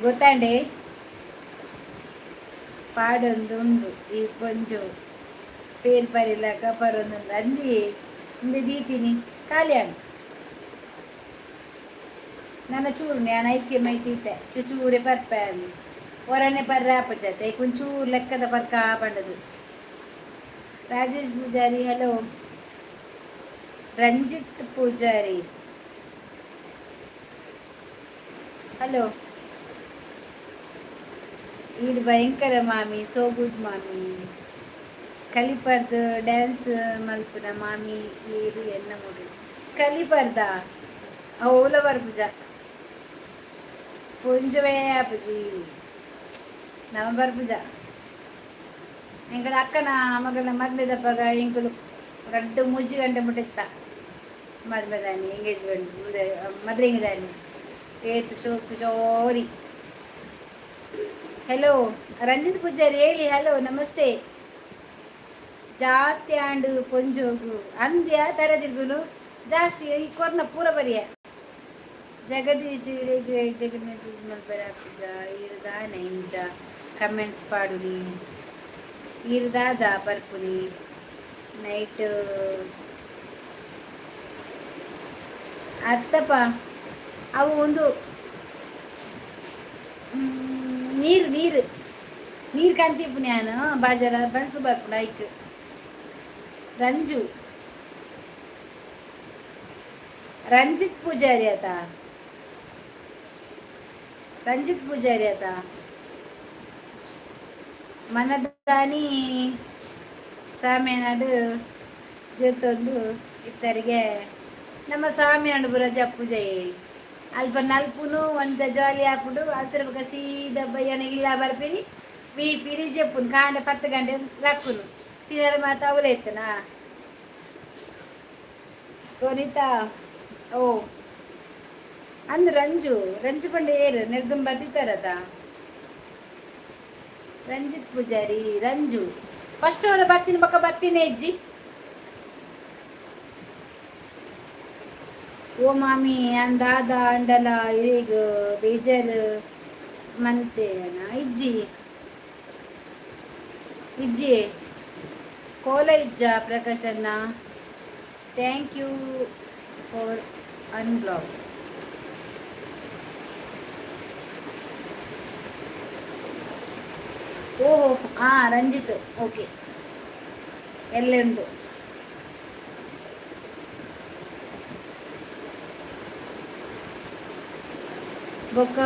ಗೊತ್ತಾಂಡೆ ಪಾಡೊಂದು ಉಂಡು ಈ ಪೊಂಜು ಪೇರ್ ಪರಿಲಕ ಪರೊಂದುಂಡು ಅಂದಿ ಇಂದು ದೀತೀನಿ ಖಾಲಿ ಆಂಡ್ ನನ್ನ ಚೂರು ನಾನು ಐಕ್ಯ ಮೈತೀತೆ ಚೂರೆ ಪರ್ಪೆ ಅಂದು ಒರನೆ ಪರ್ರೆ ಆಪಚತೆ ಕೊಂಚೂರು ಲೆಕ್ಕದ ಪರ್ಕ ಪಂಡದು. ರಾಜೇಶ್ ಪೂಜಾರಿ ಹಲೋ. ರಂಜಿತ್ ಪೂಜಾರಿ ಹಲೋ. ಇದು ಭಯಂಕರ ಮಾಮಿ, ಸೋ ಗುಡ್ ಮಾಮಿ. ಕಲಿಪರ್ದು ಡ್ಯಾನ್ಸ್ ಮಲ್ಪುನ ಮಾಮಿ ಏರು ಎನ್ನ ಮುಡಿ ಕಲಿಪರ್ದ ಓಲ ಬರ್ಪುಜ ಪೊಂಜುವೇ ಆಪುಜಿ ನಮ ಬರ್ಪುಜ. ಎಂಕಲ ಅಕ್ಕನ ಮಗನ ಮದ್ಮೆದಪ್ಪಗ ಎಂಕುಲು ರಡ್ಡು ಮೂಜಿ ಗಂಟೆ ಮುಟ್ಟಿತ್ತ ಮದ್ಮೆದಾನಿ ಎಂಗೇಜ್ಮೆಂಟ್ ಮದ್ರಿಂಗದಾನಿ ಏತ್ ಶೋಕು ಜೋರಿ. ಹಲೋ ರಂಜಿತ್ ಪೂಜಾರಿ ಹೇಳಿ. ಹಲೋ ನಮಸ್ತೆ. ಜಾಸ್ತಿ ಆಂಡು ಪೊಂಜೋಗು ಅಂದ್ಯ ತರದಿರ್ಗುನು ಜಾಸ್ತಿ ಈ ಕೊರ್ನ ಪೂರ ಬರಿಯ. ಜಗದೀಶ್ ಮೆಸೇಜ್ ಮಲ್ಪರ ಪೂಜಾ ಇರ್ದಾನೆ ಇಂಚ ಕಮೆಂಟ್ಸ್ ಪಾಡುನಿ ಇರ್ದಾದ ಬರ್ಪುನಿ ನೈಟ್ ಅತ್ತಪ್ಪ ಅವು ಒಂದು ನೀರು ನೀರು ನೀರು ಕಂತಿಪ್ಪು ನಾನು ಬಾಜಾರ ಬನ್ಸು ಬರ್ಪುಂಡು ಐಕ್. ರಂಜು ರಂಜಿತ್ ಪೂಜಾರಿ ಆತ ರಂಜಿತ್ ಪೂಜಾರಿ ಆತ ಮನದಾನಿ ಸಾಮ್ಯನಾಡು ಜೊತೊಂದು ಇತ್ತರಿಗೆ ನಮ್ಮ ಸಾಮ್ಯಾಡು ಬುರ ಜಪ್ಪು ಜೈ. ಅಲ್ಪ ನಲ್ಪುನು ಒಂತ ಜಾಲಿ ಆಪುಂಡು. ಅಲ್ತರ ಬೊಕ ಸೀದಾ ಬಯ್ಯನ ಇಲ್ಲ ಬರ್ಪಿನಿ, ಬೀಪಿರಿ, ಜೆಪ್ಪುನು. ಕಾಂಡೆ 10 ಗಂಟೆ ಲಕ್ಕುನು. ತಿನರೆ ಮಾತ ಅವಲೇ ಇತ್ತನಾ? ವನಿತಾ, ಓ ಅಂದ್ ರಂಜು, ರಂಜು ಪಂಡ ಏರು? ನೆರ್ದುಂ ಬತ್ತಿತ್ತಾರದ ರಂಜಿತ್ ಪೂಜಾರಿ. ರಂಜು ಫಸ್ಟ್ ಅವರ ಬತ್ತಿನ ಬೊಕ್ಕ ಬತ್ತಿನ ಹೆಜ್ಜಿ. ಓ ಮಾಮಿ, ಅಂದಾದ ಅಂಡಲ ಇರೆಗ್ ಬೇಜಾರ್ ಮಂತೇನ? ಇಜ್ಜಿ, ಇಜ್ಜಿ. ಕೋಲ ಇಜ್ಜ ಪ್ರಕಾಶನ್ನ. Thank you for unblock. ಓಹೋ, ಹಾಂ ರಂಜಿತ್, ಓಕೆ. ಎಲ್ಲುಂಡು? ಬೊಕ್ಕ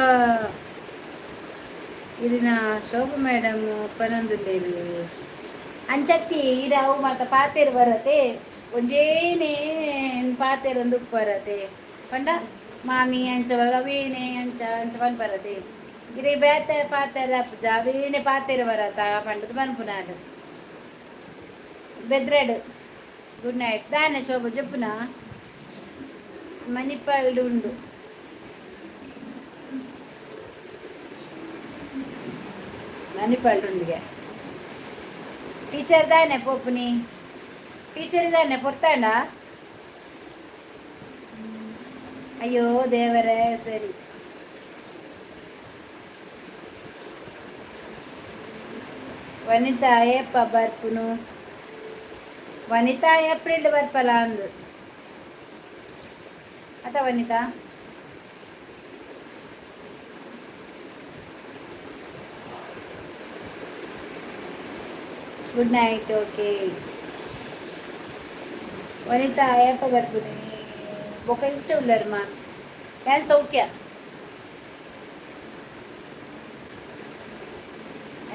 ಇರಿನ ಶೋಭ ಮೇಡಮ್ ಪನೊಂದುಲ್ಲೆರ್. ಅಂಚತ್ತಿ ಈರ ಅವು ಮಾತ ಪಾತೆರ್ ಬರತೆ, ಒಂಜೇನೆ ಪಾತೆರೊಂದು ಉಪ್ಪರತೆ. ಪಂಡ ಮಾಮಿ ಅಂಚ ಅವೇನೆ ಅಂಚ ಅಂಚ ಪನ್ಪರತೆ. ಇರೆ ಬೇತೆ ಪಾತೆರ ಪೂಜ ಅವೇನೆ ಪಾತೆರ ಬರತ ಪಂಡದು ಪನ್ಪುನಾರು. ಬೆದ್ರಡ್ ಗುಡ್ ನೈಟ್. ದಾನೆ ಶೋಭ, ಜಪ್ಪುನ? ಮಣಿಪಾಲ್ಡ್ ಉಂಡು. ಮಣಿಪಾಲ್ಡ್ ಉಂಡಿಗೆ. ಟೀಚರ್ ದಾನೆ ಪೋಪುನಿ? ಟೀಚರ್ ದಾನೆ ಪೊರ್ತಾಂಡ? ಅಯ್ಯೋ ದೇವರೇ, ಸರಿ. ವನಿತಾ ಏಪ ಬರ್ಪುನು? ವನಿತಾ ಏಪ್ರಿಲ್ ಬರ್ಪಲ ಅಂದು ಅತ ವನಿತಾ? Good night, okay. Vanita ಏಪ ಬರ್ಪುನಿ? ಬೊಕ ಇಂಚ ಉಲ್ಲರ್ಮ? ಏನ್ ಸೌಖ್ಯ?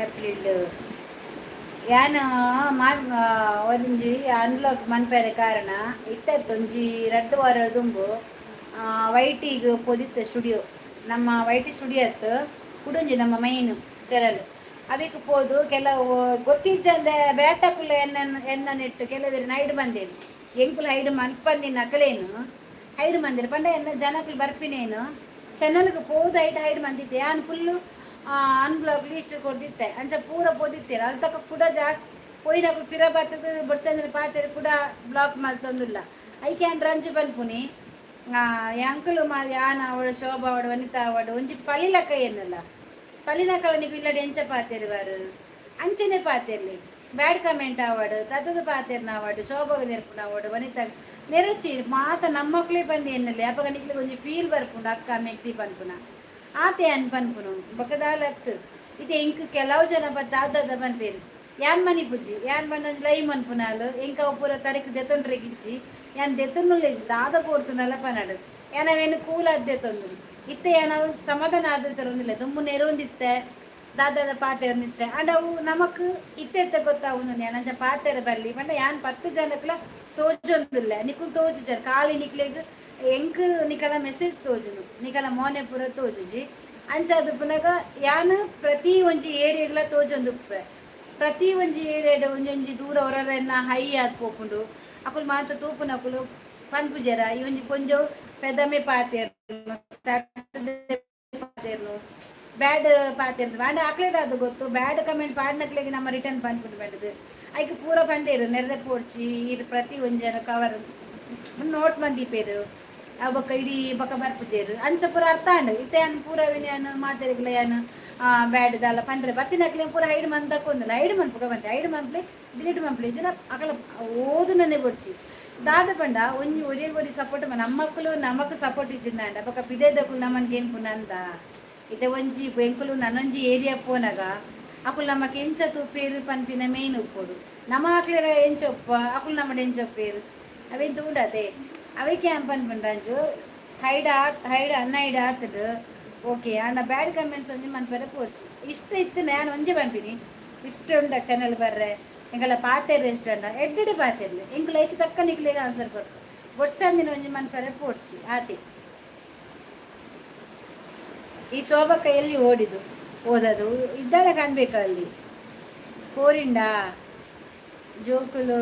ಏಪ್ರಿಲ್ ಯಾನ್ ಮಾ ಒಂಜಿ ಅನ್ಲಾಕ್ ಮನ್ಪೆರೆ ಕಾರಣ ಇತ್ತತ್ತು. ಒಂಜಿ 2 ವಾರ ದುಂಬು ವೈಟಿಗ್ ಪೋದಿತ್ತೆ ಸ್ಟುಡಿಯೋ. ನಮ್ಮ ವೈಟಿ ಸ್ಟುಡಿಯೋ ಅತ್ತು, ಕುಡೊಂಜಿ ನಮ್ಮ ಮೈನ್ ಚಾನಲ್. ಅವಿಕ್ ಪೋದು ಕೆಲವು ಗೊತ್ತಿಜ್ಜಂದೆ ಬೇತಕುಲು ಎನ್ನ ಎನ್ನನಿಟ್ಟು ಕೆಲವರು ಹೈಡ್ ಬಂದೇನು. ಎಂಕುಲು ಹೈಡ್ ಮನ್ಪಂದಿನ ಅಕಲೇನು ಹೈಡ್ ಮಂದಿರ ಪಂಡ ಎನ್ನ ಜನಕುಲು ಬರ್ಪಿನೇನು ಚಾನಲ್ಗೆ ಪೋದು ಹೈಡ್ ಹೈಡ್ ಮಂದಿದ್ದೆ. ಯಾನ್ ಫುಲ್ಲು ಅನ್ಬ್ಲಾಕ್ ಲೀಸ್ಟ್ ಕೊರ್ದಿತ್ತೆ. ಅಂಚ ಪೂರ ಪೋದಿತ್ತೆರ್. ಅಲ್ ತಕ ಕೂಡ ಜಾಸ್ತಿ ಪೋಯಿನಕುಲು ಪಿರ ಬತ್ತದ ಬೊಡ್ಚಂದಿನ ಪಾತೆರ್ ಕೂಡ ಬ್ಲಾಕ್ ಮಲ್ತೊಂದುಲ್ಲ. ಐಕೆ ಯಾನ್ ರಂಜು ಪನ್ಪುನಿ, ಎಂಕುಲು ಮಾ ಯಾನ್ ಆವಡ್, ಶೋಭಾ ಆವಡ್, ವನಿತಾ ಆವಡ್, ಒಂಜಿ ಪಲಿಲಕ ಏನಲ್ಲ. ಪಲಿನಕಲ ನಿಕು ಇಲ್ಲಡೆ ಎಂಚ ಪಾತೆರುವಾರು ಅಂಚನೆ ಪಾತೆರ್ಲಿ. ಬ್ಯಾಡ್ ಕಮೆಂಟ್ ಆವಡ್, ತತ್ತದ ಪಾತೆರ್ನ ಆವಡ್, ಶೋಭಾಗ ನೆರ್ಪುನ ಆವಡ್, ವನಿತಾ ನೆರುಚಿ ಮಾತ ನಮ್ಮಕ್ಲೇ ಬಂದು ಎನ್ನಲಿ. ಅಪಗ ನಿಕ್ಲೆಗ್ ಒಂಜಿ ಫೀಲ್ ಬರ್ಪುಂಡು, ಅಕ್ಕ ಮೆಗ್ದಿ ಪನ್ಪುನ. ಆತೆ ಅನ್ ಪನ್ಪುನು, ಬೊಕ ದಾಲ ಅತ್ತ್. ಇತ್ತೆ ಎಂಕ್ ಕೆಲವು ಜನ ಬತ್ತ ದಾದ ಪನ್ಪೇರು. ಯಾನ್ ಮನಿ ಪೂಜಿ ಯಾನ್ ಪಂಡ ಒಂಜಿ ಲೈವ್ ಮನ್ಪುನಾಲ್. ಎಂಕ್ ಅವು ಪೂರ ತರೆಕ್ ದೆತೊನ್ರೆಗಿಜ್ಜಿ. ಯಾನ್ ದೆತೊನ್ನುಲ ಇಜ್ಜಿ. ದಾದ ಪೋಡ್ತುಂಡಲ ಪನಡ್, ಯಾನ್ ಅವೇನು ಕೂಲ್ ಆದ್ ದೆತೊಂದು ಇತ್ತೆ ಯಾನ್ ಅವು ಸಮಾಧಾನ ಆದ್ ತರೊಂದಿಲ್ಲ. ದುಂಬು ನೆರೊಂದಿತ್ತೆ, ದಾದಾದ ಪಾತೆರೊಂದಿತ್ತೆ. ಆಂಡ ಅವು ನಮಕ್ ಇತ್ತೆ ಇತ್ತೆ ಗೊತ್ತಾವುಂಡು ಯಾನ್ ಅಂಚ ಪಾತೆರ ಬಲ್ಲಿ ಪಂಡ. ಯಾನ್ 10 ಜನಕ್ಲ ತೋಜೊಂದುಲ್ಲೆ, ನಿಕುಲು ತೋಜುಜರ್. ಖಾಲಿ ನಿಕ್ಲೆಗ್ ಎಂಕ್ ನಿಕಲ ಮೆಸೇಜ್ ತೋಜುನು, ನಿಕಲ ಮೋನೆ ಪೂರ ತೋಜುಜಿ. ಅಂಚಾದ್ ಉಪ್ಪುನಗ ಯಾನ್ ಪ್ರತಿ ಒಂಜಿ ಏರಿಯಾಗ್ಲ ತೋಜೊಂದುಪ್ಪೆ. ಪ್ರತಿ ಒಂಜಿ ಏರಿಯಾಡ್ ಒಂಜೊಂಜಿ ದೂರ ಹೊರರೆನ್ನ ಹೈ ಆದ್ ಪೋಪುಂಡು. ಅಕುಲು ಮಾತ ತೂಪುನಕುಲು ಪನ್ಪುಜೆರ, ಈ ಒಂಜಿ ಪೊಂಜೋವು ಪೆದಮೆ ಪಾತೆರ್ನು, ಪಾತೆರ್ನು, ಬ್ಯಾಡ್ ಪಾತೆರ್ನು. ಆಂಡ ಅಕ್ಲೆದಾದ ಗೊತ್ತು? ಬ್ಯಾಡ್ ಕಮೆಂಟ್ ಪಾಡ್ನಕ್ಲೆಗ್ ನಮ್ಮ ರಿಟರ್ನ್ ಪನ್ಪುಂಡು ಪಂಡುದು. ಐಕ್ ಪೂರ ಪಂಡೇರು, ನೆರ್ರೆ ಪೋಡ್ಚಿ ಇರ್, ಪ್ರತಿ ಒಂಜನ ಕವರ್ ನೋಟ್ ಮಂದಿಪೇರು. ಆ ಬೊಕ್ಕ ಇಡೀ ಬೊಕ್ಕ ಬರ್ಪುಜೇರು. ಅಂಚ ಪೂರ ಅರ್ಥ ಆಂಡ್. ಇತ್ತೆ ಯಾನ್ ಪೂರ ಯಾನ್ ಮಾತೆರೆಗ್ಲ ಯಾನ್ ಬ್ಯಾಡ್ ದಾಲ ಪಂಡ್ರೆ ಬತ್ತಿನಕ್ಲೆ ಪೂರ ಹೈಡ್ ಮಂದಕ್ಕೊಂದಿಲ್ಲ. ಹೈಡ್ ಮನ್ಪುಗ ಬಂತೆ, ಹೈಡ್ ಮನ್ಪ್ಲೆ, ಡಿಲೀಟ್ ಮನ್ಪ್ಲೆ. ಜನ ಅಕಲ ಓದುನನೆ ಬೊಡ್ಚಿ. ದಾದ ಪಂಡ ಒಂಜಿ ಒರೇ ಒರಿ ಸಪೋರ್ಟ್ ನಮ್ಮಕ್ಕಲು ನಮಕ್ ಸಪೋರ್ಟ್ ಇಜ್ಜಿಂದಾಂಡ ಬೊಕ್ಕ ಪಿದಯ್ದಕುಲು ನಮನ್ ಗೆನ್ಪುನಂದ. ಇತ್ತೆ ಒಂಜಿ ಎಂಕುಲು ನನೊಂಜಿ ಏರಿಯಾ ಪೋನಗ ಅಕುಲು ನಮಕ್ ಎಂಚ ತೂಪೇರು ಪನ್ಪಿನ ಮೇನ್ ಉಪ್ಪೊಡು. ನಮ ಅಕ್ಲೆಡ ಎಂಚ ಉಪ್ಪ, ಅಕುಲು ನಮ್ಮಡ ಎಂಚ ಉಪ್ಪೇರು, ಅವೇನ್ ತೂಂಡತೆ. ಅವೇಕೆ ಯಾನ್ ಪನ್ಪುಂಡು ರಂಜು, ಹೈಡ್ ಆತ್, ಹೈಡ್ ಅನ್ಹೈಡ್ ಆತುಂಡು, ಓಕೆ. ಆಂಡ ಬ್ಯಾಡ್ ಕಮೆಂಟ್ಸ್ ಒಂಜಿ ಮನ್ಪೆರೆ ಪೋಡ್ಚಿ. ಇಷ್ಟ ಇತ್ತು ಯಾನ್ ಒಂಜಿ ಪನ್ಪಿನಿ, ಇಷ್ಟ ಉಂಡ ಚಾನಲ್ ಬರ್ರೆ, ಎಂಕಲ ಪಾತೆರ್ ಇಷ್ಟ ಉಂಡ ಎಡ್ಡೆಡ್ ಪಾತೆರ್ಲೆ. ಎಂಕುಲು ಐಕ್ ತಕ್ಕ ನಿಕ್ಲೆಗ್ ಆನ್ಸರ್ ಕೊರ್ಪ. ಬೊಡ್ಚಂದಿನ ಒಂಜಿ ಮನ್ಪೆರೆ ಪೋಡ್ಚಿ, ಆತೆ. ಈ ಶೋಭಕ್ಕ ಎಲ್ಲಿ ಓಡಿದು ಓದದು ಇದ್ದಾಳೆ ಕಾಣ್ಬೇಕು ಅಲ್ಲಿ. ಕೋರಿಂಡ ಜೋಕುಲು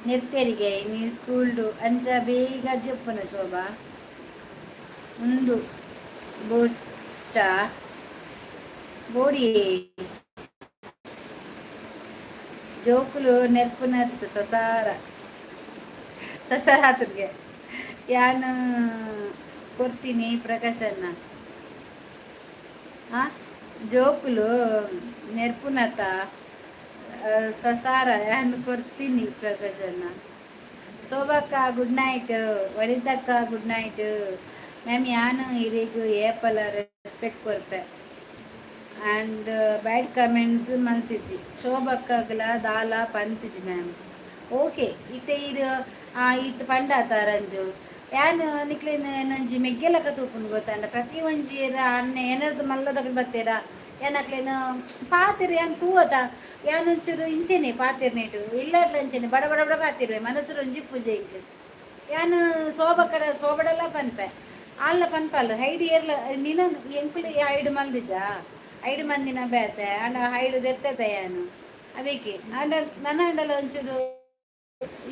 ನೆರ್ತೇರಿಗೆ ನೀ ಸ್ಕೂಲ್ಡು ಅಂಚ ಬೇಗ ಜಪ್ಪುನ ಶೋಭಾ. ಉಂದು ಬೋಚ ಬೋಡಿ ಜೋಕುಲು ನೆರ್ಪುನತ್ ಸಸಾರ ಸಸಾರ. ಯಾನ್ ಕೊರ್ತೀನಿ ಪ್ರಕಾಶನ್ನ. ಆ ಜೋಕುಲು ನೆರ್ಪುನತ ಸಸಾರ, ಯಾನ್ ಕೊರ್ತೀನಿ ಪ್ರಕಾಶನ್ನ. ಶೋಭಕ್ಕ, ಗುಡ್ ನೈಟ್. ವನಿತಕ್ಕ, ಗುಡ್ ನೈಟ್. ಮ್ಯಾಮ್, ಯಾನ್ ಇರೆಗ್ ಏಪಲ ರೆಸ್ಪೆಕ್ಟ್ ಕೊರ್ಪೆ ಆ್ಯಂಡ್ ಬ್ಯಾಡ್ ಕಮೆಂಟ್ಸ್ ಮಲ್ತಿಜ್ಜಿ. ಶೋಭಕ್ಕಗ್ಲ ದಾಲ ಪಂತಿಜಿ ಮ್ಯಾಮ್. ಓಕೆ, ಇತ್ತೆ ಇರ್ ಇತ್ತು ಪಂಡಾತ ರಂಜು. ಯಾನ್ ನಿಕ್ಲೇನ್ ಏನೊಂಜಿ ಮೆಗ್ಗೆಲಕ ತೂಪುಂಡು ಗೊತ್ತಂಡ. ಪ್ರತಿ ಒಂಜಿ ಅಣ್ಣೆ ಏನರ್ದು ಮಲ್ಲದಕಲ್ ಬತ್ತೇರಾ, ಏನಕ್ಲೇನು ಪಾತೆರ್ ಯಾನ್ ತೂವತ. ಯಾನ್ ಒಂಚೂರು ಇಂಚೆನೆ ಪಾತೆರ್ನೇಟು ಇಲ್ಲಾಡ್ಲ ಅಂಚೆನೆ ಬಡ ಬಡ ಬಡ ಪಾತಿರುವೆ. ಮನಸ್ಸು ಒಂಜಿ ಪೂಜೆ ಇಂಕ್. ಯಾನ್ ಸೋಬಕಡ ಸೋಬಡಲ್ಲ ಪನ್ಪೆ ಅಲ್ಲ ಪನ್ಪಲ್ಲ. ಹೈಡ್ ಏರ್ಲ ನಿನ ಎಂಕುಲು ಹೈಡ್ ಮಲ್ದಿಜ, ಐಡು ಮಂದಿನ ಬೇತೆ ಅಂಡ ಹೈಡು ದೆತ್ತತೆ ಯಾನು ಅವೇಕೆ. ಅಂಡ ನನ್ನ ಅಂಡಲ ಒಂಚೂರು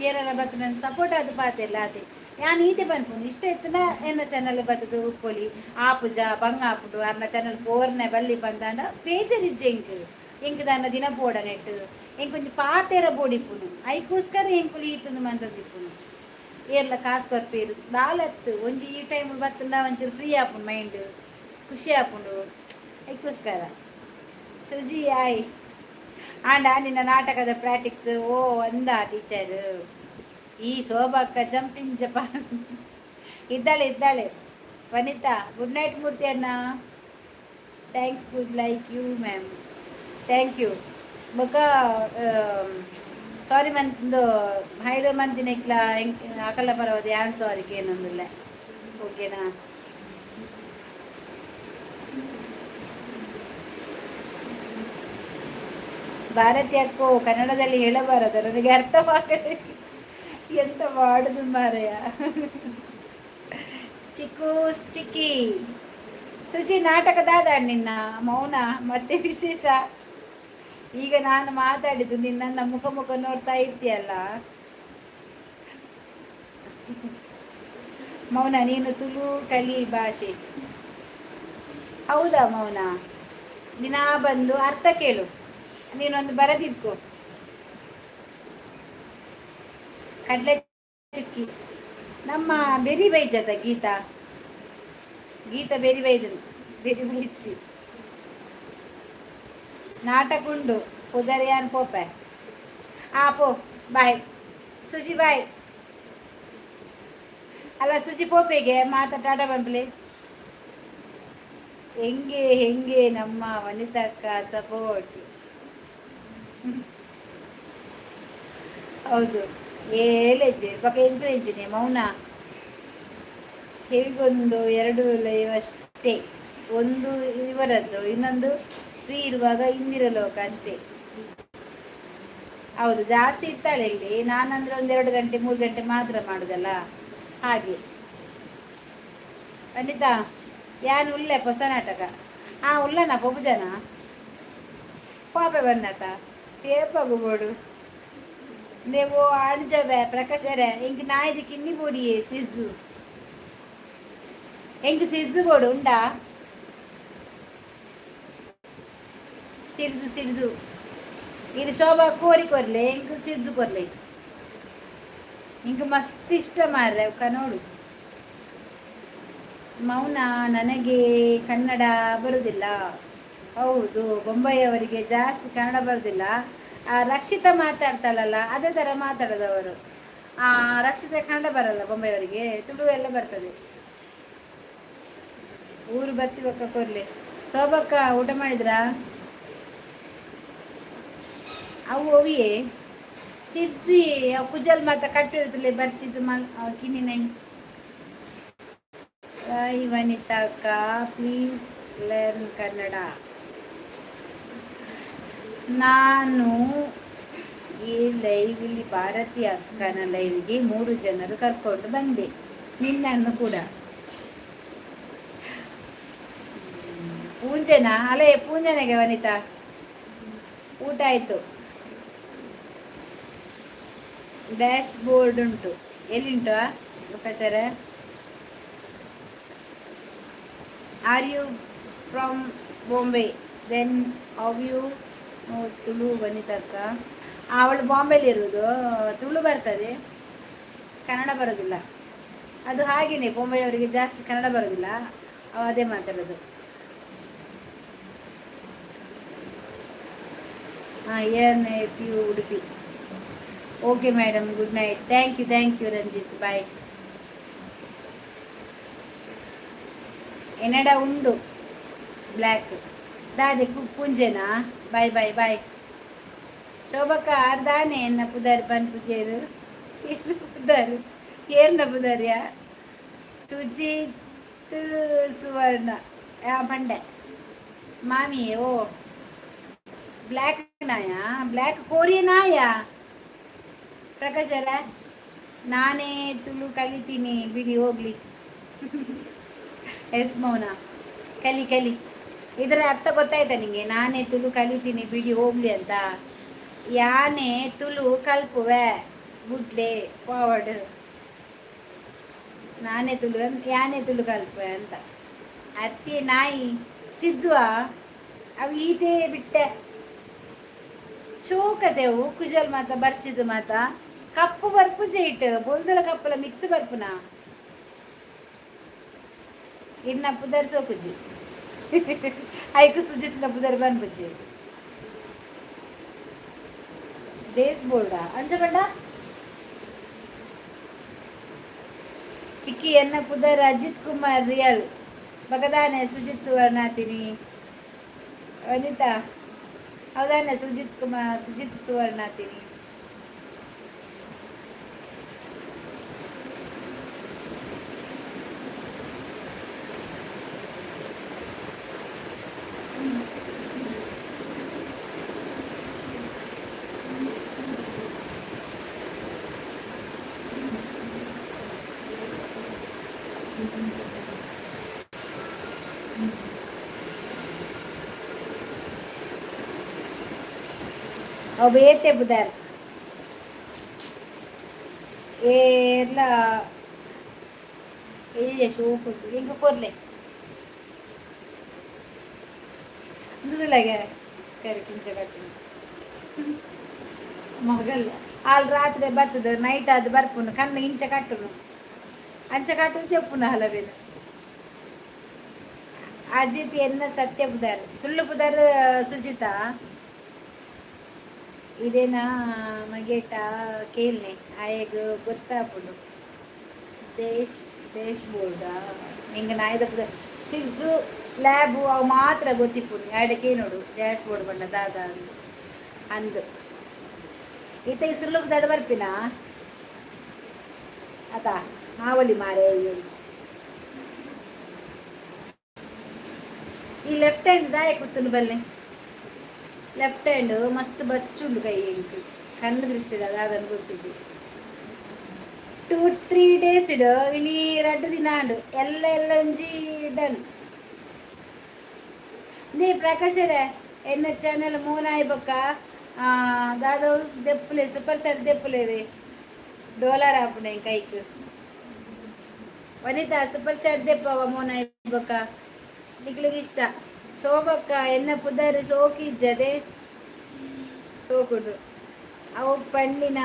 ಏರೆಲ್ಲ ಬತ್ತು ನನ್ನ ಸಪೋರ್ಟ್ ಅದು ಪಾತೆರ್ಲ ಅದೇ. ಯಾನ್ ಈತೆ ಪನ್ಪುನು, ಇಷ್ಟ ಇತ್ತನ ಎನ್ನ ಚಾನಲ್ ಬತ್ತದು ಉಪ್ಪೊಲಿ ಆಪುಜ ಬಂಗ ಆಪುಂಡು. ಅರ್ನ ಚಾನಲ್ ಪೋರ್ನೆ ಬಲ್ಲಿ ಪಂದಾಂಡ ಬೇಜಾರ್ ಇಜ್ಜೆ ಎಂಕ್. ಎಂಕ್ ದಾನ ದಿನ ಪೋಡ ನೆಟ್ ಎಂಕ್ ಒಂಜಿ ಪಾತೆರ ಬೋಡಿಪ್ಪುನು. ಐಕೋಸ್ಕರ ಎಂಕುಲು ಈತಂದು ಮಂತದಿಪ್ಪುನು. ಏರ್ಲ ಕಾಸು ಕೊರ್ಪೇರು ದಾಲತ್ತು. ಒಂಜಿ ಈ ಟೈಮ್ ಬತ್ತಂಡ ಒಂಚೂರು ಫ್ರೀ ಆಪುಂಡು, ಮೈಂಡ್ ಖುಷಿ ಆಪುಂಡು, ಐಕೋಸ್ಕರ. ಸುಜಿ ಆಯ್ ಆಂಡ ನಿನ್ನ ನಾಟಕದ ಪ್ರಾಕ್ಟೀಸ್. ಓ ಅಂದ ಟೀಚರ್. ಈ ಶೋಭಕ್ಕ ಜಂಪಿಂಗ್ ಜಪಾನ್ ಇದ್ದಾಳೆ, ಇದ್ದಾಳೆ. ವನಿತಾ, ಗುಡ್ ನೈಟ್. ಮೂರ್ತಿ ಅಣ್ಣ, thanks. Good like you ma'am, thank you. ಬೊಕ ಸಾರಿ ಮಂತ್ ಹೈಡ್ ಮಂತಿನೆಕ್ಲ ಅಕಲ ಪರವದ ಯಾನ್ ಸಾರಿ ಕೇನೊಂದುಲ್ಲೆ, ಓಕೆನಾ? ಭಾರತಿ ಅಕ್ಕೋ, ಕನ್ನಡದಲ್ಲಿ ಹೇಳಬಾರದು, ನನಗೆ ಅರ್ಥವಾಗದೆ ಎಂತ ಮಾಡುದು ಮಾರಯ. ಚಿಕ್ಕು ಚಿಕ್ಕಿ ಸುಜಿ, ನಾಟಕದಾದ ನಿನ್ನ ಮೌನ ಮತ್ತೆ ವಿಶೇಷ. ಈಗ ನಾನು ಮಾತಾಡಿದ್ದು ನಿನ್ನ ಮುಖ ಮುಖ ನೋಡ್ತಾ ಇರ್ತೀಯಲ್ಲ. ಮೌನ, ನೀನು ತುಳು ಕಲಿ ಭಾಷೆ. ಹೌದಾ ಮೌನ? ದಿನಾ ಬಂದು ಅರ್ಥ ಕೇಳು, ನೀನೊಂದು ಬರದಿಟ್ಕೋ. ಕಡಲೆ ಚುಕ್ಕಿ ನಮ್ಮ ಬೆರಿ ಬೈಜದ ಗೀತಾ, ಗೀತಾ ಬೆರಿ ಬೈದನು ಬೆರಿ ಬೈಚಿ. ನಾಟಕ ಉಂಡು ಪುದರ್ಯಾನ್ ಪೋಪೆ. ಆ ಪೋ, ಬಾಯ್ ಸುಜಿ, ಬಾಯ್. ಅಲ್ಲ ಸುಜಿ, ಪೋಪೆಗೆ ಮಾತಾ ಟಾಟಾ ಬಂಪ್ಲೆ. ಹೆಂಗೆ ಹೆಂಗೆ ನಮ್ಮ ವನಿತಕ್ಕ ಸಪೋರ್ಟ್. ಹೌದು, ಏಳೆಜ್ಜೆ ಪಕ್ಕ ಎಂಕರೇಜ್ನೆ ಮೌನ. ಹೇಗೊಂದು ಎರಡು ಲೈವ್ ಅಷ್ಟೇ. ಒಂದು ಇವರದ್ದು, ಇನ್ನೊಂದು ಫ್ರೀ ಇರುವಾಗ ಇಂದಿರ ಲೋಕ ಅಷ್ಟೇ. ಹೌದು, ಜಾಸ್ತಿ ಇರ್ತಾಳೆ ಇಲ್ಲಿ. ನಾನಂದ್ರೆ ಒಂದೆರಡು ಗಂಟೆ 3 ಗಂಟೆ ಮಾತ್ರ ಮಾಡುದಲ್ಲ, ಹಾಗೆ. ವನಿತಾ, ಯಾನ್ ಉಲ್ಲೆ ಹೊಸ ನಾಟಕ. ಆ ಉಲ್ಲನ ಪೊಬುಜನ ಪಾಪೆ ಬಂದಾತ ತೇಪಗು ಬೋಡು. ನೀವು ಅಣ್ಜವೆ ಪ್ರಕಾಶರೇ, ಇಂಕ್ ನಾಯ್ದು ಕಿನ್ನಿ ಬೋಡಿಯೇ ಸಿಜ್ಜು. ಎಂಕ್ ಸಿಜ್ಜು ಬೋಡು ಉಂಡಾ? ಸಿಡ್ಜು ಸಿಡ್ಜು ಇದು ಶೋಭಾ ಕೋರಿ ಕೊರ್ಲೆ, ಎಂಕ್ ಸಿಡ್ಜು ಕೊರ್ಲೆ. ಇಂಕ್ ಮಸ್ತ್ ಇಷ್ಟ ಮಾರ್ರೆ ನೋಡು. ಮೌನ, ನನಗೆ ಕನ್ನಡ ಬರುವುದಿಲ್ಲ. ಹೌದು, ಬೊಂಬೈಯವರಿಗೆ ಜಾಸ್ತಿ ಕನ್ನಡ ಬರುವುದಿಲ್ಲ. ಆ ರಕ್ಷಿತಾ ಮಾತಾಡ್ತಾಳಲ್ಲ, ಅದೇ ಥರ ಮಾತಾಡೋದು ಆ ರಕ್ಷಿತಾ. ಕನ್ನಡ ಬರಲ್ಲ ಬೊಂಬೈಯವರಿಗೆ, ತುಳು ಎಲ್ಲ ಬರ್ತದೆ. ಊರು ಬತ್ತಿ ಬಕ್ಕ ಕೊರ್ಲೆ. ಶೋಭಕ್ಕ, ಊಟ ಮಾಡಿದ್ರಾ? ಅವು ಅವಿಯೇ ಸಿರ್ಜಿ ಅವು ಕುಜಲ್ ಮಾತ ಕಟ್ಟಿರ್ತಲೆ ಬರ್ಚಿದ್ದು ಮಲ್ ಕಿನ್ನಿ ನೈ. ವನಿತಾಕ್ಕ, ಪ್ಲೀಸ್ ಲರ್ನ್ ಕನ್ನಡ. ನಾನು ಈ ಲೈವ್ ಇಲ್ಲಿ ಭಾರತಿ ಅಕ್ಕನ ಲೈವ್ಗೆ ಮೂರು ಜನರು ಕರ್ಕೊಂಡು ಬಂದೆ, ನಿನ್ನನ್ನು ಕೂಡ. ಪೂಂಜೆನಾ? ಅಲೇ, ಪೂಂಜನೆಗೆ ವನಿತಾ. ಊಟ ಆಯಿತು. ಡ್ಯಾಶ್ ಬೋರ್ಡ್ ಉಂಟು. ಎಲ್ಲಿಂಟು ಪ್ರಚಾರ? Are you from Bombay? Then how you Tulu? ವನಿತಕ್ಕ, ಅವಳು ಬಾಂಬೆಲಿ ಇರುವುದು. ತುಳು ಬರ್ತದೆ, ಕನ್ನಡ ಬರೋದಿಲ್ಲ. ಅದು ಹಾಗೇನೆ, ಬಾಂಬೆಯವರಿಗೆ ಜಾಸ್ತಿ ಕನ್ನಡ ಬರೋದಿಲ್ಲ. ಅವ ಅದೇ ಮಾತಾಡೋದು. ಹಾಂ, here P U Udupi. Okay madam, good night. Thank you, thank you Ranjit, bye. ಎನ್ನಡ ಉಂಡು ಬ್ಲ್ಯಾಕ್ ದಾದೆ ಪುಂಜೆನಾ? ಬಾಯ್ ಬಾಯ್ ಬಾಯ್ ಶೋಭಕ್ಕ. ಆರ್ದಾನೆ ಎನ್ನ ಪುದರ್ ಪನ್ಪುಜೇರು? ಪುದರ್ ಏರ್ನ ಪುದರ್ಯಾ? ಸುಜಿತ್ ಸುವರ್ಣ ಪಂಡೆ ಮಾಮಿ. ಓ, ಬ್ಲ್ಯಾಕ್ ನಾಯ, ಬ್ಲ್ಯಾಕ್ ಕೋರಿಯ ನಾಯ. ಪ್ರಕಾಶರ, ನಾನೇ ತುಳು ಕಲಿತೀನಿ ಬಿಡಿ, ಹೋಗ್ಲಿ. ಎಸ್ ಮೌನ, ಕಲಿ ಕಲಿ. ಇದರ ಅರ್ಥ ಗೊತ್ತಾಯ್ತಾ ನಿಂಗೆ? ನಾನೇ ತುಳು ಕಲಿತೀನಿ ಬಿಡಿ, ಹೋಗ್ಲಿ ಅಂತ. ಯಾನೆ ತುಳು ಕಲ್ಪುವೆ ಬುಡ್ಲೆ, ಫಾರ್ವರ್ಡ್. ನಾನೇ ತುಳು, ಯಾನೆ ತುಳು ಕಲ್ಪುವೆ ಅಂತ. ಅತ್ತಿ ನಾಯಿ ಸಿಜ್ವಾ, ಅವು ಈತೇ ಬಿಟ್ಟೆ. ಶೋಕತೆವು ಕುಜಲ್ ಮಾತ ಬರ್ಚಿದ್ ಮಾತ ಕಪ್ಪು ಬರ್ಪುಜೆ. ಇಟ್ಟು ಬೊಲ್ದಲ ಕಪ್ಪಲ ಮಿಕ್ಸ್ ಬರ್ಪುನಾ? ಇನ್ನ ಪುದರ್ ಸೋಕುಜಿ. ಐಕು ಸುಜಿತ್ನ ಪುದರ್ ಬನ್ಪುಜಿ. ಡೇಸ್ ಬೋರ್ಡಾ? ಅಂಚ ಬಂಡ ಚಿಕ್ಕಿ. ಎನ್ನ ಪುದರ್ ಅಜಿತ್ ಕುಮಾರ್ ರಿಯಲ್ ಬಗದಾನೆ ಸುಜಿತ್ ಸುವರ್ಣಾತಿನಿ. ವನಿತಾ, ಹೌದಾನೆ? ಸುಜಿತ್ ಕುಮಾರ್, ಸುಜಿತ್ ಸುವರ್ಣಾತಿನಿ. ಅವು ಬೇತೆ ಬುದಾರ್ ಏರ್ಲ ಎಲ್ಯ ಶೋಕು ಎಂಕ ಕೊರ್ಲೆ. ಇಂದುಲಾಗೆ ಕರಿ ಕಿಂಚ ಕಟ್ಟಿನ ಮಗಲ್ಲ. ಆಲ್ ರಾತ್ರಿ ಬರ್ತದೆ, ನೈಟ್ ಅದು ಬರ್ಪುನು. ಕಣ್ಣು ಇಂಚ ಕಟ್ಟುನು, ಅಂಚ ಕಟ್ಟುನು, చెప్పును ಹಲವೇನು. ಅಜಿತ್ ಎನ್ನ ಸತ್ಯ ಬುದಾರ್, ಸುಳ್ಳು ಬುದಾರ್ ಸುಜಿತಾ. ಇದೇನಾ ಮಗೇಟ ಕೇಳ್ನೆ, ಆಯಗ್ ಗೊತ್ತಾಪುಂಡು. ದೇಶ್ ದೇಶ್ ಬೋರ್ಡಾ? ನಿಂಗೆ ನಾಯ್ದ ಪುದರ್ ಸಿಜ್ಜು ಲ್ಯಾಬು ಅವು ಮಾತ್ರ ಗೊತ್ತಿಪ್ಪುಂಡು. ಆಯ್ಡಕ್ಕೆ ನೋಡು, ಡ್ಯಾಶ್ ಬೋರ್ಡ್ ಬಣ್ಣ ದಾದ ಅಂದು ಅಂದು. ಈತ ಈ ಸುಳ್ಳು ದಡ ಬರ್ಪಿನ ಅತ ಆವಲಿ ಮಾರೆ. ಈ ಲೆಫ್ಟ್ ಹ್ಯಾಂಡ್ ದಾಯ ಕೂತನು ಬಲ್ಲೆ. ಲೆಫ್ಟ್ ಹ್ಯಾಂಡ್ ಮಸ್ತ್ ಬಚ್ಚುಂಡು ಕೈ. ಎಂಕ್ ಕಣ್ಣು ದೃಷ್ಟಿ ಅದನ್ನು ಗೊತ್ತಿಜ್ಜಿ. 2-3 ಡೇಸ್ ಇಡು, ಇನಿ ರಡ್ಡು ದಿನ ಅಂಡು. ಎಲ್ಲ ಎಲ್ಲ ಒಂಜಿ ಡನ್. ನೀ ಪ್ರಕಾಶರೇ, ಎನ್ನ ಚಾನೆಲ್ ಮೂನಾಯಿ ಬೊಕ್ಕ ದಾದ ದೆಪ್ಪುಲೆ, ಸೂಪರ್ ಚಾಟ್ ದೆಪ್ಪುಲೇವೆ. ಡೋಲಾರ್ ಆಪುಂಡು ಕೈಕ್. ವನಿತಾ, ಸೂಪರ್ ಚಾಟ್ ದೆಪ್ಪವ ಮೋನಾಯಿ ಬೊಕ್ಕ ನಿಕ್ಲಿಗೆ ಇಷ್ಟ. ಸೋಬಕ್ಕ, ಎನ್ನ ಪುದರ್ ಸೋಕಿಜ್ಜದೆ ಸೋಕುಂಡು. ಅವು ಪಂಡಿನ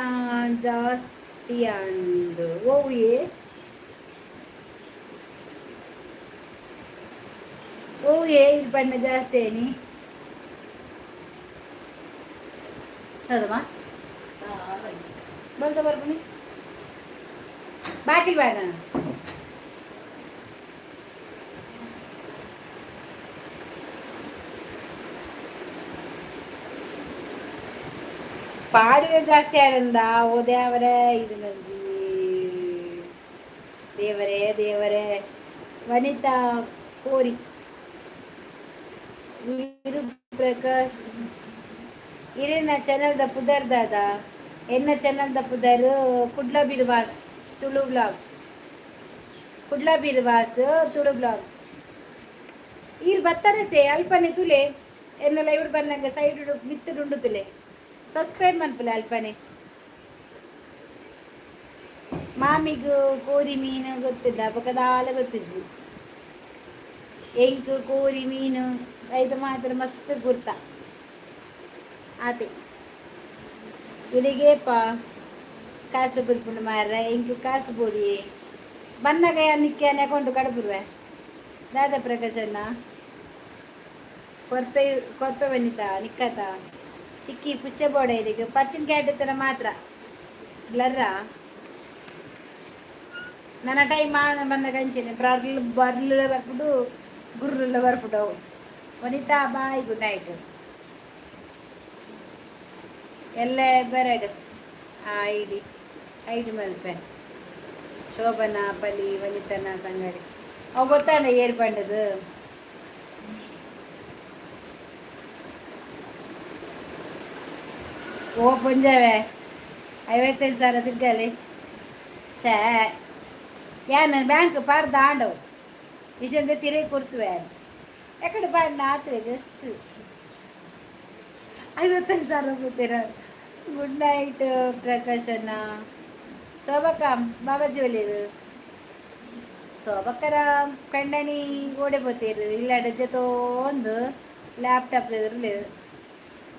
ಜಾಸ್ತಿ ಅಂಡು. ಓವು ಏ ಓವು ಏ ಇದು ಬಣ್ಣ ಜಾಸ್ತಿ ಏನಿ ಹೌದಮ್ಮ? ಬಲ್ತ ಬರ್ಪುನಿ ಬಾಕಿಲ್ ಬಾಯ್. ಪಾಡಿನ ಜಾಸ್ತಿ ಆಡಂದ. ಓ ದೇವರೇ, ಇದು ನಂಜಿ ದೇವರೇ ದೇವರೇ. ವನಿತಾ ಕೋರಿ. ವೀರು ಪ್ರಕಾಶ್, ಇರೇನ ಚಾನಲ್ದ ಪುದರ್ ದಾದ? ಎನ್ನ ಚಾನಲ್ದ ಪುದರ್ ಕುಡ್ಲ ಬಿರ್ವಾಸ್ ತುಳು ಬ್ಲಾಗ್. ಕುಡ್ಲ ಬಿರ್ವಾಸ್ ತುಳು ಬ್ಲಾಗ್. ಈರ್ ಬತ್ತರತೆ ಅಲ್ಪನೆ ತುಲೆ. ಎನ್ನ ಲೈವ್ ಬಂದಂಗ ಸೈಡ್ ಮಿತ್ತುಂಡು ತುಲೆ. ಸಬ್ಸ್ಕ್ರೈಬ್ ಮನ್ಪುಲೆ ಅಲ್ಪನೆ. ಮಾಮಿಗ್ ಕೋರಿ ಮೀನು ಗೊತ್ತಿಲ್ಲ, ಬೊಕ ದಾಲ ಗೊತ್ತಿಜ್ಜಿ. ಎಂಕ್ ಕೋರಿ ಮೀನು ಐದು ಮಾತ್ರ ಮಸ್ತ್ ಗುರ್ತ ಆತೆ. ಇಲ್ಲಿಗೇಪ ಕಾಸು ಬುಲ್ಪುಂಡು ಮಾರ್ರೆ, ಎಂಕ್ ಕಾಸು ಬೋಡಿ. ಬನ್ನಗ ನಿಕ್ಕೆ ಅಕೌಂಟ್ ಕಡಪುರುವೆ. ದಾದ ಪ್ರಕಾಶಣ್ಣ ಕೊರ್ಪೆ ಕೊರ್ಪೆ ಬನ್ನಿತ ನಿಕ್ಕತ ಚಿಕ್ಕಿ ಪುಚ್ಚೆ ಬೋಡ ಇದಕ್ಕೆ. ಪರ್ಷಿಯನ್ ಕ್ಯಾಟ್ ತರ ಮಾತ್ರ ಬ್ಲರ್ರ. ನನ್ನ ಟೈಮ್ ಬಂದಾಗ ಅಂಚೆನೆ ಬರ್ಲ್ ಬರ್ಲ್ ಬರ್ಪುಡು, ಗುರ್ರೆಲ್ಲ ಬರ್ಪುಡು ಅವು. ವನಿತಾ, ಬಾಯ್, ಗುಡ್ ನೈಟ್. ಎಲ್ಲ ಬರಡು ಐಡಿ ಐಡಿ ಮಲ್ಪೆ. ಶೋಭನಾ ಪಲಿ ವನಿತನ ಸಂಗಡಿ ಅವು ಗೊತ್ತಾಂಡ ಏರ್ ಪಂಡದು. ಓ ಪುಂಜವೆ, 55,000 ತಿರ್ಗಲಿ ಸೇ. ಯಾನ್ ಬ್ಯಾಂಕ್ ಪಾರ್ದ ಆಂಡವು ನಿಜಂದೆ ತಿರೇ ಕೊಡ್ತುವೆ. ಎಕಡೆ ಪಾಡ್ನ ಆತ್ರೆ ಜಸ್ಟ್ 55,000 ಕೂತೀರ. ಗುಡ್ ನೈಟ್ ಪ್ರಕಾಶಣ್ಣ. ಶೋಭಕ್ಕ, ಬಾಬಾಜಿ ಒಲಿರು. ಶೋಭಕ್ಕರ ಕಂಡನಿ ಓಡೆ ಪೋತೇರು ಇಲ್ಲಡ ಜೊತೊಂದು ಲ್ಯಾಪ್ಟಾಪ್ ಇರಲಿ.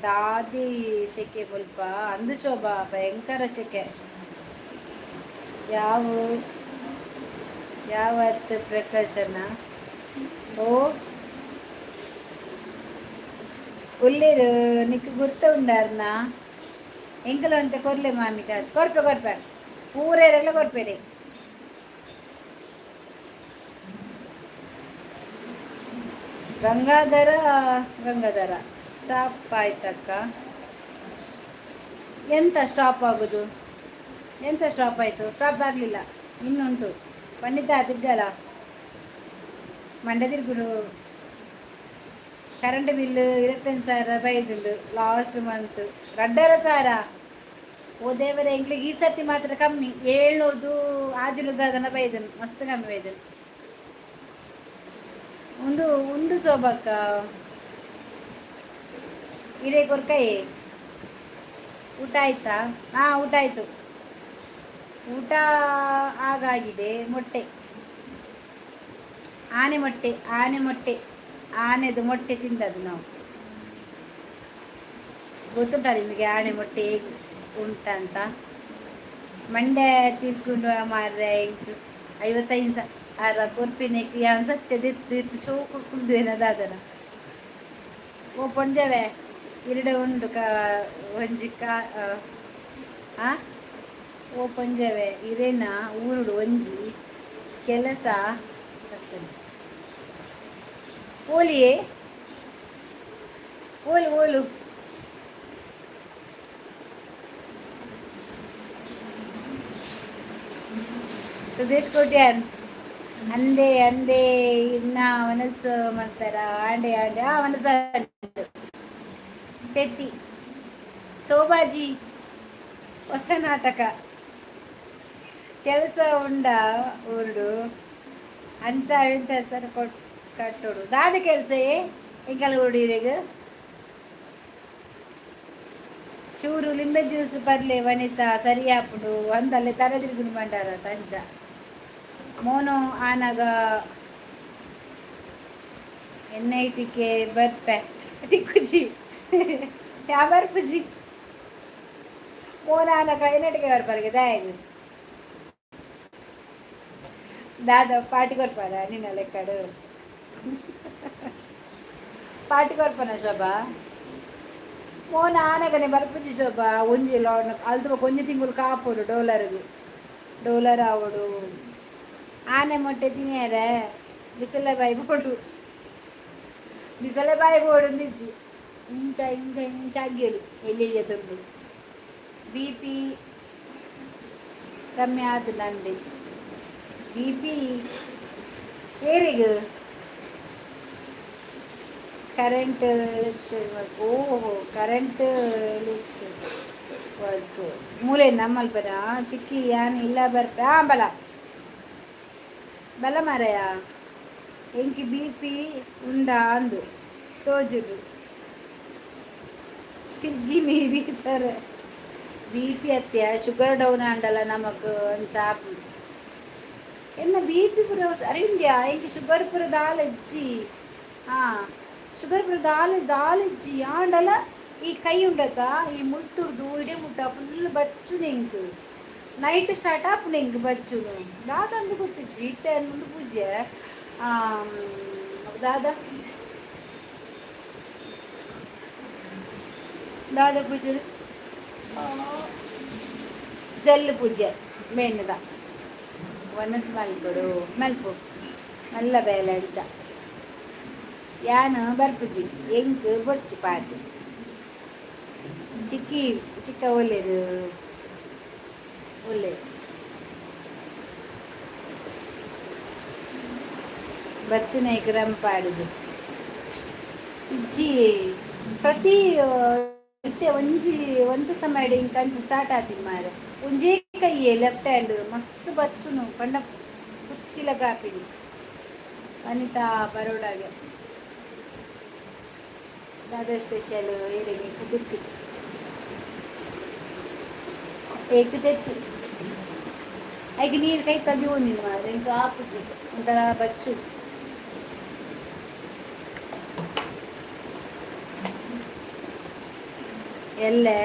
ದಾದಿ ಶೆಕೆ ಮುಲ್ಪ ಅಂದು ಶೋಭಾ, ಭಯಂಕರ ಶೆಕೆ. ಯಾವ ಯಾವತ್ತು ಪ್ರಕಾಶನ? ಓ ಉಲ್ಲೇರು, ನಿಕ್ ಗುರ್ತ ಉಂಡಾರ್ನ? ಎಂಕಲ ಅಂತೆ ಕೊರ್ಲೆ ಮಾಮಿ ಕಾಸು. ಕೊರ್ಪೆ ಕೊರ್ಪೆ, ಪೂರೇರೆಲ್ಲ ಕೊರ್ಪೆರೆ. ಗಂಗಾಧರ ಗಂಗಾಧರ, ಸ್ಟಾಪ್ ಆಯ್ತಕ್ಕ. ಎಂತ ಸ್ಟಾಪ್ ಆಗೋದು? ಎಂತ ಸ್ಟಾಪ್ ಆಯಿತು? ಸ್ಟಾಪ್ ಆಗಲಿಲ್ಲ, ಇನ್ನುಂಟು. ವನಿತಾ, ತಿರ್ಗಲ್ಲ ಮಂಡೆ ತಿರ್ಗುಡು. ಕರೆಂಟ್ ಬಿಲ್ 25,000 ಬೈದುಂಡು ಲಾಸ್ಟ್ ಮಂತ್. 2.5 ಸಾವಿರ. ಓ ದೇವರೇ, ಎಂಕ್ಲಿಗೆ ಈ ಸರ್ತಿ ಮಾತ್ರ ಕಮ್ಮಿ, ಏಳ್ನೂದು ಆಜಿನೂದು ಅದನ್ನು ಬೈದನು, ಮಸ್ತ್ ಕಮ್ಮಿ ಬೈದನು. ಉಂದು ಉಂಡು ಸೋಬಕ್ಕ ಇರೇ ಕೊರ್ಕೈ. ಊಟ ಆಯ್ತಾ? ಹಾಂ, ಊಟ ಆಯಿತು. ಊಟ ಆಗಾಗಿದೆ. ಮೊಟ್ಟೆ, ಆನೆ ಮೊಟ್ಟೆ, ಆನೆ ಮೊಟ್ಟೆ, ಆನೆದು ಮೊಟ್ಟೆ ತಿಂದದ್ದು ನಾವು. ಗೊತ್ತುಂಟಾ ನಿಮಗೆ ಆನೆ ಮೊಟ್ಟೆ ಹೇಗೆ ಉಂಟಂತ? ಮಂಡೆ ತಿರ್ಕೊಂಡು ಮಾರ್ರೆ. 55,000 ಕೊರ್ಪಿನೆಕ್ ಯಾನ್ ಸತ್ಯ ದೆತ್ತು ಇತ್ತು ಶೋಕು ಕುಲ್ದುವೇನ ದಾದನ. ಓ ಪೊಂಜವೆ, ಇರಡೆ ಉಂಡು ಕಾ ಒಂಜಿ ಕಾ ಆ. ಓ ಪೊಂಜವೆ, ಇರೇನ ಊರುಡು ಒಂಜಿ ಕೆಲಸ ಬರ್ತದೆ. ಓಲಿಯೇ ಓಲು ಓಲು. ಸುದೇಶ್ ಕೋಟ್ಯಾನ್ ಅಂದೆ ಅಂದೆ ಇನ್ನ ಮನಸ್ಸು ಮಾಡ್ತಾರ. ಆಂಡೆ ಆಂಡೆ ಆ ಮನಸ್ಸು ತೆತ್ತಿ. ಸೋಬಾಜಿ, ಹೊಸ ನಾಟಕ. ಕೆಲಸ ಉಂಡ ಊರುಡು ಅಂಚ ಅವಿನ ಕೊಟ್ ಕಟ್ಟೋಡು. ದಾದ ಕೆಲಸ ಏ ಎಂಕಲ್ ಊರುಡು ಇರೆಗ್? ಚೂರು ಲಿಂಬೆ ಜ್ಯೂಸ್ ಪರ್ಲೆ ವನಿತಾ, ಸರಿ ಆಪುಂಡು. ಒಂದಲ್ಲೇ ತರದಿರ್ಗುಂಡು ಮಂಡಾರ ತಂಚ. ಮೋನೋ ಆನಗ ಎನ್ಐಟಿಕೆ ಬರ್ಪೆ ತಿಕ್ಕುಜಿ ಯಾ ಬರ್ಪುಜಿ. ಮೋನ ಆನಗ ಎನ್ಐಟಿಕೆ ಬರ್ಪಲ್ಗೆ ದಾಯಗ್ ದಾದ ಪಾಟಿ ಕೊರ್ಪಾರ ನಿನ್ನ ಲೆಕ್ಕಡು? ಪಾಟಿ ಕೊರ್ಪನ ಶೋಭಾ? ಮೋನ ಆನಗನೆ ಬರ್ಪುಜಿ ಶೋಭಾ. ಒಂಜಿ ಅಲ್ತು ಒಂಜಿ ತಿಂಗಳು ಕಾಪೊಡು ಡೋಲರ್ಗು ಡೋಲರ್ ಆವೊಡು. ಆನೆ ಮೊಟ್ಟೆ ತಿನಿಯರೆ ಬಿಸಲೆ ಬಾಯಿ ಬೋಡು, ಬಿಸಲೆ ಬಾಯಿ ಬೋಡು ಇಜ್ಜಿ. ಇಂಚ ಇಂಚ ಇಂಚ ಅಗ್ಗಿಯಲು ಎಲ್ಲಿ ತುಂಡು. ಬಿಪಿ ಕಮ್ಮಿ ಆತು ನಂದು. ಬಿಪಿ ಏರಿಗ? Current work. ಓಹೋ, ಕರೆಂಟ್ ವರ್ಕ್ ಮೂಲೆ ನಮ್ಮಲ್ಪದ ಚಿಕ್ಕಿ. ಯಾನ್ ಇಲ್ಲ ಬರ್ಪೆ. ಆ ಬಲ ಬಲ ಮಾರಯ. ಎಂಕ್ ಬಿಪಿ ಉಂಡಾ ಅಂದು ತೋಜುದು ತಿರ್ಗಿ ನೀರಿ ತರ. ಬಿಪಿ ಅತ್ಯ, ಶುಗರ್ ಡೌನ್ ಆಂಡಲ ನಮಕ್ ಅಂಚ ಆಪುಂಡು. ಎನ್ನ ಬಿಪಿ ಪೂರ ಸರಿ ಉಂಡ್ಯಾ. ಎಂಕ್ ಶುಗರ್ ಪೂರ ದಾಲ ಇಜ್ಜಿ. ಹಾಂ, ಶುಗರ್ ಪೂರ ದಾಲ ದಾಲ ಇಜ್ಜಿ. ಆಂಡಲ ಈ ಕೈ ಉಂಡತ, ಈ ಮುಲ್ತುರ್ದು ಇಡೆ ಮುಟ್ಟ ಫುಲ್ ಬಚ್ಚುನೆ ಎಂಕ್. ನೈಟ್ ಸ್ಟಾರ್ಟ್ ಆಪುಂಡು ಎಂಕ್ ಬಚ್ಚುನು. ದಾದ ಅಂದ್ ಗೊತ್ತಿಜ್ಜಿ. ಇತ್ತೆ ಮುಂದು ಪೂಜೆ ದಾದ ದಾದ ಪೂಜೆ? ಜಲ್ಲು ಪೂಜೆ ಮೇನ್ದ ವನಸ್ ಮಲ್ಪೊಡು. ಮಲ್ಪು ಮಲ್ಲ ಬೇಲೆ ಅಂಚ. ಯಾನ್ ಬರ್ಪುಜಿ, ಎಂಕ್ ಬೊರ್ಚಿ ಪಾರ್ಟಿ. ಚಿಕ್ಕಿ ಚಿಕ್ಕ ಒಲ್ಲೆರ್ ಒಲ್ಲೆರ್. ಬಚ್ಚುನೈಕ್ ರಂಪಾಡುದು ಇಜ್ಜಿ. ಪ್ರತಿ ಇತ್ತೆ ಒಂಜಿ ಒಂತೆ ಸಮಯ ಇಂಕ್ ಅಂಚ ಸ್ಟಾರ್ಟ್ ಆತಿನ ಮಾರೆ. ಒಂಜೇ ಕೈಯೆ ಲೆಫ್ಟ್ ಹ್ಯಾಂಡ್ ಮಸ್ತ್ ಬಚ್ಚುನು ಪಂಡ ಕುತ್ತಿಲ ಕಾಪಿನಿ. ವನಿತಾ ಬರೋಡಾಗೆ ದಾದ ಸ್ಪೆಷಲ್ ಏರೆಗ್? ಕುದುರ್ತಿ ಏಕ್ ತೆತ್ತಿ. ಐಕ್ ನೀರು ಕೈ ತದಿಯೊಂದಿನ ಮಾರೆ. ಎಂಕ್ ಆಪುಜಿ, ಒಂಥರ ಬಚ್ಚು. ಎಲ್ಲೆ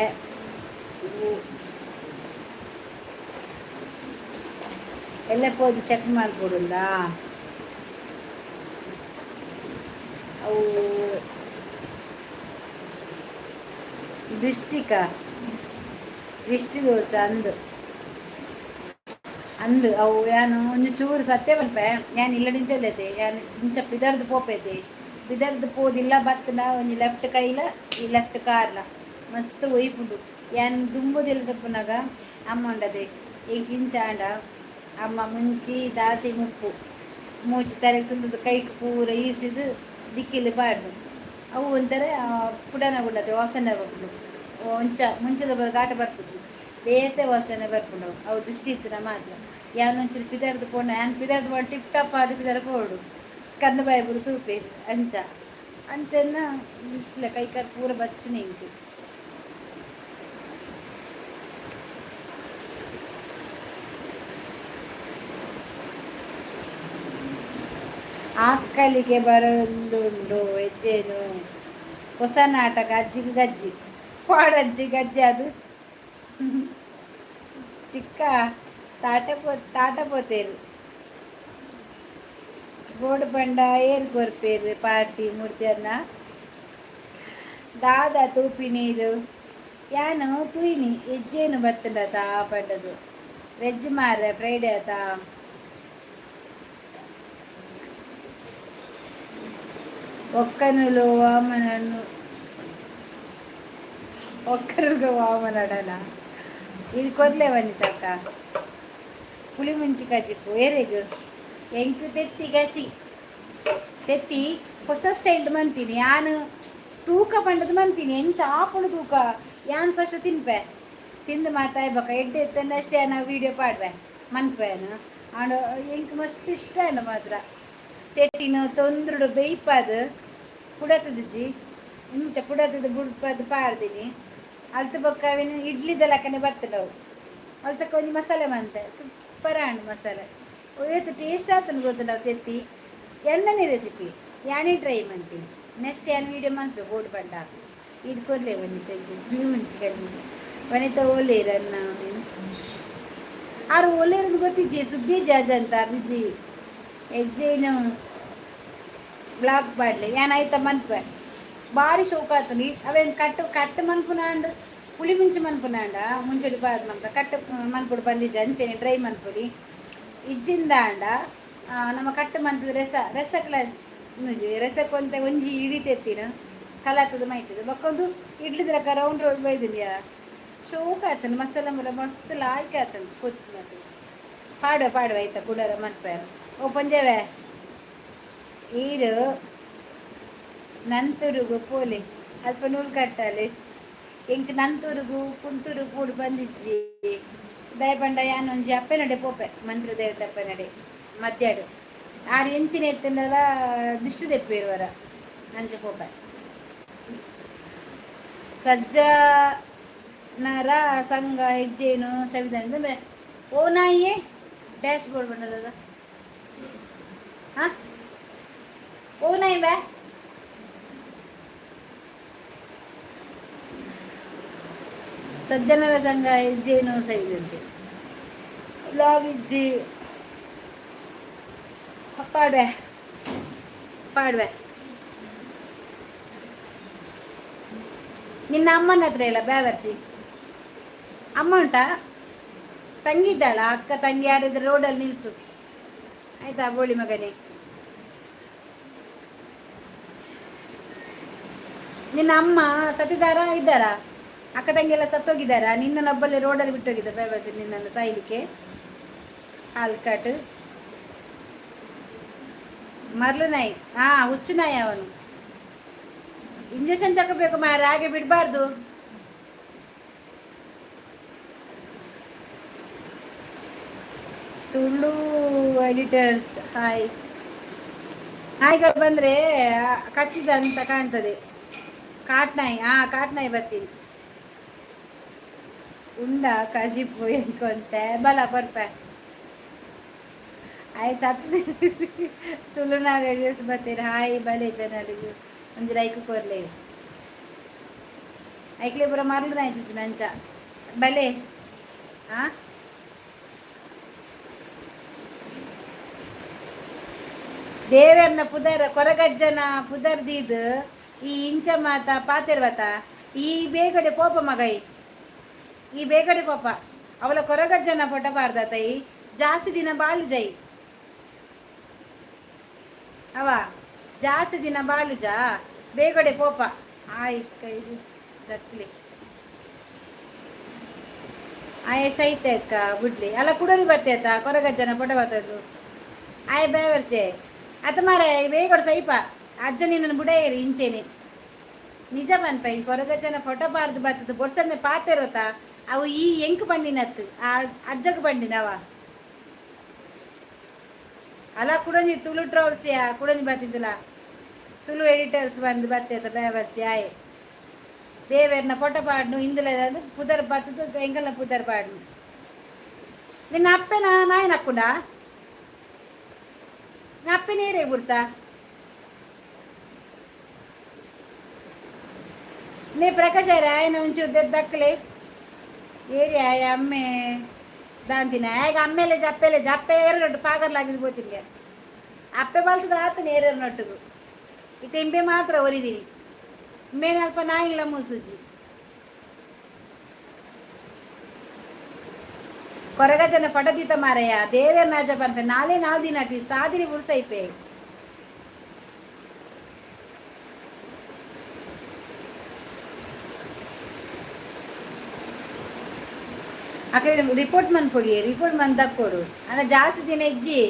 ಎಲ್ಲೆ ಪೋದು ಚೆಕ್ ಮಲ್ಪೊಡುಂದಾ ಅವು? ಡಿಸ್ಟಿಕ ದಿಷ್ಟಿ ದೋಸೆ ಅಂದ್ ಅಂದ್. ಅವು ಯಾನ್ ಒಂಜಿ ಚೂರು ಸತ್ಯ ಪನ್ಪೆ, ಯಾನ್ ಇಲ್ಲಡಿಂಚ ಉಲ್ಲೆತೆ. ಯಾನ್ ಇಂಚ ಪಿದರ್ದ್ ಪೋಪೆತೆ. ಪಿದರ್ದ್ ಪೋದಿಲ್ಲ ಬತ್ತ್ಂಡ ಒಂಜಿ ಲೆಫ್ಟ್ ಕೈಲ ಈ ಲೆಫ್ಟ್ ಕಾರ್ಲ ಮಸ್ತ್ ಒಯ್ಪುಂಡು. ಯಾನ್ ದುಂಬುದಿಲ್ಡ್ ಉಪ್ಪುನಗ ಅಮ್ಮ ಉಂಡದೆ, ಎಂಕ್ ಇಂಚ ಆಂಡ ಅಮ್ಮ ಮುಂಚಿ ದಾಸಿ ಮುಪ್ಪು ಮೂಜಿ ತರೆಕ್ ಸುಂದುದು ಕೈಕ್ ಪೂರ ಈಸಿದ್ ದಿಕ್ಕಿಲ್ ಪಾಡ್ದು. ಅವು ಒಂಥರ ಪುಡನ ಗುಂಡತೆ ವಾಸನೆ ಬರ್ಪುಂಡು. ಒಂಚ ಮುಂಚೆದ ಬರ ಘಾಟ ಬರ್ಪುಜಿ, ಬೇತೆ ವಾಸನೆ ಬರ್ಪುಂಡು ಅವು. ಅವು ದೃಷ್ಟಿ ಇತ್ತಿನ ಮಾತ್ರ. ಯಾನ್ ಒಂಚೂರು ಪಿದರ್ದ್ ಪೋಂಡ, ಯಾನ್ ಪಿದರ್ದ್ ಪೋಂಡ ಟಿಪ್ ಟಾಪ್ ಆದ್ ಪಿದರ್ ಪೋವೊಡು. ಕಣ್ಣು ಬಾಯಿ ಪೂರ ತೂಪೆರ್ ಅಂಚ ಅಂಚನ್ನ ದಿಷ್ಟಿಲ ಕೈ ಕಾರ್ ಪೂರ ಬಚ್ಚುನೆ ಎಂಕ್. ಆಕ್ಕಲಿಗೆ ಬರೊಂದುಂಡು ಹೆಜ್ಜೇನು. ಹೊಸ ನಾಟಕ ಅಜ್ಜಿಗ್ ಗಜ್ಜಿ ಪಾಡಜ್ಜಿ ಗಜ್ಜಿ ಅದು. ಚಿಕ್ಕ ತಾಟ ಪೋ ತಾಟ ಪೋತೇರು. ಬೋಡು ಪಂಡ ಏರ್ ಕೊರ್ಪೇರು ಪಾರ್ಟಿ ಮೂರ್ತಿಯನ್ನ? ದಾದ ತೂಪಿ ನೀರು? ಯಾನ್ ತೂಯಿನಿ ಹೆಜ್ಜೇನು ಬತ್ತುಂಡತ ಪಂಡದು. ವೆಜ್ ಮಾರ್ರೆ ಫ್ರೈಡೆ ಆತ. ಒಕ್ಕನುಲು ವಾಮನನು ಒಕ್ಕನುಲು ವಾಮನಡನ ಇದು ಕೊರ್ಲೆ ವನಿತಕ್ಕ. ಪುಳಿ ಮುಂಚಿ ಕಜಿಪು ಏರೆಗ್? ಎಂಕ್ ತೆತ್ತಿ ಗಸಿ. ತೆತ್ತಿ ಹೊಸ ಸ್ಟೈಲ್ಡ್ ಮಂತೀನಿ ಯಾನ್. ತೂಕ ಪಂಡದು ಮಂತೀನಿ, ಎಂಚ ಆಪುಂಡು ತೂಕ. ಯಾನ್ ಫಸ್ಟ್ ತಿನ್ಪೆ, ತಿಂದು ಮಾತಾಯ್ ಬೊಕ ಎಡ್ಡೆ ಇತ್ತಂಡ ಅಷ್ಟೇ ನಾವು ವೀಡಿಯೋ ಪಾಡ್ವೆ ಮನ್ಪೇನು. ಆಂಡ ಎಂಕ್ ಮಸ್ತ್ ಇಷ್ಟ ಆಂಡ ಮಾತ್ರ. ತೆತ್ತಿನ ತೊಂದ್ರುಡು ಬೇಯ್ಪಾದ್ ಪುಡತದಿಜ್ಜಿ, ಇಂಚ ಪುಡತದ ಬುಡ್ಪಾದ್ ಪಾಡ್ದಿನಿ. ಅಲ್ತ ಬೊಕ್ಕ ಅವೆನ್ ಇಡ್ಲಿದ ಲೆಕ್ಕನೆ ಬತ್ತುಂಡವು. ಅಲ್ತಕ್ಕ ಒಂಜಿ ಮಸಾಲೆ ಮಂತೆ, ಸೂಪರ್ ಆಂಡ್ ಮಸಾಲೆ. ಏತ್ ಟೇಸ್ಟ್ ಆತುಂಡು ಗೊತ್ತುಂಡ ಅವು ತೆತ್ತಿ. ಎನ್ನನೆ ರೆಸಿಪಿ ಯಾನೇ ಟ್ರೈ ಮಂತೀನಿ. ನೆಕ್ಸ್ಟ್ ಯಾನ್ ವೀಡಿಯೋ ಮನ್ಪೆ ಬೋಡು ಪಂಡ. ಇದು ಕೊರ್ಲೆ ವನಿತ ಮುಂಚಿ. ವನಿತ ಓಲೇರ್ ಅನ್ನ ಆರು ಓಲೇರಂದು ಗೊತ್ತಿಜ್ಜಿ. ಸುದ್ದಿ ಜಾಜ್ ಅಂತ ಬಿಜಿ ಹೆಜ್ಜೆನು ಬ್ಲಾಕ್ ಪಾಡ್ಲೆ. ಯಾನ್ ಐತ ಮನ್ಪೆ, ಬಾರಿ ಶೋಕ ಆತುಂಡು. ಅವೇನ್ ಕಟ್ಟು ಕಟ್ಟು ಮನ್ಪುನಾಂಡ್, ಪುಳಿ ಮುಂಚಿ ಮನ್ಪುನಾಂಡ ಮುಂಚೆಡ್ ಪಾಡ್ ಮನ್ಪ ಕಟ್ಟು ಮನ್ಪುಡು ಬಂದಿಜ್ಜಿ. ಅಂಚೆನೆ ಡ್ರೈ ಮನ್ಪೊಲಿ ಇಜ್ಜಿಂದಾಂಡ ನಮ್ಮ ಕಟ್ಟು ಮಂತುದು ರೆಸ ರೆಸಕ್ಲ ರೆಸಕ್ ಒಂತೆ ಒಂಜಿ ಇಡಿ ತೆತ್ತಿನ ಕಲಾತದ ಮೈತದ ಬೊಕ್ಕೊಂದು ಇಡ್ಲಿದ ಲೆಕ್ಕ ರೌಂಡ್ ರೌಂಡ್ ಬೈದುಂಡ್ಯಾ. ಶೋಕ ಆತುಂಡು. ಮಸಾಲ ಮೂಲ ಮಸ್ತ್ ಲಾಯ್ಕ್ ಆತುಂಡು ಕೊತ್ತು ಮಾತ್ರ. ಪಾಡುವ ಪಾಡುವ ಆಯ್ತಾ ಕುಡರ ಮನ್ಪೆ. ಓ ಪಂಜೆವೆ, ಈರು ನಂತೂರುಗು ಪೋಲೆ, ಅಲ್ಪ ನೂಲು ಕಟ್ಟಾಲೆ. ಎಂಕ್ ನಂತೂರುಗು ಪುಂತೂರು ಪೋಡು ಬಂದಿಜ್ಜಿ. ದಾಯೆ ಪಂಡ ಯಾನ್ ಒಂಜಿ ಅಪ್ಪೆನಡೆ ಪೋಪೆ, ಮಂತ್ರ ದೇವತೆ ಅಪ್ಪೆನಡೆ ಮಧ್ಯಾಹ್ನ. ಆರು ಎಂಚಿನ ಎತ್ತಿಂಡಲ ದಿಷ್ಟು ದೆಪ್ಪೇರು ವರ ಅಂಚ ಪೋಪ. ಸಜ್ಜನರ ಸಂಘ ಹೆಜ್ಜೇನು ಸವಿಧಾನ. ಓ ನಾಯಿಯೇ ಡ್ಯಾಶ್ ಬೋರ್ಡ್ ಬಂದದ. ಹಾ, ಓ ನಾಯಿ ಬ್ಯಾ. ಸಜ್ಜನರ ಸಂಘ ಹೆಜ್ಜೇನು ಸವಿದಂತೆ. ಲಾಗ್ ಇಜ್ಜಿ. ಪಾಡ್ವೆ ಪಾಡ್ವೆ. ನಿನ್ನ ಅಮ್ಮನ ಹತ್ರ ಇಲ್ಲ ಬ್ಯಾವರ್ಸಿ. ಅಮ್ಮ ಉಂಟಾ? ತಂಗಿ ಇದ್ದಾಳ? ಅಕ್ಕ ತಂಗಿ ಯಾರಿದ್ರೆ ರೋಡಲ್ಲಿ ನಿಲ್ಸು, ಆಯ್ತಾ? ಬೋಳಿ ಮಗನೇ, ನಿನ್ನ ಅಮ್ಮ ಸತ್ತಿದಾರಾ, ಇದ್ದಾರಾ? ಅಕ್ಕ ತಂಗಿ ಎಲ್ಲ ಸತ್ತೋಗಿದ್ದಾರಾ? ನಿನ್ನನ್ನೊಬ್ಬಲ್ಲೇ ರೋಡಲ್ಲಿ ಬಿಟ್ಟೋಗಿದ್ದ ಬೇವರ್ಸಿ ನಿನ್ನನ್ನು ಸಾಯ್ಲಿಕ್ಕೆ. ಹಾಲ್ಕಟ್ ಮರ್ಲು ನಾಯಿ. ಹಾ, ಹುಚ್ಚು ನಾಯಿ ಅವನು. ಇಂಜೆಕ್ಷನ್ ತಗೋಬೇಕು ಮಾರ, ಹಾಗೆ ಬಿಡಬಾರ್ದು. Tulu editors hi. ನಾಯಿಗಳು ಬಂದರೆ ಕಚ್ಚಿದ ಅಂತ ಕಾಣ್ತದೆ. ಕಾಟ್ ನಾಯಿ. ಹಾ, ಕಾಟ್ ನಾಯಿ ಬರ್ತೀನಿ. ಉಂಡ ಕಜಿಪು ಎಂಕೊಂತೆ ಬಲ ಕೊರ್ಪೆ. ಆಯ್ತು. ಹತ್ತು ತುಳುನಾಡು ಎಡಿಟರ್ಸ್ ಬರ್ತೀರಿ. ಹಾಯ್, ಬಲೆ ಜನರಿಗೆ ಒಂಜಿ ಲೈಕ್ ಕೊರ್ಲೆ. ಐಕ್ಲೆ ಪೂರ ಮರ್ಲು ನಾಯಿ ನಂಚ. ಬಲೆ. ಆ ದೇವೆರ್ನ ಪುದರ್, ಕೊರಗಜ್ಜನ ಪುದರ್ ದೀದ್ ಈ ಇಂಚ ಮಾತ ಪಾತೆರ್ವತ. ಈ ಬೇಗಡೆ ಪೋಪ ಮಗೈ, ಈ ಬೇಗಡೆ ಪೋಪ. ಅವಳ ಕೊರಗಜ್ಜನ ಪೊಟ ಪಾರ್ದತ. ಈ ಜಾಸ್ತಿ ದಿನ ಬಾಳು ಜೈ. ಅವ ಜಾಸ್ತಿ ದಿನ ಬಾಳುಜ, ಬೇಗಡೆ ಪೋಪ. ಆಯ್ ಕೈದು ದಕ್ಲಿ. ಆಯ್ ಸೈತೆ ಅಕ್ಕ ಬುಡ್ಲಿ. ಅಲ್ಲ, ಕುಡಲಿ ಬತ್ತೆ ಆತ. ಕೊರಗಜ್ಜನ ಪೊಟ ಬತ್ತದು. ಆಯ್ ಬೇವರ್ಸೆ ಅತ್ತ ಮಾರ, ಬೇಗಡೆ ಸೈಪ. ಅಜ್ಜ ನಿನ್ನನ್ನು ಬುಡೇರಿ ಇಂಚೆನೆ. ನಿಜ ಪನ್ಪ, ಈ ಕೊರಗಜ್ಜನ ಫೋಟೋ ಪಾರ್ದು ಬತ್ತದ ಬೊಡ್ಸಂದೆ ಪಾತೆರೋತ. ಅವು ಈ ಎಂಕ್ ಬಂಡಿನತ್ತು, ಆ ಅಜ್ಜಗ್ ಬಂಡಿನವ. ಅಲ್ಲ, ಕುಡಂಜಿ ತುಳು ಟ್ರೋಲ್ಸ್ ಯಾ ಕುಡಂಜಿ ಬತ್ತಿದ್ದಲ್ಲ. ತುಳು ಎಡಿಟರ್ಸ್ ಬಂದು ಬತ್ತೇತ ಬೇವರ್ಸಿ. ಆಯ್ ದೇವೆರ್ನ ಫೋಟೋ ಪಾಡ್ನು, ಇಂದುಲ ಪುದರ್ ಬತ್ತದು, ಎಂಕಲ್ನ ಪುದರ್ ಪಾಡ್ನು. ನಿನ್ನ ಅಪ್ಪೆನ ನಾಯಿ ನಕ್ಕುಂಡ? ಅಪ್ಪೆ ನೇರೆ ಗುರ್ತಾ ನೇ ಪ್ರಕಾಶ ಆಯನ ಒಂಚೂರು ದಕ್ಕಲೆ. ಏರಿ ಆಯ ಅಮ್ಮೆ ದಾಂತಿನ ಆಗ ಅಮ್ಮೇಲೆ ಜಪ್ಪೆಲೆ ಜಪ್ಪೆ ಏರನೊಟ್ಟು ಪಾಗರ್ಲಾಗಿದ್ದು ಬೋತಿನ್ಗೆ. ಅಪ್ಪೆ ಬಲ್ತದ ಆತನ ಏರನೊಟ್ಟುಗು. ಇತ್ತೆ ಇಂಬೆ ಮಾತ್ರ ಒರಿದೀನಿ. ಮೇನ್ ಅಲ್ಪ ನಾಯಿಲ್ಲ ಮೂಸುಜಿ. ಕೊರಗಜನ ಪಟದೀತ ಮಾರಯ್ಯ. ದೇವೇರ್ ನಾಜ ಪನ್ಪೆ, ನಾಲೇ ನಾಲ್ ದಿನ ಅಟಿ ಸಾದಿರಿ ಬುಡ್ಸೈಪೆ. ಅಕಡೆ ರಿಪೋರ್ಟ್ ಮನ್ಪೊಗಿ, ರಿಪೋರ್ಟ್ ಮಂತ್ ದಕ್ಕೊಡು. ಅಲ್ಲ, ಜಾಸ್ತಿ ದಿನ ಇಜ್ಜಿ.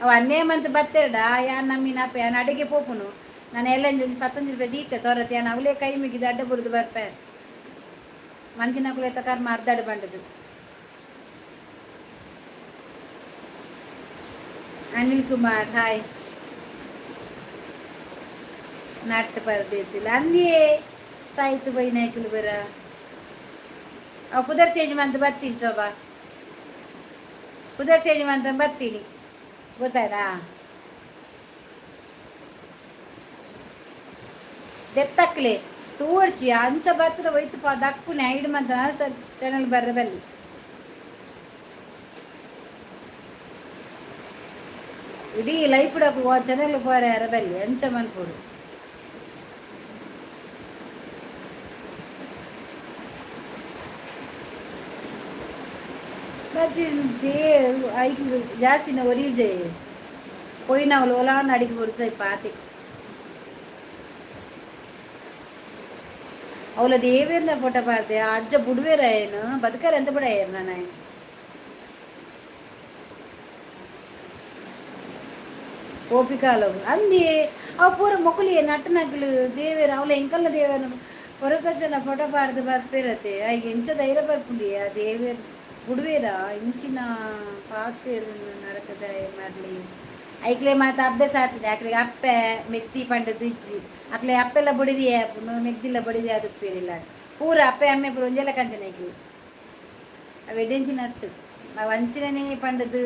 ಅವ ಅನ್ನೇ ಮಂತ್ ಬತ್ತೆರಡ ಯಾನ್ ನಮ್ಮಿನ ಅಪ್ಪೆ ಯಾನ್ ಅಡಿಗೆ ಪೋಪುನು. ನಾನು ಎಲ್ಲ 19 ರೂಪಾಯಿ ದೀತೆ ತೋರತ್ತೆ. ಯಾನ್ ಅವಲೇ ಕೈ ಮುಗಿದು ಅಡ್ಡ ಬುಡ್ದು ಬರ್ಪೆ. ಮಂತಿನ ಕುಲೇತ ಕರ್ಮ ಅರ್ಧಾಡು ಬಂಡದು. ಅನಿಲ್ ಕುಮಾರ್ ಹಾಯ್. ನಟ್ ಪರದೇಸಿಲ್ಲ ಅಂದಿಯೇ ಸಾಯ್ತು ಬೈ ನಾಯ್ಕುಲು ಬರ. ಅವು ಪುದರ್ ಚೇಂಜ್ ಮಂತ್ ಬರ್ತೀನಿ ಶೋಭಾ. ಪುದರ್ ಚೇಂಜ್ ಮಂತ ಬರ್ತೀನಿ, ಗೊತ್ತಾಯ್ತಾ? ದೆತ್ತಕ್ಲೆ ತೋಡ್ಚಿ. ಅಂಚ ಬತ್ತದ ಒಯ್ತು ಪಾ ದಕ್ಕುನೆ ಐಡ್ ಮಂತ ಚಾನಲ್ ಬರ್ರ ಬಲ್ಲಿ. ಇಡೀ ಲೈಫ್ ಡಾಕು ಚಾನಲ್ ಪೋರೆ ಅರಬಲ್ಲಿ. ಅಂಚ ಮನ್ಪೊಡು. ಬಜ್ಜಿ ಐಕ್ ಜಾಸ್ತಿನ ಒರಿಯುಜೆ. ಪೋಯಿನವ್ಲು ಒಲಾನ್ ಅಡಿಗೆ ಬುಡ್ಸೈ ಪಾತಿ. ಅವಳ ದೇವೇರ್ನ ಫೋಟೋ ಪಾಡ್ದೆ. ಆ ಅಜ್ಜ ಬುಡುವೇರ ಏನು ಬದುಕರ ಎಂತ ಬಿಡ ನಾನು. ಓಪಿಕಾಲ ಅಂದಿ ಅವು ಪೂರ ಮೊಕುಲಿ ನಟ್ಟನಗ್ಲು. ದೇವೇರ್ ಅವಳ ಎಂಕಲ್ನ ದೇವರ ಹೊರಗಜ್ಜನ ಫೋಟೋ ಪಾಡ್ದು ಬರ್ಪಿರತ್ತೆ. ಐಗೆ ಎಂಚ ಧೈರ್ಯ ಬರ್ಪುಂಡಿ? ಆ ದೇವೇರ್ ಬುಡುವೇರ? ಇಂಚಿನ ಪಾತೆರ್ ನರಕದಾಯ ಮರ್ಲಿ. ಐಕ್ಲೆ ಮಾತ ಅಭ್ಯಾಸ ಆಗ್ತದೆ. ಅಕ್ಲೆಗೆ ಅಪ್ಪೆ ಮೆತ್ತಿ ಪಂಡದು ಇಜ್ಜಿ. ಅಕ್ಲೆ ಅಪ್ಪೆಲ್ಲ ಬೊಡಿದಿ ಮೆಗ್ದಿಲ್ಲ ಬೊಡಿದಿ ಅದು ಪೇರಿಲ್ಲ ಪೂರ ಅಪ್ಪೆ ಅಮ್ಮೆ ಪೂರ ಒಂಜೆಲ್ಲ ಕಂತನೆ ಐಕ್ಲು. ಅವು ಎಡ್ಡೆಂಚಿನ ಅತ್ತು ಅವು ಅಂಚಿನನೇ ಪಂಡದು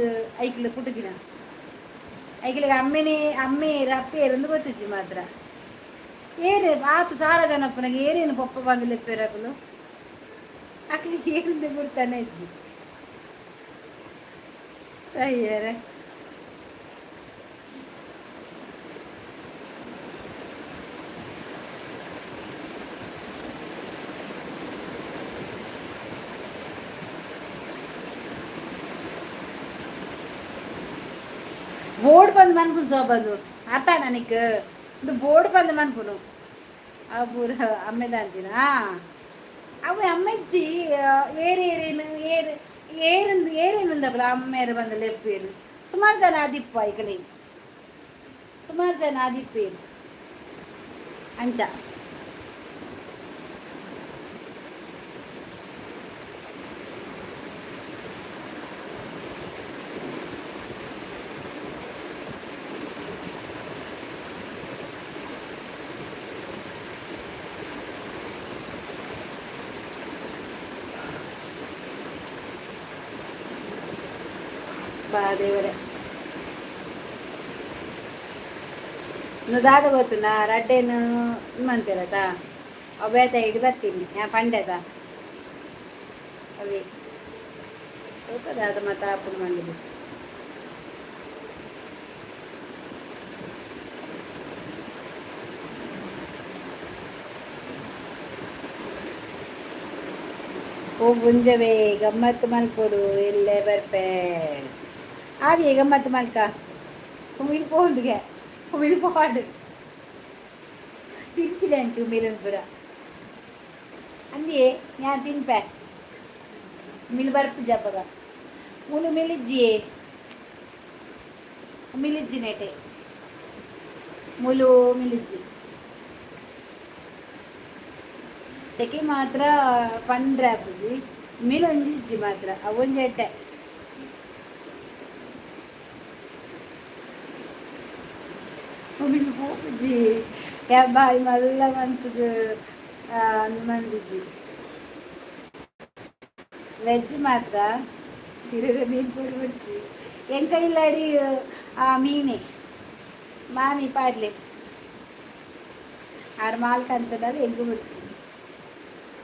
ಐಕ್ಲು ಪುಟ್ಟುದಿನ. ಐಕ್ಲಿಗೆ ಅಮ್ಮೆನೇ ಅಮ್ಮೇರು ಅಪ್ಪೇರು ಅಂದು ಗೊತ್ತಿಜ್ಜಿ ಮಾತ್ರ. ಏನೇ ಆತು ಸಾರ ಜನಪ್ಪನಿಗೆ ಏನೇನು ಪಪ್ಪ ಬಂದು ಲೆಪ್ಪೇರು ಅಕಲು. ಅಕ್ಲಿಗೆ ಏನಿಂದ ಗುರ್ತಾನೆ ಅಜ್ಜಿ ಸಹಿಯರ. ಬೋರ್ಡ್ ಬಂದು ಮನ್ಪು ಸೋಬಂದು ಅರ್ಥ ನನಗೆ. ಇದು ಬೋರ್ಡ್ ಬಂದು ಮನ್ಪುನು ಆ ಪೂರ ಅಮ್ಮೆದ ಅಂತೀನ. ಅವು ಅಮ್ಮೆಜ್ಜಿ ಏರು ಏರೇನು ಏರು ಏರಿಂದು ಏರೇನುಂದಪ್ಪಲ ಅಮ್ಮೇರು ಬಂದು ಲೆಪ್ಪೇರು. ಸುಮಾರು ಜನ ಆದಿಪ್ಪ ಐಕಲೆ, ಸುಮಾರು ಜನ ಆದಿಪ್ಪೇರು ಅಂಚ. ಬಾ ದೇವರೇ. ದಾದ ಗೊತ್ತುಂಡ ರಡ್ಡೇನು ಮಂತಿರತ್ತ ಅವು ಬೇತ ಇಡಿ ಬರ್ತೀನಿ ಯಾ ಪಂಡೆದ ಅವೇ ದಾದ ಮತ್ತೆ ಆಪುನ ಮಂಡಿದು. ಓ ಬುಂಜವೇ ಗಮ್ಮತ್ತು ಮಲ್ಪೊಡು ಎಲ್ಲೆ ಬರ್ಪೆ ಆವಿಯೇ ಗಮ್ಮತ್ತು ಮಲ್ಕ. ಉಮಿಲ್ ಪೋಂಡುಗೆ ಉಮಿಲ್ ಪೋಡು ತಿಂತಿದೆ ಅಂಚು ಉಮಿಲನ್ ಪೂರ ಅಂದಿಯೇ ഞാൻ ತಿನ್ಪೆ ಮಿಲ್ ಬರ್ಪು ಜಪಗ ಮುಲು ಮಿಲಿಜ್ಜಿಯೇ ಮಿಲಿಜ್ಜಿ ನೆಟೆ ಮುಲು ಮಿಲಿಜ್ಜಿ. ಸೆಕೆ ಮಾತ್ರ ಪಂಡ್ರೆ ಆಪುಜಿ, ಮಿಲೊಂಜಿ ಮಾತ್ರ ಅವೊಂಜಿ ಎಡ್ಡೆ. ಉಮಿಲ್ ಪೋಪುಜಿ ಯಾ ಬಾಯಿ ಮಲ್ಲ ಮಂತುದು ಮಂದಿಜಿ. ವೆಜ್ ಮಾತ್ರ ಸಿರಿರೆ ಮೀನು ಪೂರಿ ಬಿಡ್ಚಿ ಎಂಕ ಇಲ್ಲಾಡಿ ಆ ಮೀನೆ ಮಾಮಿ ಪಾಡ್ಲೆ ಆರು ಮಾಲ್ಕ ಅಂತದಾಗ ಎಂಕು ಬಿಡ್ಚಿ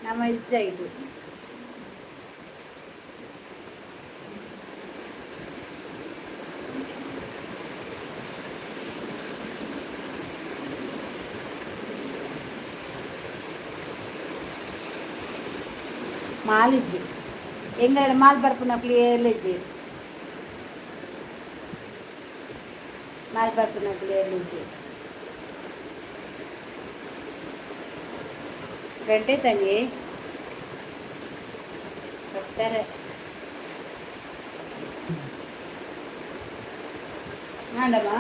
ನಮ್ಮ ಇಜ್ಜ ಇದು. ಮಾಲಿಜ್ಜಿ ಎಂಗಡ ಮಾಲ್ ಬರ್ಪುನಕ್ಲು ಏರ್ಲಿಜ್ಜಿ, ಮಾಲ್ ಬರ್ಪುನಕ್ಲು ಏರ್ಲಿಜ್ಜಿ. ಗಂಟೆ ತಂಗಿ ಬರ್ತಾರೆ. ಆಂಡಮ್ಮ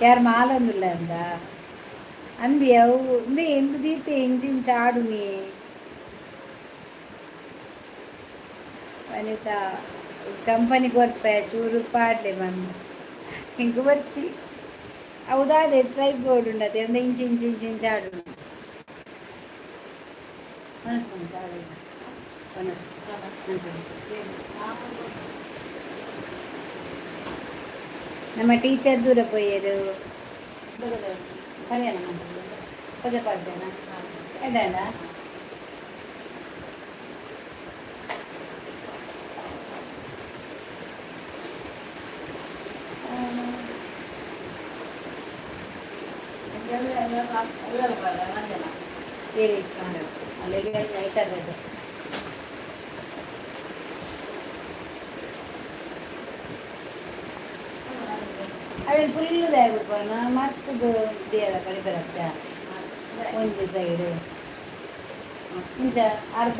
ಯಾರು ಮಾಲೊಂದುಲ್ಲ ಅಂದ ಅಂದಿ ಅವು ಇಂದು ಎಂದು ದೀತೆ ಇಂಜಿನ್ ಚಾಡುನಿ. ವನಿತಾ ಕಂಪನಿ ಕೊರ್ಪೆ ಚೂರು ಪಾಡ್ಲೆ ಮಮ್ಮ ಇಂಕು ಬರ್ಚಿ. ಅವುದಾದೆ ಟ್ರೈ ಬೋರ್ಡ್ ಉಂಡತೆ ಒಂದು ಇಂಚು ಇಂಚು ಇಂಚು ಇಂಚು ಆಡು ಮನಸ್ಸು ಮನಸ್ಸು. ನಮ್ಮ ಟೀಚರ್ ದೂರ ಪೋಯೆರು ಕಲ್ಯಾಣ ಪೂಜೆ ಪಾಡ್ದೇನ ಎಡ್ಡಾಂಡ. ಅಲ್ಲಿಗೆ ನೈಟ್ ಆಗೋದು. ಅವೇನು ಫುಲ್ ಬಿಡ್ಪಾನ ಮರ್ತದು ದೇರ ಕಡೆ ಬರತ್ತೆ ಒಂಜಿ ಸೈಡ್ ಇಂಚ ಅರ್ಧ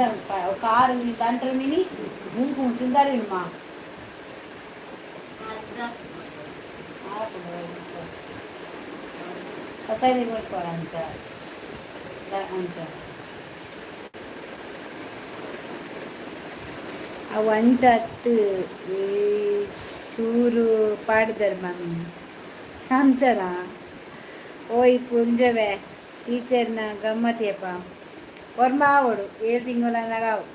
ಕಾರು ಮೀನು ತಂಟ್ರ ಮೀನಿ ಗುಂಪು ಸಿಂದಾರಿ ಮಾ ಸೈಡ್ ಕೊಡ್ಪಾಡ ಅಂಚ ಅಂಚ. ಅವು ಅಂಚತ್ತು ಈ ಚೂರು ಪಾಡ್ದರ್ ಮಮ್ಮಿ ಅಂಚನ. ಓಯ್ ಪುಂಜವೆ ಟೀಚರ್ನ ಗಮ್ಮತಿಯಪ್ಪ. ಒರ್ಮ ಆವಡು 7 ತಿಂಗಳನ್ನಾಗ ಆವು.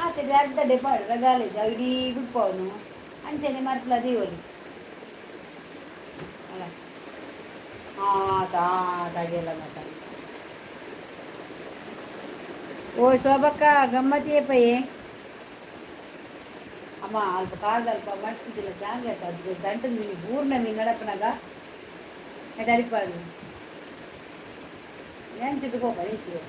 ಆತೆ ಅರ್ಧಡೆ ಪಾಡು ರಗಾಲೇಜ್ ಇಡೀ ಗುಡ್ಪವನು ಅಂಚನೆ ಮರ್ಪಲ ದೀವಲಿ ಅಲ್ಲ. ಆತ ಆತಾಗೆಲ್ಲ ಮಾತ. ಓ ಶೋಭಕ್ಕ, ಗಮ್ಮತಿಯಪ್ಪಯ್ಯೇ. ಅಮ್ಮ, ಅಲ್ಪ ಕಾಲ್ದ ಅಲ್ಪ ಮಟ್ಟಿದಿಲ್ಲ. ಜಾಗ್ರತೆ, ಅದು ದಂಟದ ಮೀನು ಬೂರ್ನ ಮೀನು ನಡಪನಾಗ ಅಡಿಪಾಡು ಎಂಚದು ಕೋಪ ನಿಂಚಿದೆ.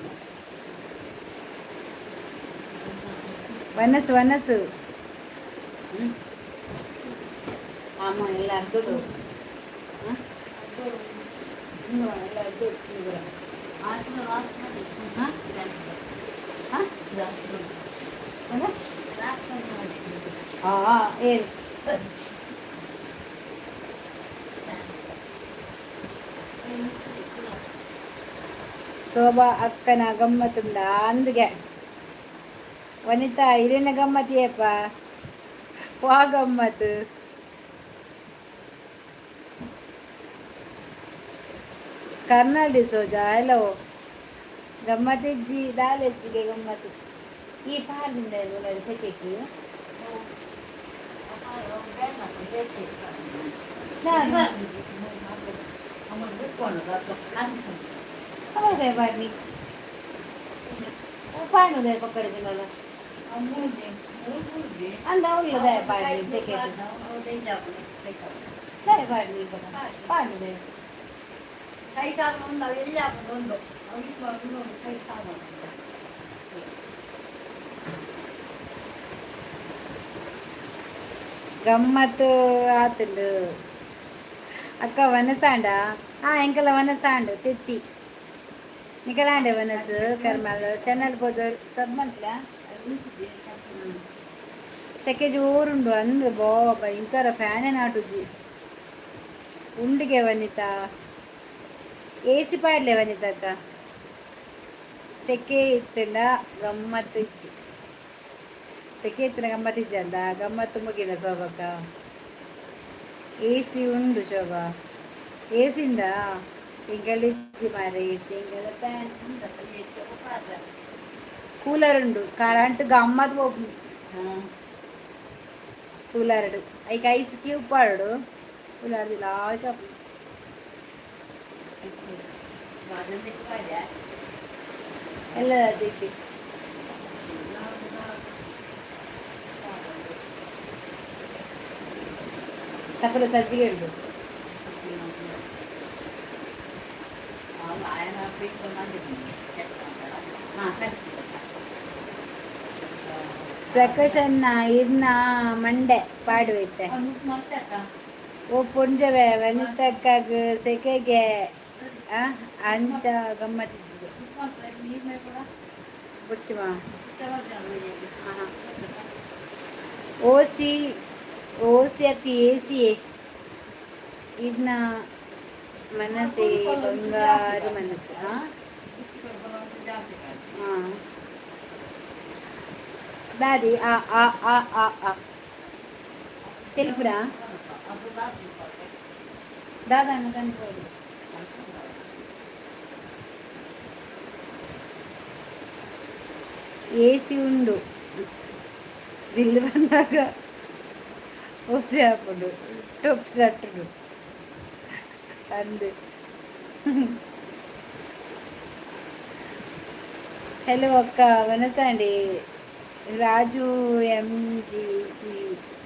ವನಸು ವನಸು. ಅಮ್ಮ, ಎಲ್ಲ ಅರ್ಧದು. ಹಾಂ, ಎಲ್ಲ ಅರ್ಧ. ಹಾಂ ಹಾಂ ಹಾಂ ಏನು? ಶೋಭಾ ಅಕ್ಕನ ಗಮ್ಮತ್ತುಂಡ ಅಂದ್ಗೆ. ವನಿತಾ, ಇರೇನ ಗಮ್ಮತ್ತಿಯಪ್ಪ? ವಾ ಗಮ್ಮತ್ತು? Colonel D'Souza, hello. ಗಮ್ಮತ್ತಿಜ್ಜಿ, ದಾಲೆಜ್ಜಿಗೆ ಗಮ್ಮತ್ತು. ಈ ಪಾಡ್ದಿಂದ ಸೆಕೆಕ್ ನಾನು ಹೌದೇ ಬಾಡ್ನಿ ಪಾಡುದೆ ಪಕ್ಕಡಿದಿನಲ್ಲ ಅಂದ ಉಳ್ಳದೆ ಪಾಡ್ನಿ ಸೆಕೆಟ್ ದಾಯ ಪಾಡ್ನಿ ಪಾಡುದೆ. ಕೈ ಕಾಲು ಒಂದು ಎಲ್ಲಿ ಒಂದು ಕೈ ಕಾಲು. ಗಮ್ಮತ್ತು ಆತುಂಡು ಅಕ್ಕ. ವನಸಾಂಡ? ಆ, ಎಂಕಲ ವನಸಾಂಡು ತೆತ್ತಿ ನಿಕಲಾಂಡೆ ವನಸು ಕರ್ಮಲ್ ಚಾನಲ್ ಪೋದು ಸಬ್ ಮಲ್ಪಲ. ಸೆಕೆ ಜೋರುಂಡು ಅಂದು ಬೋ ಭಯಂಕರ. ಫ್ಯಾನೇ ನಾಟುಜಿ. ಉಂಡಿಗೆ ವನಿತಾ, ಎ ಸಿ ಪಾಡ್ಲೆ ವನಿತಕ್ಕ. ಸೆಕೆ ಇತ್ತಂಡ ಗಮ್ಮತ್ತು ಇಜ್ಜಿ. ಸೆಕೆ ಇತ್ತಿನ ಗಮ್ಮತ್ತು ಇಜ್ಜಿ ಅಂದ. ಗಮ್ಮತ್ತು ಮುಗಿನ ಶೋಭಕ್ಕ. ಎ ಸಿ ಉಂಡು ಶೋಭಾ. ಎ ಸಿ ಉಂಡಾ? ಎಂಕಲ್ ಇಜ್ಜಿ ಮಾರೆ ಎ ಸಿ. ಎಂಕಲ್ ಫ್ಯಾನ್, ಕೂಲರ್ ಉಂಡು. ಕರೆಂಟ್ ಗಮ್ಮತ್ ಪೋಪುಂಡು ಕೂಲರ್ಡ್. ಐಕ್ ಐಸ್ ಕ್ಯೂಬ್ ಪಾಡೋಡು. ಕೂಲರ್ ಲಾಸ್ಟ್ ಆಪುಂಡು. ಎಲ್ಲ ದಿಟ್ಟಿ. ಸಕಲ ಸಜ್ಜಿಗೆ ಉಂಟು. ಪ್ರಕಾಶನ್ನ ಇರ್ನ ಮಂಡೆ ಪಾಡುವೈತೆ. ಓ ಪುಂಜವೆ ವನಿತಕ್ಕಾಗ ಸೆಕೆಗೆ ಅಂಚ ಗಮ್ಮತ್ತಿಜ್ಜಿಗೆ ಬುಡ್ಚಿಮಾ. ಓಸಿ ಓಸಿ ಅತಿ ಎ ಸಿ. ಇರ್ನ ಮನಸ್ಸೇ ಬಂಗಾರು ಮನಸ್ಸು. ಹಾಂ ಹಾಂ ದಾದಿ ಆ ಆ ಆ ಆ ಆ తెలుపురా దాదా కనుకోదు. ಎ ಸಿ ಉಂಡು. ಬಿಲ್ ಬಂದಾಗ ಓಸಿ ಆಪುಂಡು. ಟೊಪ್ಪಿ ಕಟ್ಟುಡು ಅಂದು. ಹಲೋ ಅಕ್ಕ, ವನಸಾಂಡಿ. ರಾಜು ಎಂ ಜಿ ಸಿ,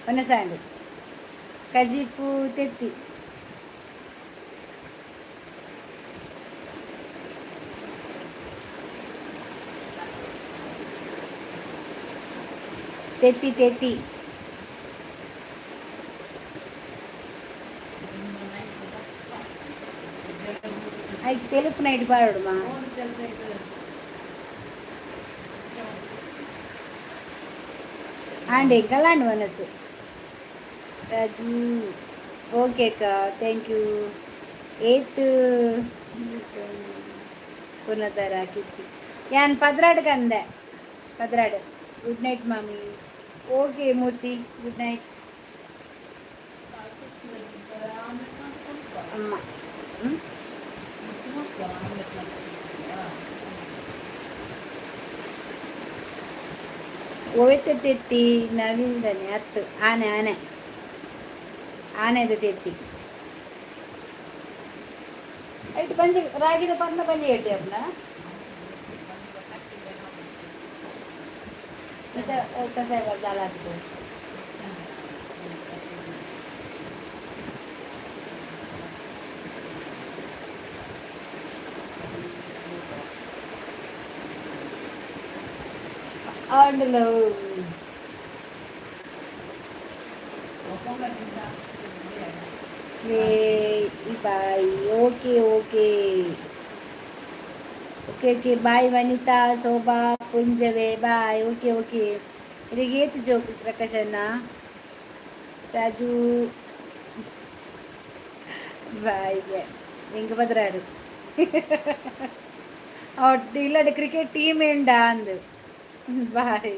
ವನಸಾಂಡಿ. ಕಜಿಪು ತೆತ್ತಿ. ತೆತ್ತಿ ತೆತ್ತಿ. ಐಕ್ తెలుపు ನೈಟ್ ಪಾಡೋಡುಮಾ. ಆಂಡ್ ಎಂಕಲಾಂಡ್ ಮನಸ್ಸು. ರಾಜು, ಓಕೆ ಅಕ್ಕ, thank you. ಏತ್ ಪುನತರ ಕಿತ್ತಿ ಯಾನ್ 12 ಕಂದೆ. 12. ಗುಡ್ ನೈಟ್ ಮಾಮಿ. ಓಕೆ ಮೂರ್ತಿ, ಗುಡ್ ನೈಟ್. ಅಮ್ಮ ಹ್ಞೂ. ಒವೆತ ತೆತ್ತಿ? ನವೀನ್ದನೆ 10. ಆನೆ ಆನೆ ಆನೆದ ತೆತ್ತಿ. ಐಟ್ ಪಂಜಿ ರಾಗಿದ ಪನ್ನ ಪಂಜಿ ಕಟ್ಟಿ ಅಪ್ಪನ ಕಸಾಯ ದಾಲ ಹಾಕಿದ್ದು. ಆಂಡಲ. Bye. Okay okay okay okay, bye Vanitha, Shobha ಪುಂಜವೆ, bye. Okay okay. ಇಲ್ಲಿಗೆ ಏತು ಜೋಕ್ ಪ್ರಕಾಶಣ್ಣ? ರಾಜು ಬಾಯ್. ಎಂಕ್ 12. ಇಲ್ಲಡೆ ಕ್ರಿಕೆಟ್ ಟೀಮ್ ಎಂಡ ಅಂದು. ಬಾಯ್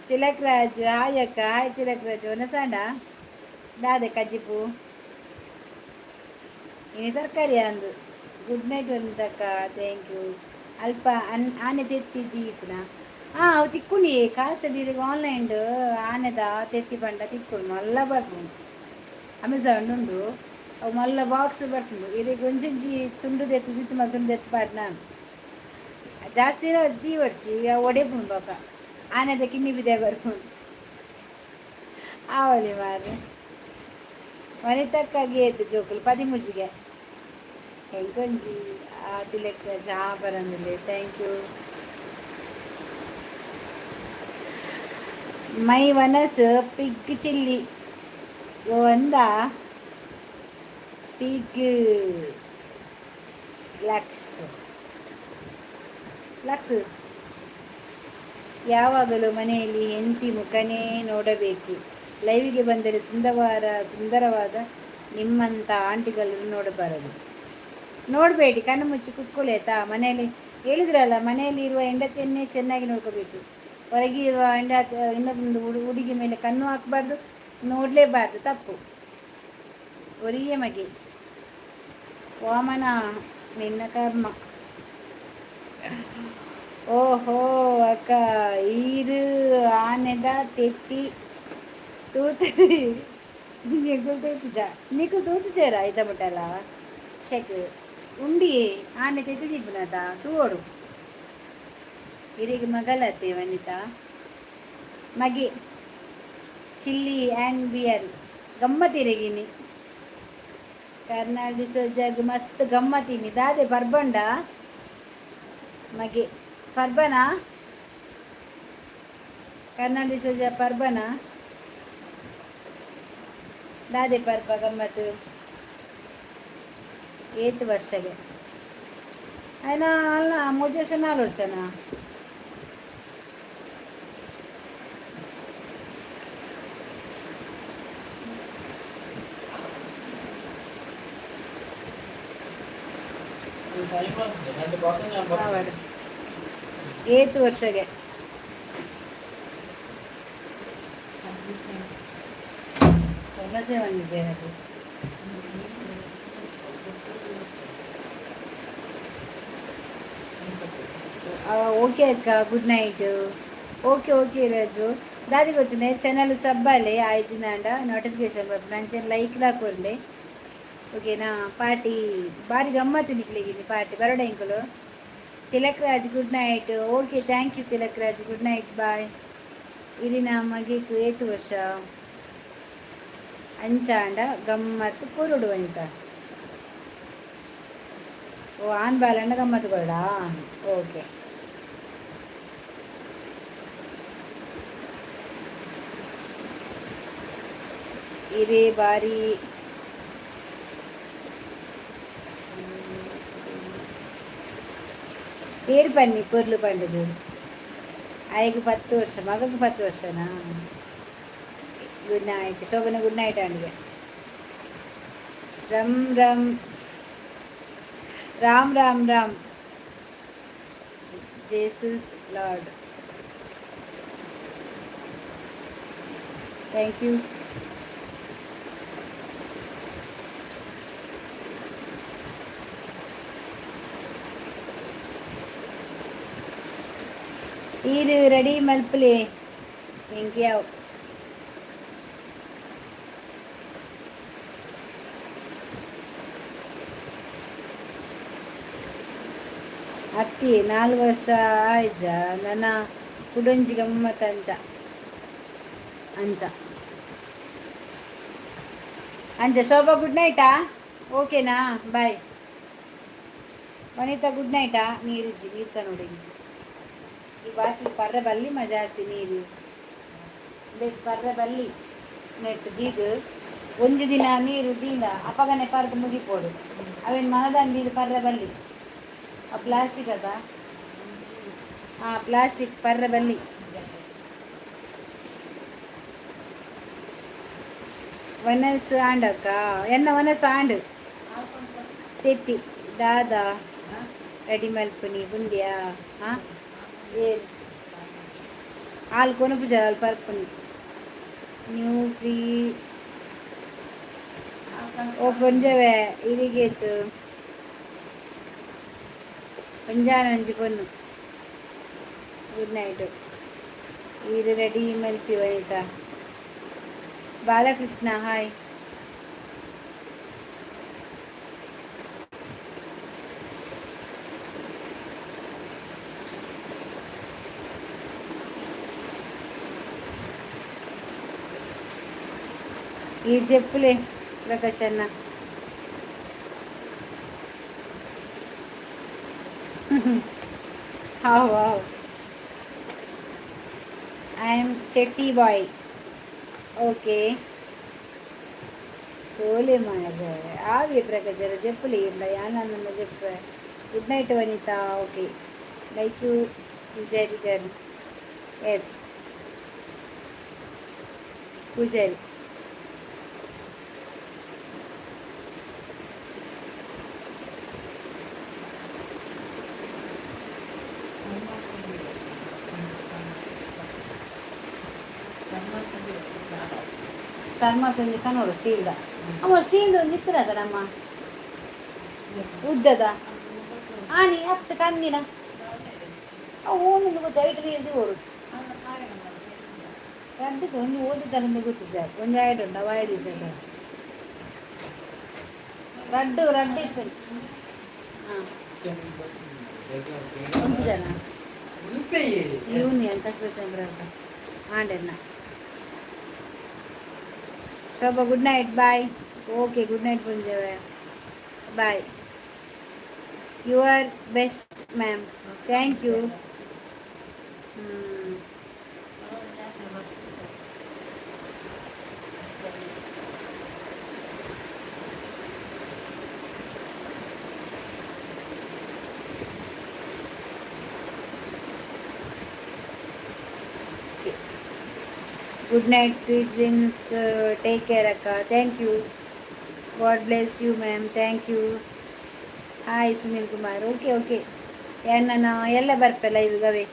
ತಿಲಕ್ ರಾಜ್. ಹಾಯ್ ಅಕ್ಕ. ಹಾಯ್ ತಿಲಕ್ ರಾಜ್. ಒನಸಾಂಡ ದಾದೆ ಕಜಿಪು? ಇನಿ ತರಕಾರಿ ಅಂದು. ಗುಡ್ ನೈಟ್ ವನಿತಕ್ಕ, thank you. ಅಲ್ಪ ಅನ್ ಆನೆ ತೆತ್ತಿ ದೀಪುನ. ಹಾಂ, ಅವು ತಿಕ್ಕುಂಡಿ ಕಾಸು ಆನ್ಲೈನ್ ಆನೆದ ತೆತ್ತಿ ಪಂಡ ತಿಕ್ಕುಂಡು. ಮಲ್ಲ ಬರ್ಪುಂಡು. ಅಮೆಝಾನ್ ಉಂಡು. ಅವು ಮಲ್ಲ ಬಾಕ್ಸ್ ಬರ್ಪುಂಡು. ಇರೆಗ್ ಒಂಜೊಂಜಿ ತುಂಡು ದೆತ್ತಿ ದಿತ್ತು ಮಲ್ಲ ತುಂಡು ದೆತ್ತಿ ಪಾಡ್ನ. ಜಾಸ್ತಿ ದೀವರ್ಚಿ, ಅವು ಒಡೆಪುಂಡು. ಬೊಕ ಆನೆದ ಕಿನ್ನಿ ಬಿದೆ ಬರ್ಪುಂಡು. ಆವಲಿ ಮಾರ್ರೆ. ವನಿತಕ್ಕಾಗಿ ಏತು ಜೋಕುಲು? 13ಗೆ. ಎಂಕೊಂಜಿ ಆ ತಿಲಕ್ ಜಾ ಬರಂದಿಲ್ಲ. Thank you. My ವನಸ್ pig chilli ಒಂದ ಪಿಗ್ ಲಕ್ಸ್ ಲಕ್ಸ್. ಯಾವಾಗಲೂ ಮನೆಯಲ್ಲಿ ಹೆಂಡತಿ ಮುಖನೇ ನೋಡಬೇಕು. ಲೈವಿಗೆ ಬಂದರೆ ಸುಂದರವಾದ ಸುಂದರವಾದ ನಿಮ್ಮಂಥ ಆಂಟಿಗಳನ್ನು ನೋಡಬಾರದು. ನೋಡಬೇಡಿ, ಕಣ್ಣು ಮುಚ್ಚಿ ಕುತ್ಕೊಳ್ಳಿ, ಆಯ್ತಾ? ಮನೆಯಲ್ಲಿ ಹೇಳಿದ್ರಲ್ಲ, ಮನೆಯಲ್ಲಿ ಇರುವ ಹೆಂಡತಿಯನ್ನೇ ಚೆನ್ನಾಗಿ ನೋಡ್ಕೋಬೇಕು. ಹೊರಗೆ ಇರುವ ಹೆಂಡ ಇನ್ನೊಂದು ಹುಡುಗಿ ಮೇಲೆ ಕಣ್ಣು ಹಾಕಬಾರ್ದು, ನೋಡಲೇಬಾರ್ದು, ತಪ್ಪು. ಒರಿಯೇ ಮಗೆ ವಾಮನ, ನಿನ್ನ ಕರ್ಮ. ಓಹೋ ಅಕ್ಕ, ಈರು ಆನೆದ ತೆತ್ತಿ ತೂತರಿ. ನಿಕುಲ್ ತೂತುಜ? ನಿಕುಲ್ ತೂತುಜೇರ ಐತ ಮುಟ್ಟಲ್ಲ ಶೆಕ್ ಉಂಡಿ ಆನೆ ತೆತ್ತಿ ದೀಪುನತ ತೂವೊಡು. ಇರಿಗೆ ಮಗಲತ್ತೆ ವನಿತಾ. ಮಗೆ ಚಿಲ್ಲಿ ಆ್ಯಂಡ್ ಬಿಯರ್ ಗಮ್ಮತ್ತಿರಗಿನಿ. ಕರ್ನಾಟಕ ಸೋಜಾಗ್ ಮಸ್ತ್ ಗಮ್ಮತ್ತಿನಿ. ದಾದೆ ಪರ್ಬಂಡ ಮಗೆ? ಪರ್ಬನ ಕರ್ನಾಟಕ ಸೋಜ ಪರ್ಬನ? ದಾದೆ ಪರ್ಬ ಗಮ್ಮತ್ತು? ಏತ್ ವರ್ಷಗೆ ಆಯ್ನ? ಅಲ್ಲ, ಮೂಜಿ ವರ್ಷ ನಾಲ್ ವರ್ಷನಾ? ಟೈಮ್ ಆಗ್ತದೆ രണ്ട് ಪಾತ್ರ ഞാൻ പറഞ്ഞു. ಆವಡ್. ಏತ್ ವರ್ಷಗೆ? ರಜೆ ಬಂದಿದೆ ಅದು. ಓಕೆ ಅಕ್ಕ, good night. Okay okay Raju. ದಾದಿ ಗೊತ್ತಿದೆ, ಚಾನಲ್ ಸಬ್ಬಾಲೆ ಆಯ್ಜಿನಾಂಡ ನೋಟಿಫಿಕೇಶನ್ ಬರ್ಪುಂಡು. ಅಂಚನೆ ಲೈಕ್ ದಾಕೊರ್ಲೆ, ಓಕೆನಾ? ಪಾರ್ಟಿ ಬಾರಿ ಗಮ್ಮತ್ತು ನಿಕ್ಲೆಗಿನಿ. ಪಾರ್ಟಿ ಬರೋಡ ಎಂಕುಲು. Tilak Raj, good night. Okay, thank you Tilak Raj, good night, bye. ಇರಿನ ಮಗೆಕ್ ಏತು ವರ್ಷ? ಅಂಚಾಂಡ ಗಮ್ಮತ್ತು ಕೊರಡು ಅಂತ. ಓ, ಆನ್ ಬಾಲಂಡ ಗಮ್ಮತ್ತು ಕೊರಡಾ? ಓಕೆ. ಇರೇ ಬಾರಿ ಏರ್ ಬನ್ನಿ ಪೊರ್ಲು ಪಂಡದು. ಆಯ್ಗೆ 10 ವರ್ಷ, ಮಗಗೆ 10 ವರ್ಷನಾ? Good night Shobhana, good night ಅಂಡಿಗೆ. ರಮ್ ರಮ್ Ram Ram Ram, Jesus Lord. Thank you. ಈರು ರೆಡಿ ಮಲ್ಪಲೆ ಎಂಕ್ಯಾವ್. ಅತ್ತಿ 4 ವರ್ಷ ಆಯ್ಜ ನನ್ನ ಕುಡೊಂಜಿ ಗಮ್ಮತ್ ಅಂಚ ಅಂಚ ಅಂಚ. ಶೋಭಾ, ಗುಡ್ ನೈಟಾ? ಓಕೆನಾ? ಬಾಯ್ ವನಿತಾ, ಗುಡ್ ನೈಟಾ. ನೀರಿಜ್ಜಿ, ನೀರು ನೋಡಿ. ಈ ಬಾಟ್ಲಿ ಪರ್ರೆ ಬಲ್ಲಿ ಮ ಜಾಸ್ತಿ ನೀರು ಬೇಕು. ಪರ್ರೆ ಬಲ್ಲಿ ನೆಟ್ ದೀದ್ ಒಂಜಿ ದಿನ ನೀರು ದೀಂಡ ಅಪಗನೆ ಪರ್ದು ಮುಗಿಪೋಡು. ಅವೇನು ಮನದಂಡಿ ಪರ್ರೆ ಬಲ್ಲಿ. ಆ ಪ್ಲಾಸ್ಟಿಕ್ ಅದ, ಆ ಪ್ಲಾಸ್ಟಿಕ್ ಪರ್ರೆ ಬಲ್ಲಿ. ವನಸ್ ಆಂಡಕ್ಕ ಎನ್ನ ವನಸ್ ಆಂಡ್ ತೆತ್ತಿ ದಾದಾ ರೆಡಿ ಮಲ್ಪುನಿ ಬುಂದ್ಯಾ. ಹಾಂ, ಏ ಹಾಲು ಕೊನಪುಜ, ಹಾಲು ಪರ್ಪುನಿ ನ್ಯೂ ಫ್ರೀ. ಓ ಪೊಂಜವೆ ಇರಿಗೇತು ಪಂಜಾನ ಒಂಜಿ ಪೊನ್ನು. Good night. ಈರು ರೆಡಿ ಮಲ್ಪಿ ವನಿತಾ. ಬಾಲಕೃಷ್ಣ, ಹಾಯ್. ಈ ಜೆಪ್ಪುಲೆ ಪ್ರಕಾಶ್ ಅಣ್ಣ. ಹಾವ್ wow. I am Shetty boy. Okay, ತೋಲೆ ಮಾರ್ರೆ ಆವೆ ಪ್ರಕಾಶರ ಜೆಪ್ಪುಲೆ ಇಲ್ಲ ಯಾನನ್ನ ಜೆಪ್ಪೆ. Good night Vanita. Okay, like you Poojary girl. S, Poojary. Thermos ಒಂಜಿ ಕನೋಡು ಸ್ಟೀಲ್ದ. ಅಮ್ಮ, ಸ್ಟೀಲ್ದ ಒಂಜಿ ಇತ್ತಿರದ ನಮ್ಮ ಉದ್ದದ ಆನಿ ಹತ್ತು ಕಂದಿನ ಅವು ಓನೊಂದು ಗೊತ್ತು. ಐಟ್ ನೀರು ಓಡು ರಡ್ಡುக்கு ಒಂಜಿ ಓದು ತರಂದು ಗೊತ್ತಿಜ್ಜಾರ್. ಒಂಜಿ ಆಯ್ಡು ಉಂಡು, ಅವು ಆಯ್ಡು ಇದ್ದಲ್ಲ. ರಡ್ಡು ರಡ್ಡು ಇತ್ತು. ಹಾಂ, ಒಂಪು ಜನ ಇವನು ಕಸ್ಬ ಆಂಡೆಣ್ಣ. ಶೋಭಾ, good night, bye. Okay, good night ಪುಂಜವೆ, bye. You are best ma'am, thank you. Hmm. Good night, sweet dreams, take care ಅಕ್ಕ. Thank you. God bless you ma'am, thank you. Hi Sunil Kumar. Okay okay, ನಾನು ಎಲ್ಲ ಬರ್ಪೆಲ್ಲ ಇವಾಗವೇ.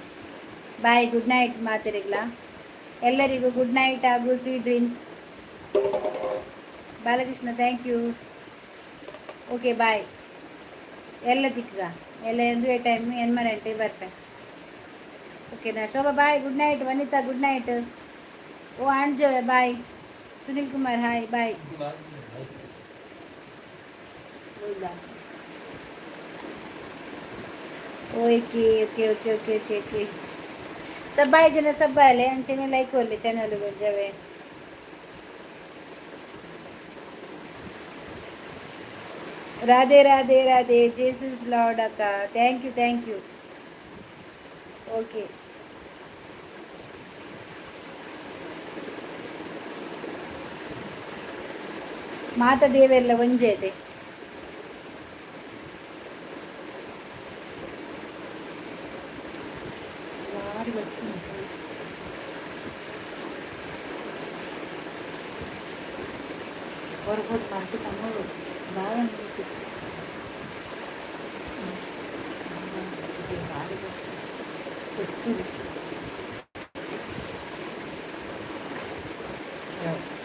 Bye, good night ಮಾತಿರಿಗ್ಲ. ಎಲ್ಲರಿಗೂ good night ಹಾಗೂ sweet dreams. Balakrishna, thank you. Okay, bye. ಎಲ್ಲ ತಿಕ್ಕ ಎಲ್ಲ ಎಂದುವೆ ಟೈಮ್ ಎನ್ಮರಂಟೆ ಬರ್ಪೆ, ಓಕೆನಾ? Shobha, bye, good night. Vanita, good night. ಓ ಆಂಜೋವೆ, bye. Sunil Kumar, hi, bye. बोलदा. Okay okay okay okay okay okay. ಸಬ್ಬಾಯಿ ಜನ ಸಬ್ಬಾಯಲೆ ಅಂಚನೆ ಲೈಕ್ ಒಲ್ಲೆ ಚಾನಲ್ ಗೊಂಜವೆ. ರಾಧೆ ರಾಧೆ ರಾಧೆ. ಜೇಸಸ್ ಲಾರ್ಡ್ ಅಕ್ಕ. Thank you, thank you. Okay. ಮಾತ ದೇವೆಲ್ಲ ಒಂಜೆ ಇದೆ. ಭಾರಿ ಗೊತ್ತುಂಟು. ಹೊರಗೋದು ಮಾಡ್ಬಿಟ್ಟು ತಮ್ಮರು ಬಾಳ ನಿಂತಿச்சு. ಭಾರಿ ಗೊತ್ತು ಗೊತ್ತು. ಯಾವು.